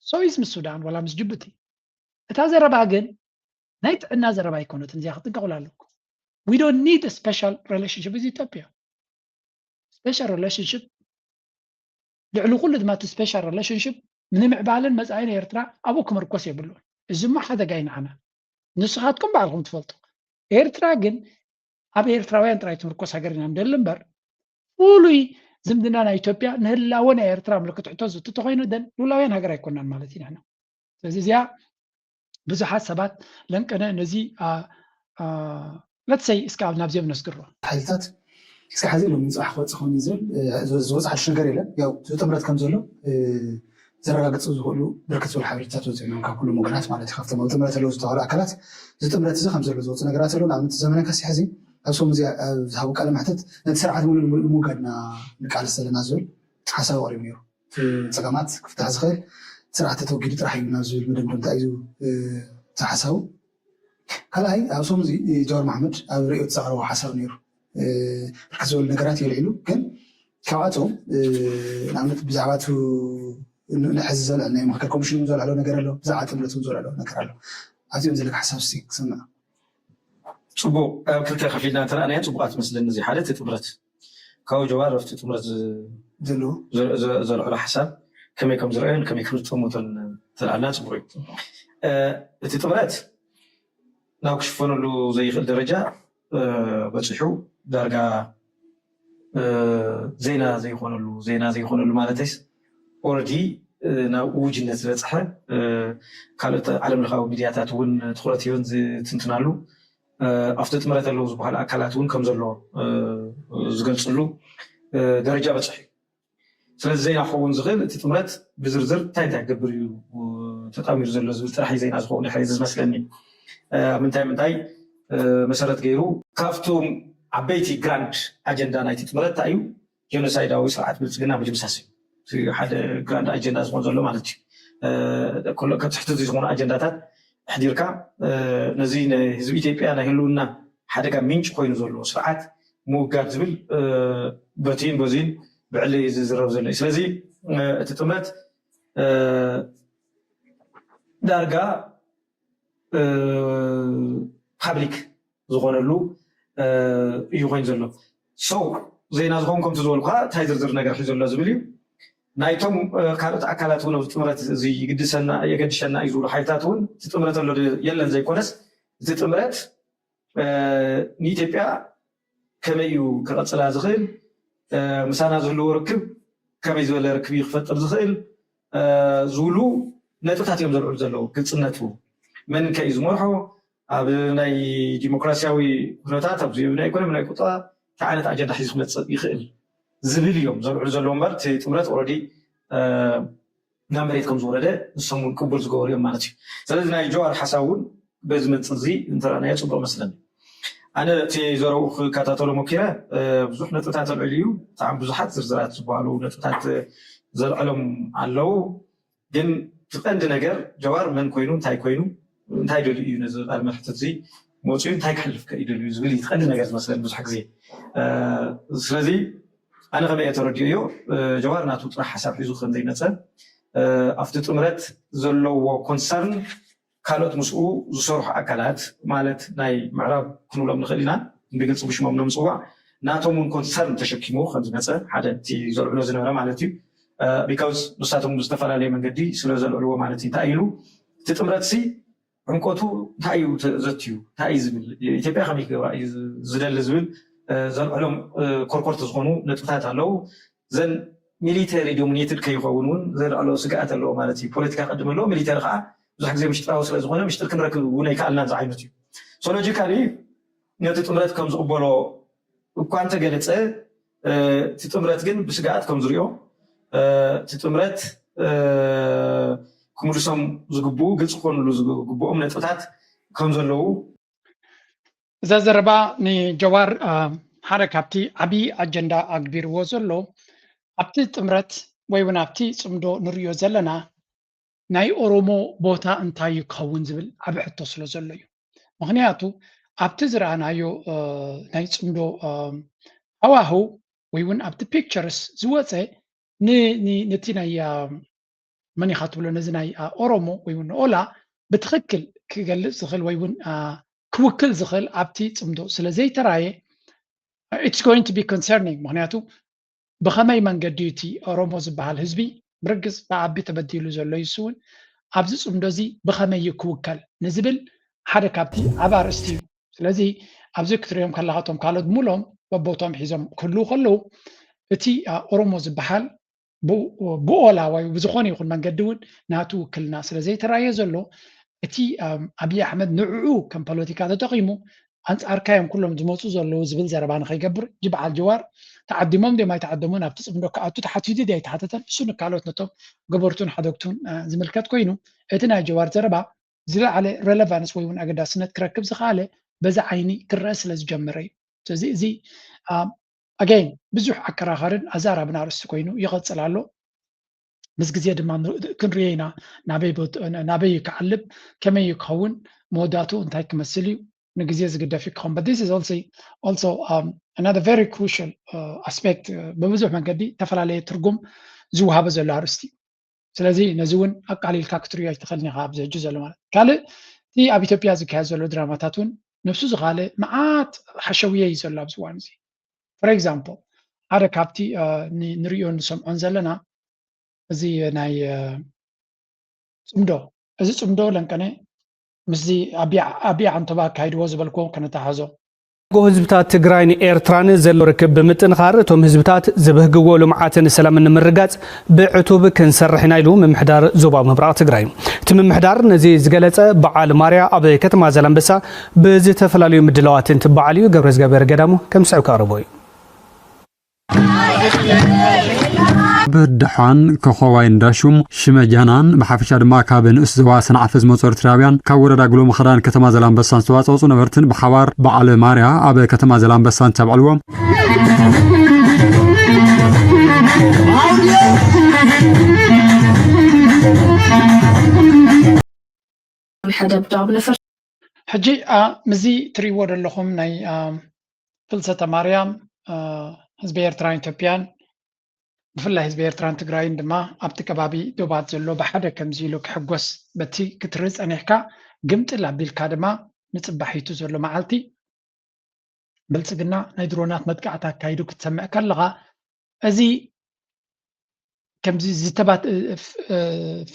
So is ምስ ሱዳን ዋላ ምስ ጅቡቲ። እታ ዘረባ ግን ናይ ጥዕና ዘረባ ኣይኮነትን። እዚኣ ክጥንቀቑላ ኣለኩም። We don't need a special relationship with Ethiopia. Special relationship ልዕሊ ኩሉ ድማ እቲ special relationship ንምምዕባልን መጻኢን ኤርትራ ኣብኡ ክምርኮስ የብሉን። እዚ እሞ ሓደጋ እዩ ንዓና። ንስኻትኩም ባዕልኹም ትፈልጡ። ኤርትራ ግን ኣብ ኤርትራውያን ጥራይ ትምርኮስ ሃገር ኢና ንደሊ እምበር ፍሉይ ዝምድና ናይ ኢትዮጵያ ንህላወ ናይ ኤርትራ ምልክት ሕቶ ዝትቶ ኮይኑ ደን ልኡላውያን ሃገር ኣይኮናን ማለት ኢና። ስለዚ እዚኣ ብዙሓት ሰባት ለንቀነ ነዚ let's say እስከ ኣብ ናብዚኦም ነስግሮ። ሓይልታት እስከ ሓዚ ሎም ንፅባሕ ክወፅእ ክኸውን ዝብል ዝወፅ ሓድሽ ነገር የለን። ያው እዚ ጥምረት ከም ዘሎ ዘረጋግፁ ዝኽእሉ ብርክት ዝበሉ ሓበሬታታት ወፂኦም ካብ ኩሎም ወገናት ማለት እዩ። ካብቶም ኣብ ጥምረት ኣለዉ ዝተባሃሉ ኣካላት እዚ ጥምረት እዚ ከም ዘሎ ዝወፁ ነገራት ኣለዉ። ንኣብነት ዘመነ ካሴ ሕዚ ኣብ ሰሙን እዚኣ ኣብ ዝሃቡ ቃለ መሕተት ነቲ ስርዓት ሙሉእ ንሙሉእ ንምውጋድ ኢና ንቃለስ ዘለና ዝብል ሓሳብ ኣቕሪቡ ነይሩ። እቲ ፀገማት ክፍታሕ ዝኽእል ስርዓት ተተወጊዱ ጥራሕ እዩ ናብ ዝብል መደምደምታ እዩ እቲ ሓሳቡ። ካልኣይ ኣብ ሰሙን እዚ ጀዋር መሓመድ ኣብ ርእዮት ዘቕረቦ ሓሳብ ነይሩ። ብርክት ዝበሉ ነገራት የልዒሉ ግን ካብኣቶም ንኣብነት ብዛዕባ እቲ ንሕዚ ዘልዕል ናይ ምክክር ኮሚሽን እውን ዘልዕሎ ነገር ኣሎ፣ ብዛዕባ ጥምረት እውን ዘልዕሎ ነገር ኣሎ። ኣብዚኦም ዘለካ ሓሳብ እስቲ ክሰምዕ። ፅቡቅ ኣብ ክልተ ከፊልና እንተረኣናዮ ፅቡቃት መስለኒ እዚ ሓደ እቲ ጥምረት ካብ ጀዋር ኣብቲ ጥምረት ዘለዎ ዘልዕሎ ሓሳብ ከመይ ከም ዝረኣዮን ከመይ ከም ዝጠሙቶን ተልዓልና ፅቡቅ እዩ። እቲ ጥምረት ናብ ክሽፈነሉ ዘይኽእል ደረጃ በፂሑ ዳርጋ ዜና ዘይኮነሉ ዜና ዘይኮነሉ ማለተይስ ኦረዲ ናብ ውጅነት ዝበፅሐ ካልኦት ዓለም ለኻዊ ሚድያታት እውን ትኩረት ሂበን ዝትንትናሉ ኣብቲ ጥምረት ኣለዉ ዝበሃሉ ኣካላት እውን ከም ዘሎ ዝገልፅሉ ደረጃ በፅሑ እዩ። ስለዚ ዜና ክኸውን ዝኽእል እቲ ጥምረት ብዝርዝር እንታይ እንታይ ክገብር እዩ ተጣሚሩ ዘሎ ዝብል ጥራሕ ዜና ዝኸውን ድሕሪ ዝመስለኒ ኣብ ምንታይ ምንታይ መሰረት ገይሩ ካብቶም ዓበይቲ ግራንድ ኣጀንዳ ናይቲ ጥምረት እንታይ እዩ ጀኖሳይዳዊ ስርዓት ብልፅግና ምድምሳስ እዩ። ሓደ ግራንድ ኣጀንዳ ዝኾን ዘሎ ማለት እዩ። ከትሕቲ ዝኾኑ ኣጀንዳታት ኣሕዲርካ ነዚ ህዝቢ ኢትዮጵያ ናይ ህልውና ሓደጋ ምንጭ ኮይኑ ዘሎ ስርዓት ምውጋድ ዝብል በቲን በዚን ብዕሊ ዝዝረብ ዘሎ እዩ። ስለዚ እቲ ጥምረት ዳርጋ ፓብሊክ ዝኾነሉ እዩ ኮይኑ ዘሎ። So ዜና ዝኾን ከምቲ ዝበልኩ እንታይ ዝርዝር ነገር ሒዙ ኣሎ ዝብል እዩ። ናይቶም ካልኦት ኣካላት እውን ኣብዚ ጥምረት እዚ ይግድሰና የገድሸና እዩ ዝብሉ ሓይልታት እውን እቲ ጥምረት ኣሎ የለን ዘይኮነስ እቲ ጥምረት ንኢትዮጵያ ከመይ እዩ ክቐፅላ ዝኽእል፣ ምሳና ዝህልዎ ርክብ ከመይ ዝበለ ርክብ እዩ ክፈጥር ዝኽእል ዝብሉ ነጥብታት እዮም ዘልዕሉ ዘለዉ። ግልፅነቱ መን ከ እዩ ዝመርሖ፣ ኣብ ናይ ዲሞክራሲያዊ ኩነታት ኣብዚ ናይ ኢኮኖሚ ናይ ቁጠባ እንታይ ዓይነት ኣጀንዳ ሒዙ ክመፅእ ይኽእል ዝብል እዮም ዘልዕሉ ዘለዉ እምበር እቲ ጥምረት ኦረዲ ናብ መሬት ከም ዝወረደ ንሶም እውን ቅቡል ዝገበሩ እዮም ማለት እዩ። ስለዚ ናይ ጀዋር ሓሳብ እውን በዚ መንፅር እዚ እንተረኣናዮ ፅቡቅ መስለኒ። ኣነ እቲ ዘረብኡ ክከታተሎ ሞኪረ ብዙሕ ነጥብታት ኣልዕሉ እዩ። ብጣዕሚ ብዙሓት ዝርዝራት ዝበሃሉ ነጥብታት ዘልዕሎም ኣለዉ። ግን እቲ ቀንዲ ነገር ጀዋር መን ኮይኑ እንታይ ኮይኑ እንታይ ደልዩ እዩ ነዚ ቃለ መሕትት እዚ መፅኡ እንታይ ክሕልፍ ከ እዩ ደልዩ ዝብል እዩ እቲ ቀንዲ ነገር ዝመስለኒ ብዙሕ ግዜ። ስለዚ ኣነ ከመይ እየ ተረዲኦዮ ጀዋር ናቱ ጥራሕ ሓሳብ ሒዙ ከም ዘይመፀ ኣብቲ ጥምረት ዘለዎ ኮንሰርን ካልኦት ምስኡ ዝሰርሑ ኣካላት ማለት ናይ ምዕራብ ክንብሎም ንኽእል ኢና ብግልፂ ብሽሞም ንምፅዋዕ ናቶም እውን ኮንሰርን ተሸኪሙ ከም ዝመፀ ሓደ እቲ ዘልዕሎ ዝነበረ ማለት እዩ። because ንሳቶም ብዝተፈላለየ መንገዲ ስለ ዘልዕልዎ ማለት እዩ። እንታይ ኢሉ እቲ ጥምረት ሲ ዕምቆቱ እንታይ እዩ ዘትዩ እንታይ እዩ ዝብል ኢትዮጵያ ከመይ ክገብራ እዩ ዝደሊ ዝብል ዘልዕሎም ኮርኮርቲ ዝኾኑ ነጥብታት ኣለዉ። ዘን ሚሊተሪ ዶሚኔትድ ከይኸውን እውን ዘልዕሎ ስግኣት ኣለዎ ማለት እዩ። ፖለቲካ ቅድም ኣለዎ፣ ሚሊተሪ ከዓ ብዙሕ ግዜ ምሽጥራዊ ስለ ዝኾነ ምሽጥር ክንረክብ እውን ኣይከኣልናን ዝዓይነቱ እዩ። ሶ ሎጂካሊ ነቲ ጥምረት ከም ዝቕበሎ እኳ እንተገለፀ እቲ ጥምረት ግን ብስግኣት ከም ዝሪኦ እቲ ጥምረት ክምልሶም ዝግብኡ ግልፂ ክኾንሉ ዝግብኦም ነጥብታት ከም ዘለዉ እዛ ዘረባ ንጀዋር ሓደ ካብቲ ዓብዪ ኣጀንዳ ኣግቢርዎ ዘሎ ኣብቲ ጥምረት ወይ እውን ኣብቲ ፅምዶ ንሪኦ ዘለና ናይ ኦሮሞ ቦታ እንታይ እዩ ክኸውን ዝብል ዓብ ሕቶ ስለ ዘሎ እዩ። ምክንያቱ ኣብቲ ዝረኣናዮ ናይ ፅምዶ ሃዋህው ወይ እውን ኣብቲ ፒክቸርስ ዝወፀ ነቲ ናይ መን ኢኻ ትብሎ ነዚ ናይ ኦሮሞ ወይ እውን ኦላ ብትክክል ክገልፅ ዝኽእል ወይ እውን ክውክል ዝኽእል ኣብቲ ፅምዶ ስለ ዘይተራየ it's going to be concerning። ምክንያቱ ብኸመይ መንገዲ እቲ ኦሮሞ ዝበሃል ህዝቢ ብርግፅ ብዓቢ ተበዲሉ ዘሎ ይሱ እውን ኣብዚ ፅምዶ እዚ ብኸመይ እዩ ክውከል ንዝብል ሓደ ካብቲ ዓብ ኣርእስቲ እዩ። ስለዚ ኣብዚ ክትሪኦም ከለኻቶም ካልኦት ሙሎም በቦቶም ሒዞም ክህልው ከለዉ እቲ ኦሮሞ ዝበሃል ብኦላ ወይ ብዝኾነ ይኹን መንገዲ እውን ናቱ ውክልና ስለ ዘይተራየ ዘሎ እቲ ኣብይ ኣሕመድ ንዕኡ ከም ፖለቲካ ተጠቒሙ ኣንፃርካ እዮም ኩሎም ዝመፁ ዘለዉ ዝብል ዘረባ ንኸይገብር ጅበዓል ጀዋር ተዓዲሞም ድዮም ኣይተዓደሙን ኣብቲ ፅምዶ ክኣቱ ተሓቲቱ ድዩ ኣይተሓተተን እሱ ንካልኦት ነቶም ገበርቱን ሓደግቱን ዝምልከት ኮይኑ እቲ ናይ ጀዋር ዘረባ ዝለዓለ ረለቫንስ ወይ እውን ኣገዳስነት ክረክብ ዝኸኣለ በዚ ዓይኒ ክረአ ስለ ዝጀመረ እዩ። ስለዚ እዚ ኣገይን ብዙሕ ኣከራኸርን ኣዛራብን ኣርእስቲ ኮይኑ ይቐፅል ኣሎ። ምስ ግዜ ድማ ክንሪኦ ኢና ናበይ ክዓልብ ከመይ እዩ ክኸውን መወዳእትኡ እንታይ ክመስል እዩ ንግዜ ዝግደፍ እዩ ክኸውን but this is also also um, another very crucial uh, aspect uh, ብብዙሕ መንገዲ ዝተፈላለየ ትርጉም ዝወሃበ ዘሎ ኣርእስቲ እዩ። ስለዚ ነዚ እውን ኣቃሊልካ ክትሪኦ ኣይትኽእልን ኢኻ ኣብዚ ሕጂ ዘሎ ማለት ካልእ እቲ ኣብ ኢትዮጵያ ዝካየድ ዘሎ ድራማታት እውን ነብሱ ዝኻለ መዓት ሓሸውየ እዩ ዘሎ ኣብዚ እዋን እዚ for example ሓደ ካብቲ ንሪኦን ንሰምዖን ዘለና እዚ ናይ ፅምዶ እዚ ፅምዶ ለንቀነ ምስዚ ኣብያ ዓንቶባ ኣካይድዎ ዝበልክዎ ከነተሓዞ ጎ ህዝብታት ትግራይን ኤርትራን ዘሎ ርክብ ብምጥንኻር እቶም ህዝብታት ዝበህግዎ ልምዓትን ሰላምን ንምርጋፅ ብዕቱብ ክንሰርሕ ኢና ኢሉ ምምሕዳር ዞባ ምብራቕ ትግራይ። እቲ ምምሕዳር ነዚ ዝገለፀ በዓል ማርያ ኣብ ከተማ ዛላንበሳ ብዝተፈላለዩ ምድላዋት እንትበዓል እዩ። ገብረዝጋብሔር ገዳሙ ከም ዝስዕብ ከቕርቦ እዩ። ብደሓን ኮኾባይ እንዳሹም ሽመጃናን ብሓፈሻ ድማ ካብ ንእስ ዞባ ሰንዓፈ ዝመፁ ኤርትራውያን ካብ ወረዳ ጉሎ ምኽዳን ከተማ ዘላንበሳን ዝተዋፀፁ ነበርትን ብሓባር በዓል ማርያ ኣብ ከተማ ዘላንበሳን ተብዕልዎም ሕጂ ምዚ ትሪእዎ ዘለኹም ናይ ፍልሰተ ማርያም ህዝቢ ኤርትራን ኢትዮጵያን ብፍላይ ህዝቢ ኤርትራን ትግራይን ድማ ኣብቲ ከባቢ ዶባት ዘሎ ብሓደ ከምዚ ኢሉ ክሕጎስ በቲ ክትርኢ ጸኒሕካ ግምጥል ኣቢልካ ድማ ንጽባሒቱ ዘሎ መዓልቲ ብልጽግና ናይ ድሮናት መጥቃዕቲ ኣካይዱ ክትሰምዕ ከለኻ እዚ ከምዚ ዝተባት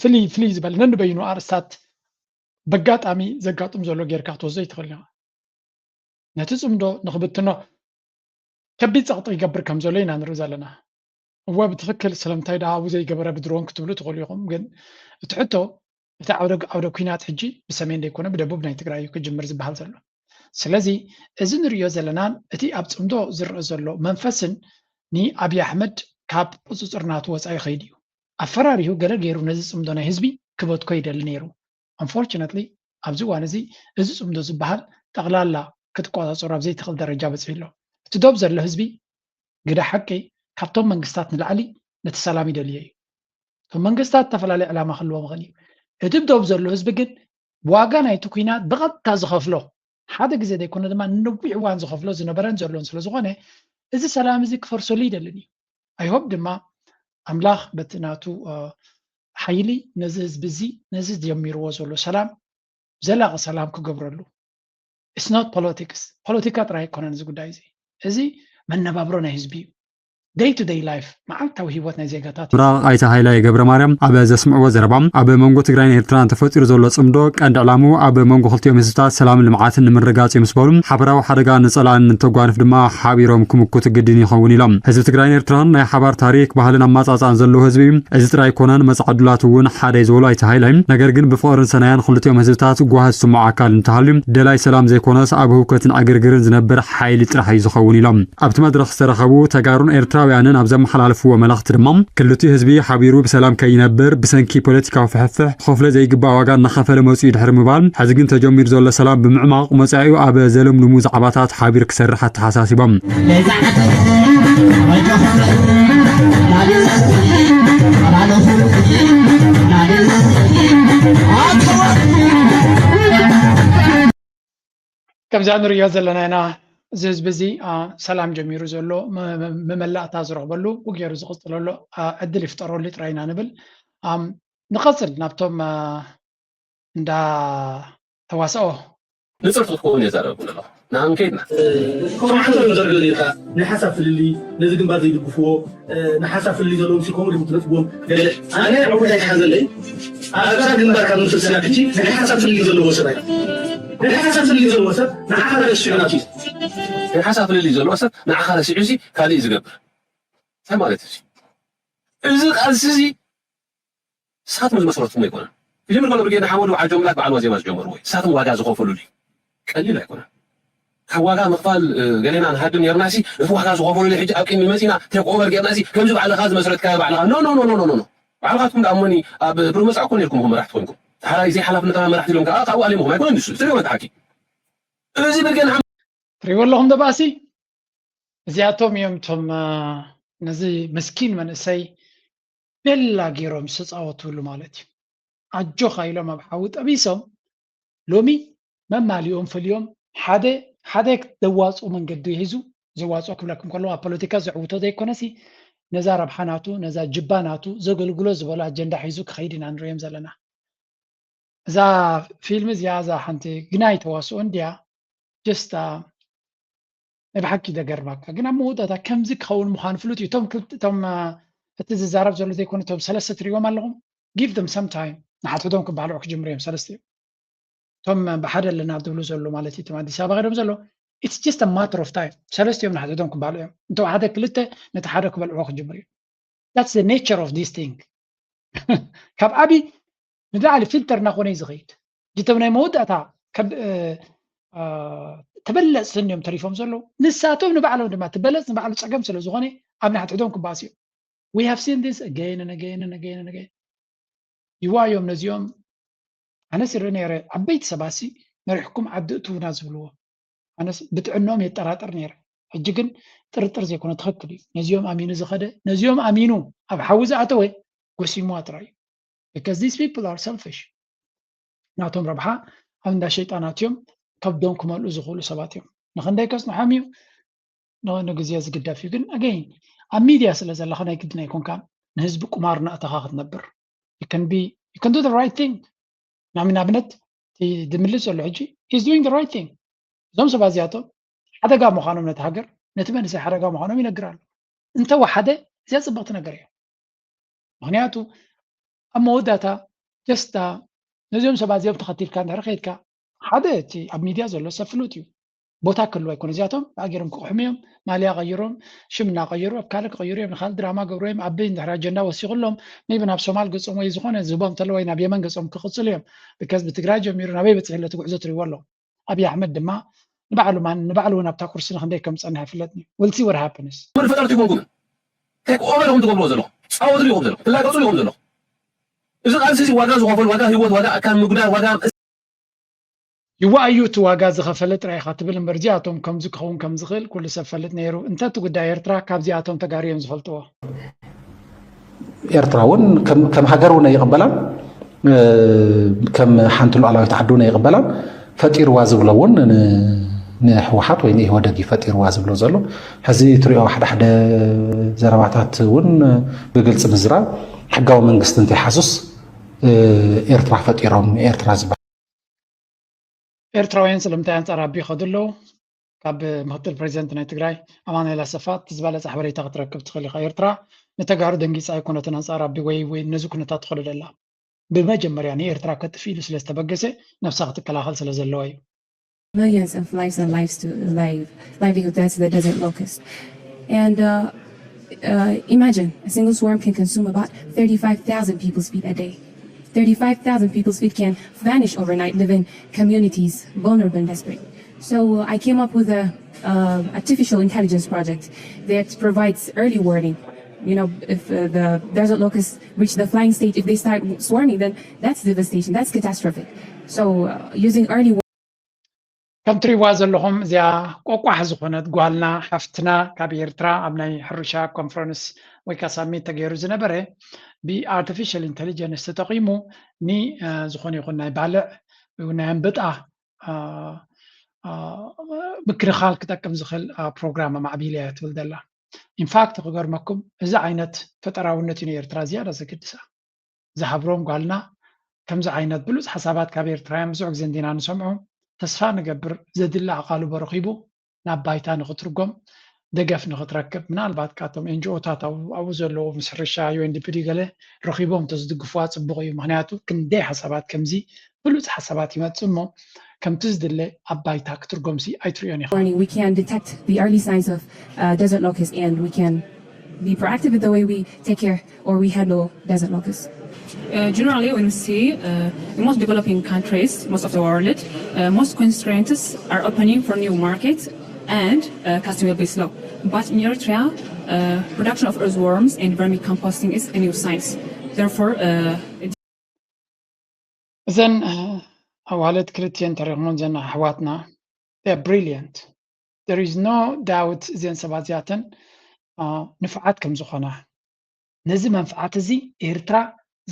ፍልይ ፍልይ ዝበለ ነንበይኑ ኣርእስታት በጋጣሚ ዘጋጥም ዘሎ ጌርካ ክትወስዶ ይትኽእል ኢኻ። ነቲ ጽምዶ ንኽብትኖ ከቢድ ጸቕጢ ይገብር ከም ዘሎ ኢና ንርኢ ዘለና። እወ ብትኽክል ስለምንታይ ደኣ ኣብኡ ዘይገበረ ብድሮን ክትብሉ ትኽእሉ ኢኹም። ግን እቲ ሕቶ እቲ ዓውደ ዓውደ ኲናት ሕጂ ብሰሜን ዘይኮነ ብደቡብ ናይ ትግራይ እዩ ክጅምር ዝበሃል ዘሎ። ስለዚ እዚ ንርእዮ ዘለናን እቲ ኣብ ጽምዶ ዝረአ ዘሎ መንፈስን ንኣብይ ኣሕመድ ካብ ቁጽጽር ናቱ ወጻኢ ከይዱ እዩ። ኣፈራሪሁ ገለ ገይሩ ነዚ ጽምዶ ናይ ህዝቢ ክበትኮ ይደሊ ነይሩ። Unfortunately ኣብዚ እዋን እዚ እዚ ፅምዶ ዝበሃል ጠቕላላ ክትቆፃፀሮ ኣብ ዘይትኽእል ደረጃ በፂሑ ኣሎ። እቲ ዶብ ዘሎ ህዝቢ ግደ ሓቂ ካብቶም መንግስታት ንላዕሊ ነቲ ሰላም ይደልዮ እዩ። እቶም መንግስታት ዝተፈላለየ ዕላማ ክህልዎም ይኽእል እዩ። እቲ ዶብ ዘሎ ህዝቢ ግን ዋጋ ናይቲ ኲናት ብቐጥታ ዝኸፍሎ ሓደ ግዜ ዘይኮነ ድማ ንነዊሕ እዋን ዝኸፍሎ ዝነበረን ዘሎን ስለዝኾነ እዚ ሰላም እዚ ክፈርሰሉ ይደልን እዩ። I hope ድማ ኣምላኽ በቲ ናቱ ሓይሊ ነዚ ህዝቢ እዚ ነዚ ጀሚርዎ ዘሎ ሰላም ዘላቒ ሰላም ክገብረሉ። It's not politics። ፖለቲካ ጥራይ ኣይኮነን እዚ ጉዳይ እዚ። እዚ መነባብሮ ናይ ህዝቢ እዩ። day to day life፣ መዓልታዊ ህይወት ናይ ዜጋታት እዩ። ምራቕ ኣይተ ሃይላይ ገብረ ማርያም ኣብ ዘስምዕዎ ዘረባ፣ ኣብ መንጎ ትግራይን ኤርትራን ተፈጢሩ ዘሎ ጽምዶ ቀንዲ ዕላምኡ ኣብ መንጎ ክልቲኦም ህዝብታት ሰላምን ልምዓትን ንምርግጋጽ እዩ ምስ በሉ፣ ሓበራዊ ሓደጋ ንጸላእን ንተጓንፍ ድማ ሓቢሮም ክምኩት ግድን ይኸውን ኢሎም። ህዝቢ ትግራይን ኤርትራን ናይ ሓባር ታሪክ፣ ባህልን ኣማጻጽኣን ዘለዎ ህዝቢ እዩ። እዚ ጥራይ ኣይኮነን፣ መጻኢ ዕድላት እውን ሓደ እዩ ዝበሉ ኣይተ ሃይላይ፣ ነገር ግን ብፍቕርን ሰናያን ክልቲኦም ህዝብታት ጓህ ዝስምዖ ኣካል እንተሃልዩ፣ ደላይ ሰላም ዘይኮነስ ኣብ ህውከትን ዕግርግርን ዝነብር ሓይሊ ጥራሕ እዩ ዝኸውን ኢሎም። ኣብቲ መድረኽ ዝተረኸቡ ተጋሩን ኤርትራውያንን ኣብ ዘመሓላለፍዎ መልእኽቲ ድማ፣ ክልቲኡ ህዝቢ ሓቢሩ ብሰላም ከይነብር ብሰንኪ ፖለቲካዊ ፍሕፍሕ ክኸፍሎ ዘይግባእ ዋጋ እናኸፈለ መጺኡ ድሕሪ ምባል፣ ሕዚ ግን ተጀሚሩ ዘሎ ሰላም ብምዕማቕ መጻኢኡ ኣብ ዘለምልሙ ዛዕባታት ሓቢሩ ክሰርሕ ኣተሓሳሲቦም። ከምዛ ንሪኦ ዘለና ኢና። እዚ ህዝቢ እዚ አ፣ ሰላም ጀሚሩ ዘሎ መ- መ- መመላእታ ዝረኽበሉ፣ ብገይሩ ዝቕፅለሉ አ፣ ዕድል ይፍጠረሉ ጥራይ ኢና ንብል። ኣም፣ ንቐፅል ናብቶም አ፣ እንዳ ተዋስኦ ንፅርቲ ክትከውን እየ ዛረብኩ ዘለኹ። ንኣን ከይድና ከም ሓንሳብ እዮም ዘርግእ ጌርካ ናይ ሓሳብ ፍልልይ ነዚ ግንባር ዘይድግፍዎ ናይ ሓሳብ ፍልልይ ዘለዎም ሲ ከምኡ ድም ትነጥብዎም ገለ ኣነ ዕቡድ ኣይትሓዘለይ ኣብዛ ግንባር ካብ ንፍልስና ሕጂ ናይ ሓሳብ ፍልልይ ዘለዎ ሰብ ኣይ ናይ ሓሳብ ፍልልይ ዘለዎ ሰብ ንዓኻ ረሲዑ ናቱ እዩ ናይ ሓሳብ ፍልልይ ዘለዎ ሰብ ንዓኻ ረሲዑ ሲ ካሊእ ዝገብር እንታይ ማለት እዩ እዚ ቃልሲ እዚ ንስኻትኩም ዝመስረትኩም ኣይኮነን። ክጅምር ከሎ ብርጌድ ንሓመዱ በዓል ጆምላክ በዓል ዋዜማ ዝጀመርዎ እዩ። ንሳቶም ዋጋ ዝኸፈሉሉ እዩ። ቀሊል ኣይኮነን። ካብ ዋጋ ምኽፋል እ፣ ገሌና ንሃድም ነርና ሲ እቲ ዋጋ ዝኸፈሉሉ ሕጂ ኣብ ቅድሚ መፂና ቴክ ኦቨር ጌርና ሲ ከምዚ ባዕልኻ ዝመስረትካዮ ባዕልኻ ኖ ኖ ኖ ኖ ኖ ኖ ባዕልኻትኩም ደኣ እሞኒ ኣብ ብሩህ መፃእ እኮ ነርኩም ኢኹም መራሕቲ ኮይንኩም። ሓራይ ዘይሓላፍነታዊ መራሕቲ ኢሎም ከዓ ካብኡ ኣሊምኹም ኣይኮነን ንሱ ትሪኦ መታሓኪ እዚ ብርጌድ ንሓመዱ ትሪእዎ ኣለኹም ደባሲ እዚኣቶም እዮም እቶም አ፣ ነዚ መስኪን መንእሰይ ቤላ ገይሮም ዝተፃወትሉ ማለት እዩ። ኣጆኻ ኢሎም ኣብ ሓዊ ጠቢሶም ሎሚ መማሊኦም ፈልዮም ሓደ ሓደ ዘዋፅኡ መንገዲ ሒዙ ዘዋፅኦ ክብለኩም ከለዉ ኣብ ፖለቲካ ዘዕውቶ ዘይኮነሲ ነዛ ረብሓ ናቱ ነዛ ጅባ ናቱ ዘገልግሎ ዝበሎ ኣጀንዳ ሒዙ ክኸይድ ኢና ንሪኦም ዘለና። እዛ ፊልም እዚኣ እዛ ሓንቲ ግናይ ተዋስኦ እንድያ just አ፣ ናይ ብሓቂ ደገርማካ ግን ኣብ መወዳእታ ከምዚ ክኸውን ምዃኑ ፍሉጥ እዩ እቶም ክልተ- እቶም አ፣ እቲ ዝዛረብ ዘሎ ዘይኮነ እቶም ሰለስተ ትሪእዎም ኣለኹም give them some time ንሓድሕዶም ክባልዑ ክጅምሩ እዮም ሰለስተ እዮም እቶም ብሓደ ኣለና ዝብሉ ዘለዉ ማለት እዩ እቶም ኣዲስ ኣበባ ከይዶም ዘለዉ it's just a matter of time ሰለስተ እዮም ንሓድሕዶም ክባልዑ እዮም እንተወሓደ ክልተ ነቲ ሓደ ክበልዕዎ ክጅምሩ እዮም that's the nature of this thing ካብ ዓቢ ንላዕሊ ፊልተር እናኾነ እዩ ዝኸይድ ጅቶም ናይ መወዳእታ ከብ- እ፣ እ፣ ተበለፅትን እዮም ተሪፎም ዘለዉ ንሳቶም ንባዕሎም ድማ ትበለፅ ንባዕሉ ፀገም ስለ ዝኾነ ኣብ ንሓድሕዶም ክባእሱ እዮም we have seen this again and again and again and again ይዋ እዮም ነዚኦም ኣነስ ይርኢ ነይረ ዓበይቲ ሰባሲ መሪሕኩም ዓዲ እትውና ዝብልዎ ኣነስ ብጥዕኖም የጠራጥር ነይረ ሕጂ ግን ጥርጥር ዘይኮነ ትኽክል እዩ ነዚኦም ኣሚኑ ዝኸደ ነዚኦም ኣሚኑ ኣብ ሓዊ ዝኣተወ ጎሲምዋ ጥራይ እዩ because these people are selfish ናቶም ረብሓ ኣብ እንዳ ሸይጣናት እዮም ከብዶም ክመልኡ ዝኽእሉ ሰባት እዮም ንኽንደይ ከፅንሖም እዩ ንግዜ ዝግደፍ እዩ ግን ኣገይን ኣብ ሚድያ ስለ ዘለኻ ናይ ግድን ኣይኮንካ ንህዝቢ ቁማር እናእተኻ ክትነብር you can be you can do the right thing ናሚ ንኣብነት ድምልስ ዘሎ ሕጂ he's doing the right thing እዞም ሰባት እዚኣቶም ሓደጋ ምዃኖም ነቲ ሃገር ነቲ መንእሰይ ሓደጋ ምዃኖም ይነግር ኣሎ እንተወሓደ እዚኣ ፅብቕቲ ነገር እያ ምኽንያቱ ኣብ መወዳእታ ጀስታ ነዚኦም ሰባት እዚኦም ተኸቲልካ እንድሕር ከይድካ ሓደ እቲ ኣብ ሚድያ ዘሎ ሰብ ፍሉጥ እዩ ቦታ ክህልዎ ኣይኮነ እዚኣቶም ብኣገሮም ክቕሕሙ እዮም ማልያ ቀይሮም ሽም እናቀየሩ ኣብ ካልእ ክቀይሩ እዮም ንካልእ ድራማ ገብሩ እዮም ኣበይ እንድሕር ኣጀንዳ ወሲኹሎም maybe ናብ ሶማል ገጾም ወይ ዝኾነ ዝህቦም ተሎ ወይ ናብ የመን ገጾም ክቕፅሉ እዮም because ብትግራይ ጀሚሩ ናበይ በፂሑ ኣሎ እቲ ጉዕዞ ትሪእዎ ኣለኹም ኣብይ ኣሕመድ ድማ ንባዕሉ ማን ንባዕሉ እውን ኣብታ ኩርሲ ንክንደይ ከም ዝፀንሐ ይፍለጥኒ we'll see what happens መሪ ፈጠርቲ ይኮንኩም ቴክ ኦቨር ኢኹም ትገብርዎ ዘለኹም ፃወት ኢኹም ዘለኹም ትላገፁ ኢኹም ዘለኹም እዚ ቃልሲ እዚ ዋጋ ዝኸፈል ዋጋ ህይወት ዋጋ ኣካል ምጉዳል ዋጋ ይዋኣዩ እቲ ዋጋ ዝኸፈለ ጥራይ ኢኻ ትብል እምበር እዚኣቶም ከምዚ ክኸውን ከም ዝኽእል ኩሉ ሰብ ፈልጥ ነይሩ እንተ እቲ ጉዳይ ኤርትራ ካብዚኣቶም ተጋሩ እዮም ዝፈልጥዎ ኤርትራ እውን ከም ሃገር እውን ኣይቕበላን ከም ሓንቲ ሉዓላዊት ዓዲ እውን ኣይቕበላን ፈጢርዋ ዝብሎ እውን ንህወሓት ወይ ንኢህወደግ እዩ ፈጢርዋ ዝብሎ ዘሎ ሕዚ ትሪኦ ሓደ ሓደ ዘረባታት እውን ብግልፂ ምዝራብ ሕጋዊ መንግስቲ እንተይሓዙስ ኤርትራ ፈጢሮም ኤርትራ ዝበሃል ኤርትራውያን ስለምንታይ ኣንጻር ኣቢ ይኸዱ ኣለዉ ካብ ምክትል ፕሬዚደንት ናይ ትግራይ ኣማኑኤል ኣሰፋ እቲ ዝበለፀ ሓበሬታ ክትረክብ ትኽእል ኢኻ። ኤርትራ ንተጋሩ ደንጊፃ ኣይኮነትን ኣንፃር ኣቢ ወይ ወይ ነዚ ኩነታት ትኸዶ ደላ። ብመጀመርያ ንኤርትራ ከጥፊ ኢሉ ስለ ዝተበገሰ ነብሳ ክትከላኸል ስለ ዘለዋ እዩ። Millions of lives and lives to live livelihood that's the desert locust. And uh, uh, imagine a single swarm can consume about thirty-five thousand people's feet a day. Thirty-five thousand people's feet can vanish overnight, leaving communities vulnerable and desperate. So uh, I came up with a uh, artificial intelligence project that provides early warning. You know, if uh, the desert locusts reach the flying stage, if they start swarming, then that's devastation, that's catastrophic. So uh, using early ከም ትሪዋ ዘለኹም እዚኣ ቆቋሕ ዝኾነት ጓልና ሓፍትና ካብ ኤርትራ ኣብ ናይ ሕርሻ ኮንፈረንስ ወይ ከዓ ሳሚት ተገይሩ ዝነበረ ብኣርቲፊሻል ኢንቴሊጀንስ ተጠቒሙ ንዝኾነ ይኹን ናይ ባልዕ ወይ ናይ ኣንበጣ ምክልኻል ክጠቅም ዝኽእል ፕሮግራም ኣማዕቢለ እያ ትብል ዘላ። ኢንፋክት ክገርመኩም እዚ ዓይነት ፈጠራውነት እዩ ንኤርትራ ዝያዳ ዘገድሳ። ዝሃብሮም ጓልና ከምዚ ዓይነት ብሉፅ ሓሳባት ካብ ኤርትራውያን ብዙሕ ግዜ እንዲና ንሰምዖ። ተስፋ ንገብር ዘድሊ ኣቓልቦ ረኺቡ ናብ ባይታ ንኽትርጎም ደገፍ ንኽትረክብ ምናልባት ካብቶም ኤንጂኦታት ኣብኡ ዘለዉ ምስ ሕርሻ ዩኤንዲፒዲ ገለ ረኺቦም እንተዝድግፍዋ ፅቡቕ እዩ። ምክንያቱ ክንደይ ሓሳባት ከምዚ ብሉፅ ሓሳባት ይመፅእ እሞ ከምቲ ዝድለ ኣብ ባይታ ክትርጎምሲ ኣይትሪኦን ኢኻ። We can detect the early signs of uh, desert locust and we can be proactive with the way we take care or we handle desert locusts. Uh, generally, when we see uh, in most developing countries, most of the world, uh, most constraints are opening for new markets and uh, costing will be slow. But in Eritrea, uh, production of earthworms and vermicomposting is a new science. Therefore, uh, እዘን ኣዋልድ ክልቲኤን ተሪኽሞን ዘን ኣሕዋትና ብሪሊየንት there is no doubt እዚአን ሰባት እዚኣተን ንፉዓት ከም ዝኾና ነዚ መንፍዓት እዚ ኤርትራ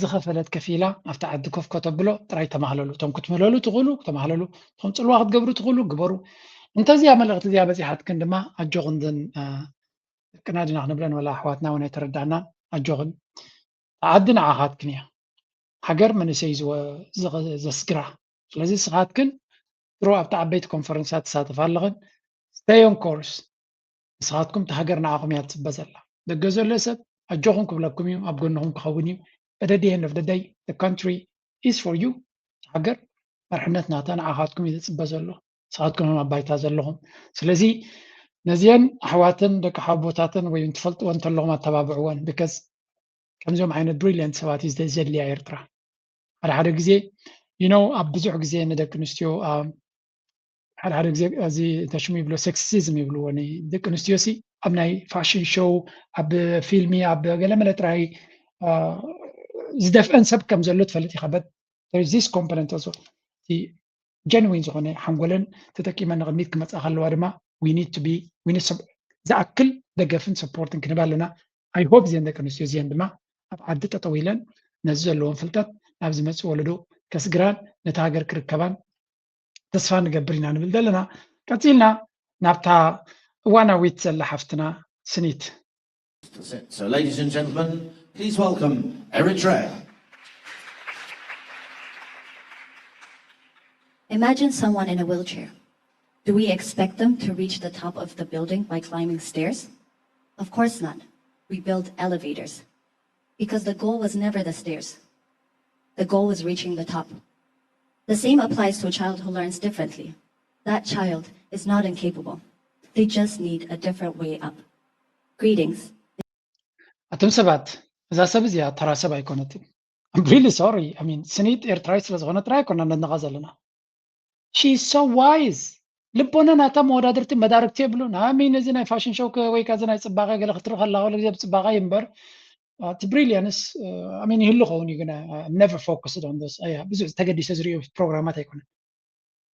ዝኸፈለት ከፊላ ኣብቲ ዓዲ ኮፍ ከተብሎ ጥራይ ተማህለሉ። እቶም ክትምህለሉ ትኽእሉ ተማህለሉ፣ እቶም ፅልዋ ክትገብሩ ትኽእሉ ግበሩ። እንተዚኣ መልእኽቲ እዚኣ በፂሓትክን ድማ ኣጆኽን ዘን ደቅና ዲና ክንብለን ወላ ኣሕዋትና እውን ኣይተረዳእናን። ኣጆኽን ዓዲ ንዓኻትክን እያ። ሃገር መንእሰይ ዘስግራ። ስለዚ ንስኻትክን ድሮ ኣብቲ ዓበይቲ ኮንፈረንሳት ትሳተፋ ኣለኽን። Stay on course። ንስኻትኩም እቲ ሃገር ንዓኹም እያ ትፅበ ዘላ። ደገ ዘሎ ሰብ ኣጆኹም ክብለኩም እዩ፣ ኣብ ጎንኹም ክኸውን እዩ። But at the end of the day the country is for you። ሃገር መርሕነት ናታ ንዓኻትኩም እዩ ዝፅበ ዘሎ። ንስኻትኩም ኣብ ባይታ ዘለኹም። ስለዚ ነዚአን ኣሕዋትን ደቂ ሓቦታትን ወይ ትፈልጥወን እንተለኹም ኣተባብዕወን። Because ከምዚኦም ዓይነት ብሪሊየንት ሰባት እዩ ዘድልያ ኤርትራ። ሓደ ሓደ ግዜ you know ኣብ ብዙሕ ግዜ ንደቂ ኣንስትዮ ሓደ ሓደ ግዜ እዚ ተሽሙ ይብሎ ሴክሲዝም ይብልዎ። ደቂ ኣንስትዮ ሲ ኣብ ናይ ፋሽን ሾው ኣብ ፊልሚ ኣብ ገለመለ ጥራይ ዝደፍአን ሰብ ከም ዘሎ ትፈልጥ ኢኻ። But this component also እቲ ጀንዊን ዝኾነ ሓንጎለን ተጠቂመን ንቕድሚት ክመፃ ከለዋ ድማ ዝኣክል ደገፍን ሰፖርትን ክንህብ ኣለና። I hope እዚአን ደቂ ኣንስትዮ እዚአን ድማ ኣብ ዓዲ ጠጠው ኢለን ነዚ ዘለዎም ፍልጠት ናብ ዝመፅእ ወለዶ ከስግራን ነቲ ሃገር ክርከባን ተስፋ ንገብር ኢና ንብል ዘለና። ቀፂልና ናብታ እዋናዊት ዘላ ሓፍትና ስኒት። So ladies and gentlemen, please welcome Eritrea. Imagine someone in a wheelchair. Do we expect them to reach the top of the building by climbing stairs? Of course not. We build elevators. Because the goal was never the stairs. The goal was reaching the top. The same applies to a child who learns differently. That child is not incapable. They just need a different way up. Greetings. ኣቶም ሰባት እዛ ሰብ እዚኣ ተራ ሰብ ኣይኮነትን። I'm really sorry. I mean ስኒት ኤርትራዊ ስለ ዝኾነ ጥራይ ኣይኮና ነድንቓ ዘለና። She is so wise. ልቦና ናታ መወዳድርቲ መዳርግቲ የብሉን። I mean እዚ ናይ ፋሽን ሾው ወይ ከዚ ናይ ፅባቐ ገለ ክትርኢ ከላ ኩሉ ግዜ ብፅባቐ እዩ እምበር እቲ ብሪሊየንስ I mean ይህሉ ኸውን እዩ ግን I'm never focused on this. ብዙሕ ተገዲሰ ዝሪኦ ፕሮግራማት ኣይኮነን።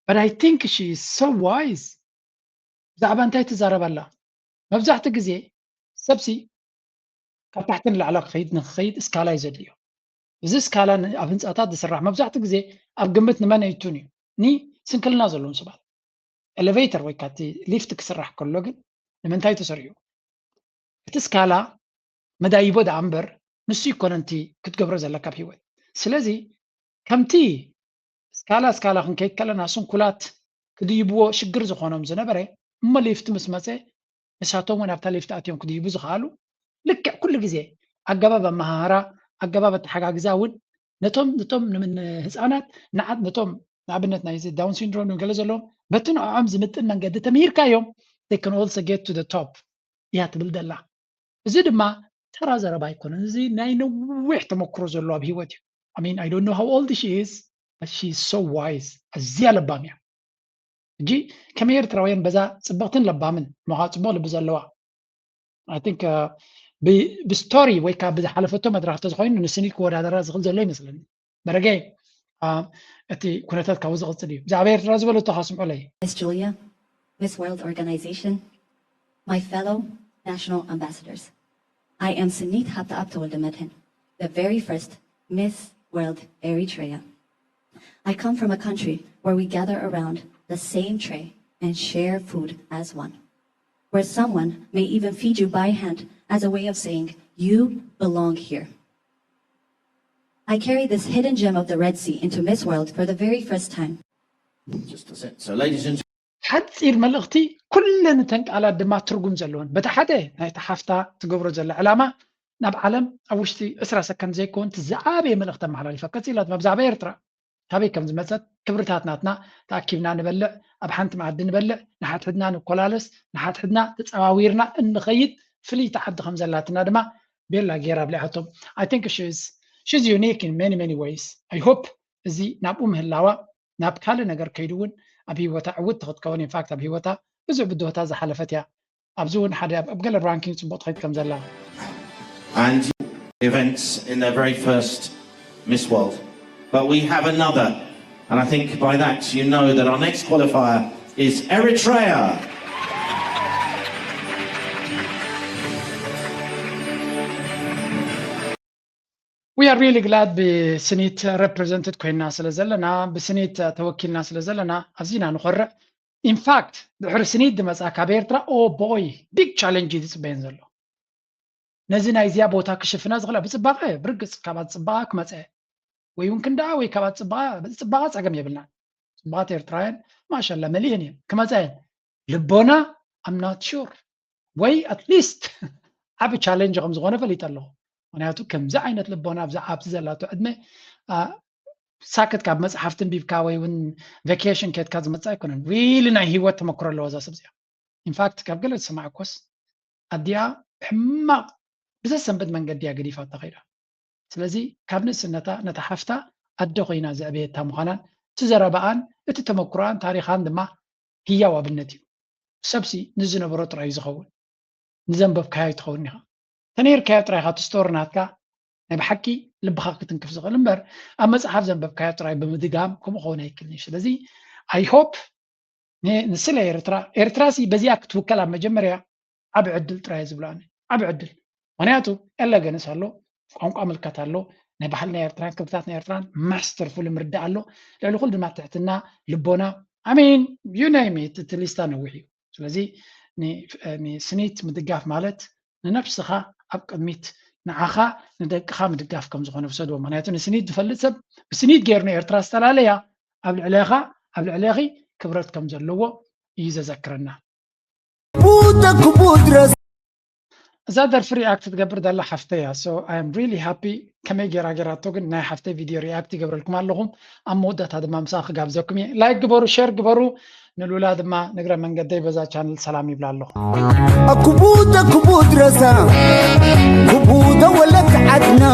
But I think she is so wise. ብዛዕባ እንታይ ትዛረብ ኣላ? መብዛሕትኡ ግዜ ሰብሲ ካብ ታሕቲ ንላዕላ ክኸይድ ንክኸይድ እስካላ እዩ ዘድልዮ። እዚ እስካላ ኣብ ህንፃታት ዝስራሕ መብዛሕትኡ ግዜ ኣብ ግምት ንመን ኣይቱን እዩ? ንስንክልና ዘለዎም ሰባት። ኤሌቬተር ወይ ካቲ ሊፍት ክስራሕ ከሎ ግን ንምንታይ ተሰሪሑ? እቲ እስካላ መዳይቦ ደኣ እምበር ንሱ ይኮነንቲ ክትገብሮ ዘለካ ኣብ ህይወት። ስለዚ ከምቲ እስካላ እስካላ ክንከይድ ከለና ስንኩላት ክድይብዎ ሽግር ዝኾኖም ዝነበረ እሞ ሊፍት ምስ መፀ ንሳቶም እውን ኣብታ ሊፍት ኣትዮም ክድይቡ ዝኽኣሉ ልክዕ ኩሉ ግዜ ኣገባብ ኣመሃህራ ኣገባብ ኣተሓጋግዛ እውን ነቶም ነቶም ንህፃናት ንዓት ነቶም ንኣብነት ናይ ዳውን ሲንድሮም ገለ ዘለዎም በቲ ንዕኦም ዝምጥን መንገዲ ተምሂርካዮም they can also get to the top እያ ትብል ዘላ። እዚ ድማ ተራ ዘረባ ኣይኮነን። እዚ ናይ ነዊሕ ተመክሮ ዘለዎ ኣብ ህይወት እዩ። I mean, I don't know how old she is, but she is so wise. ኣዝያ ለባም እያ። ሕጂ ከመይ ኤርትራውያን በዛ ጽብቕትን ለባምን ምዃ ጽቡቕ ልቢ ዘለዋ I think ብስቶሪ ወይ ከዓ ብዝሓለፈቶ መድረኽ ተዝኮይኑ ንስኒት ክወዳደራ ዝኽእል ዘሎ ይመስለኒ። በረገይ እቲ ኩነታት ካብኡ ዝቕፅል እዩ። ብዛዕባ ኤርትራ ዝበለቶ ካስምዑለይ። Miss Julia, Miss World Organization, my fellow national ambassadors. I am Sinit Habtaab Tewolde Medhin, the very first Miss World Eritrea. I come from a country where we gather around the same tray and share food as one, where someone may even feed you by hand as a way of saying, "You belong here." I carry this hidden gem of the Red Sea into Miss World for the very first time. Just a sec. So, ladies and ሓፂር መልእኽቲ ኩለን እተን ቃላት ድማ ትርጉም ዘለወን። በቲ ሓደ ናይቲ ሓፍታ ትገብሮ ዘላ ዕላማ ናብ ዓለም ኣብ ውሽጢ ዕስራ ሰከንድ ዘይከውን እቲ ዝዓበየ መልእኽቲ ኣመሓላሊፋ። ቀፂላ ድማ ብዛዕባ ኤርትራ ካበይ ከም ዝመፀት ክብርታት ናትና ተኣኪብና ንበልዕ፣ ኣብ ሓንቲ መኣዲ ንበልዕ፣ ንሓድሕድና ንኮላለስ፣ ንሓድሕድና ተፀዋዊርና እንኸይድ ፍልይቲ ዓዲ ከም ዘላትና ድማ ቤላ ገይራ ኣብሊዓቶም። I think she's she's unique in many many ways. I hope እዚ ናብኡ ምህላዋ ናብ ካልእ ነገር ከይዱ እውን ኣብ ህይወታ ዕውት ክትከውን in fact ኣብ ህይወታ ብዙሕ ብድሆታት ዝሓለፈት እያ። ኣብዚ እውን ሓደ ኣብ ኣብ ገለ ራንኪንግ ፅቡቕ ትኸይድ ከም ዘላ and events in their very first Miss World. But we have another, and I think by that you know that our next qualifier is Eritrea. We are really glad ብስኒት represented ኮይና ስለ ዘለና ብስኒት ተወኪልና ስለ ዘለና ኣዚና ንኾርዕ። In fact ድሕሪ ስኒት ዝመፃ ካብ ኤርትራ oh boy big challenge እዩ ዝፅበየን ዘሎ። ነዚ ናይዚኣ ቦታ ክሽፍና ዝኽእላ ብፅባቐ ብርግፅ ካባት ፅባቐ ክመፀ ወይ እውን ክንደኣ ወይ ካባት ፅባቐ በዚ ፅባቐ ፀገም የብልናን። ፅባቐት ኤርትራውያን ማሻላ መሊእን እየን ክመፃ እየን። ልቦና I'm not sure ወይ at least ዓቢ challenge ከም ዝኾነ ፈሊጠ ኣለኹ። ምክንያቱ ከምዚ ዓይነት ልቦና ኣብዛ ኣብቲ ዘላቶ ዕድመ ሳክት ካብ መፅሓፍቲ ኣንቢብካ ወይ እውን vacation ከድካ ዝመፅእ ኣይኮነን። Really ናይ ህይወት ተመክሮ ኣለዋ እዛ ሰብ እዚኣ። In fact ካብ ገለ ዝሰማዕኮስ ኣዲኣ ብሕማቕ ብዘሰንብድ መንገዲ እያ ገዲፋታ ከይዳ። ስለዚ ካብ ንእስነታ ነታ ሓፍታ ኣደ ኮይና ዘዕበየታ ምዃናን እቲ ዘረባኣን እቲ ተመክሮኣን ታሪኻን ድማ ህያው ኣብነት እዩ። ሰብሲ ንዝነበሮ ጥራይ እዩ ዝኸውን። ንዘንበብካዮ ኣይትኸውን ኢኻ። ተነይርካዮ ጥራይ ኢኻ እቲ ስቶሪ ናትካ ናይ ብሓቂ ልብኻ ክትንክፍ ዝኽእል እምበር ኣብ መፅሓፍ ዘንበብካዮ ጥራይ ብምድጋም ከምኡ ክኸውን ኣይክልን እዩ። ስለዚ I hope ንስለ ኤርትራ ኤርትራ ሲ በዚኣ ክትውከል ኣብ መጀመርያ ዓብ ዕድል ጥራይ ዝብሎ ኣነ ዓብ ዕድል ምክንያቱ ኤለገንስ ኣሎ ቋንቋ ምልከት ኣሎ ናይ ባህልና ኤርትራን ክብርታት ናይ ኤርትራን ማስተርፉል ምርዳእ ኣሎ ልዕሊ ኩሉ ድማ ትሕትና ልቦና ኣሜን you name it እቲ ሊስታ ነዊሕ እዩ ስለዚ ንስኒት ምድጋፍ ማለት ንነብስኻ ኣብ ቅድሚት ንዓኻ ንደቅኻ ምድጋፍ ከም ዝኾነ ውሰድዎ ምክንያቱ ንስኒት ዝፈልጥ ሰብ ብስኒት ገይሩ ንኤርትራ ዝጠላለያ ኣብ ልዕሌኻ ኣብ ልዕሌኺ ክብረት ከም ዘለዎ እዩ ዘዘክረና። Buta kubudrasa. እዛ ደርፊ ሪኣክት ትገብር ዘላ ሓፍተይ እያ so I am really happy ከመይ ጌራ ጌራቶ ግን ናይ ሓፍተይ ቪድዮ ሪኣክት ይገብረልኩም ኣለኹ ኣብ መወዳእታ ድማ ምሳኣ ክጋብዘኩም እየ ላይክ ግበሩ ሼር ግበሩ ንሉላ ድማ ንግረ መንገደይ በዛ ቻነል ሰላም ይብላ ኣለኹ Kubuta kubudrasa. Kubuda wala ta'adna.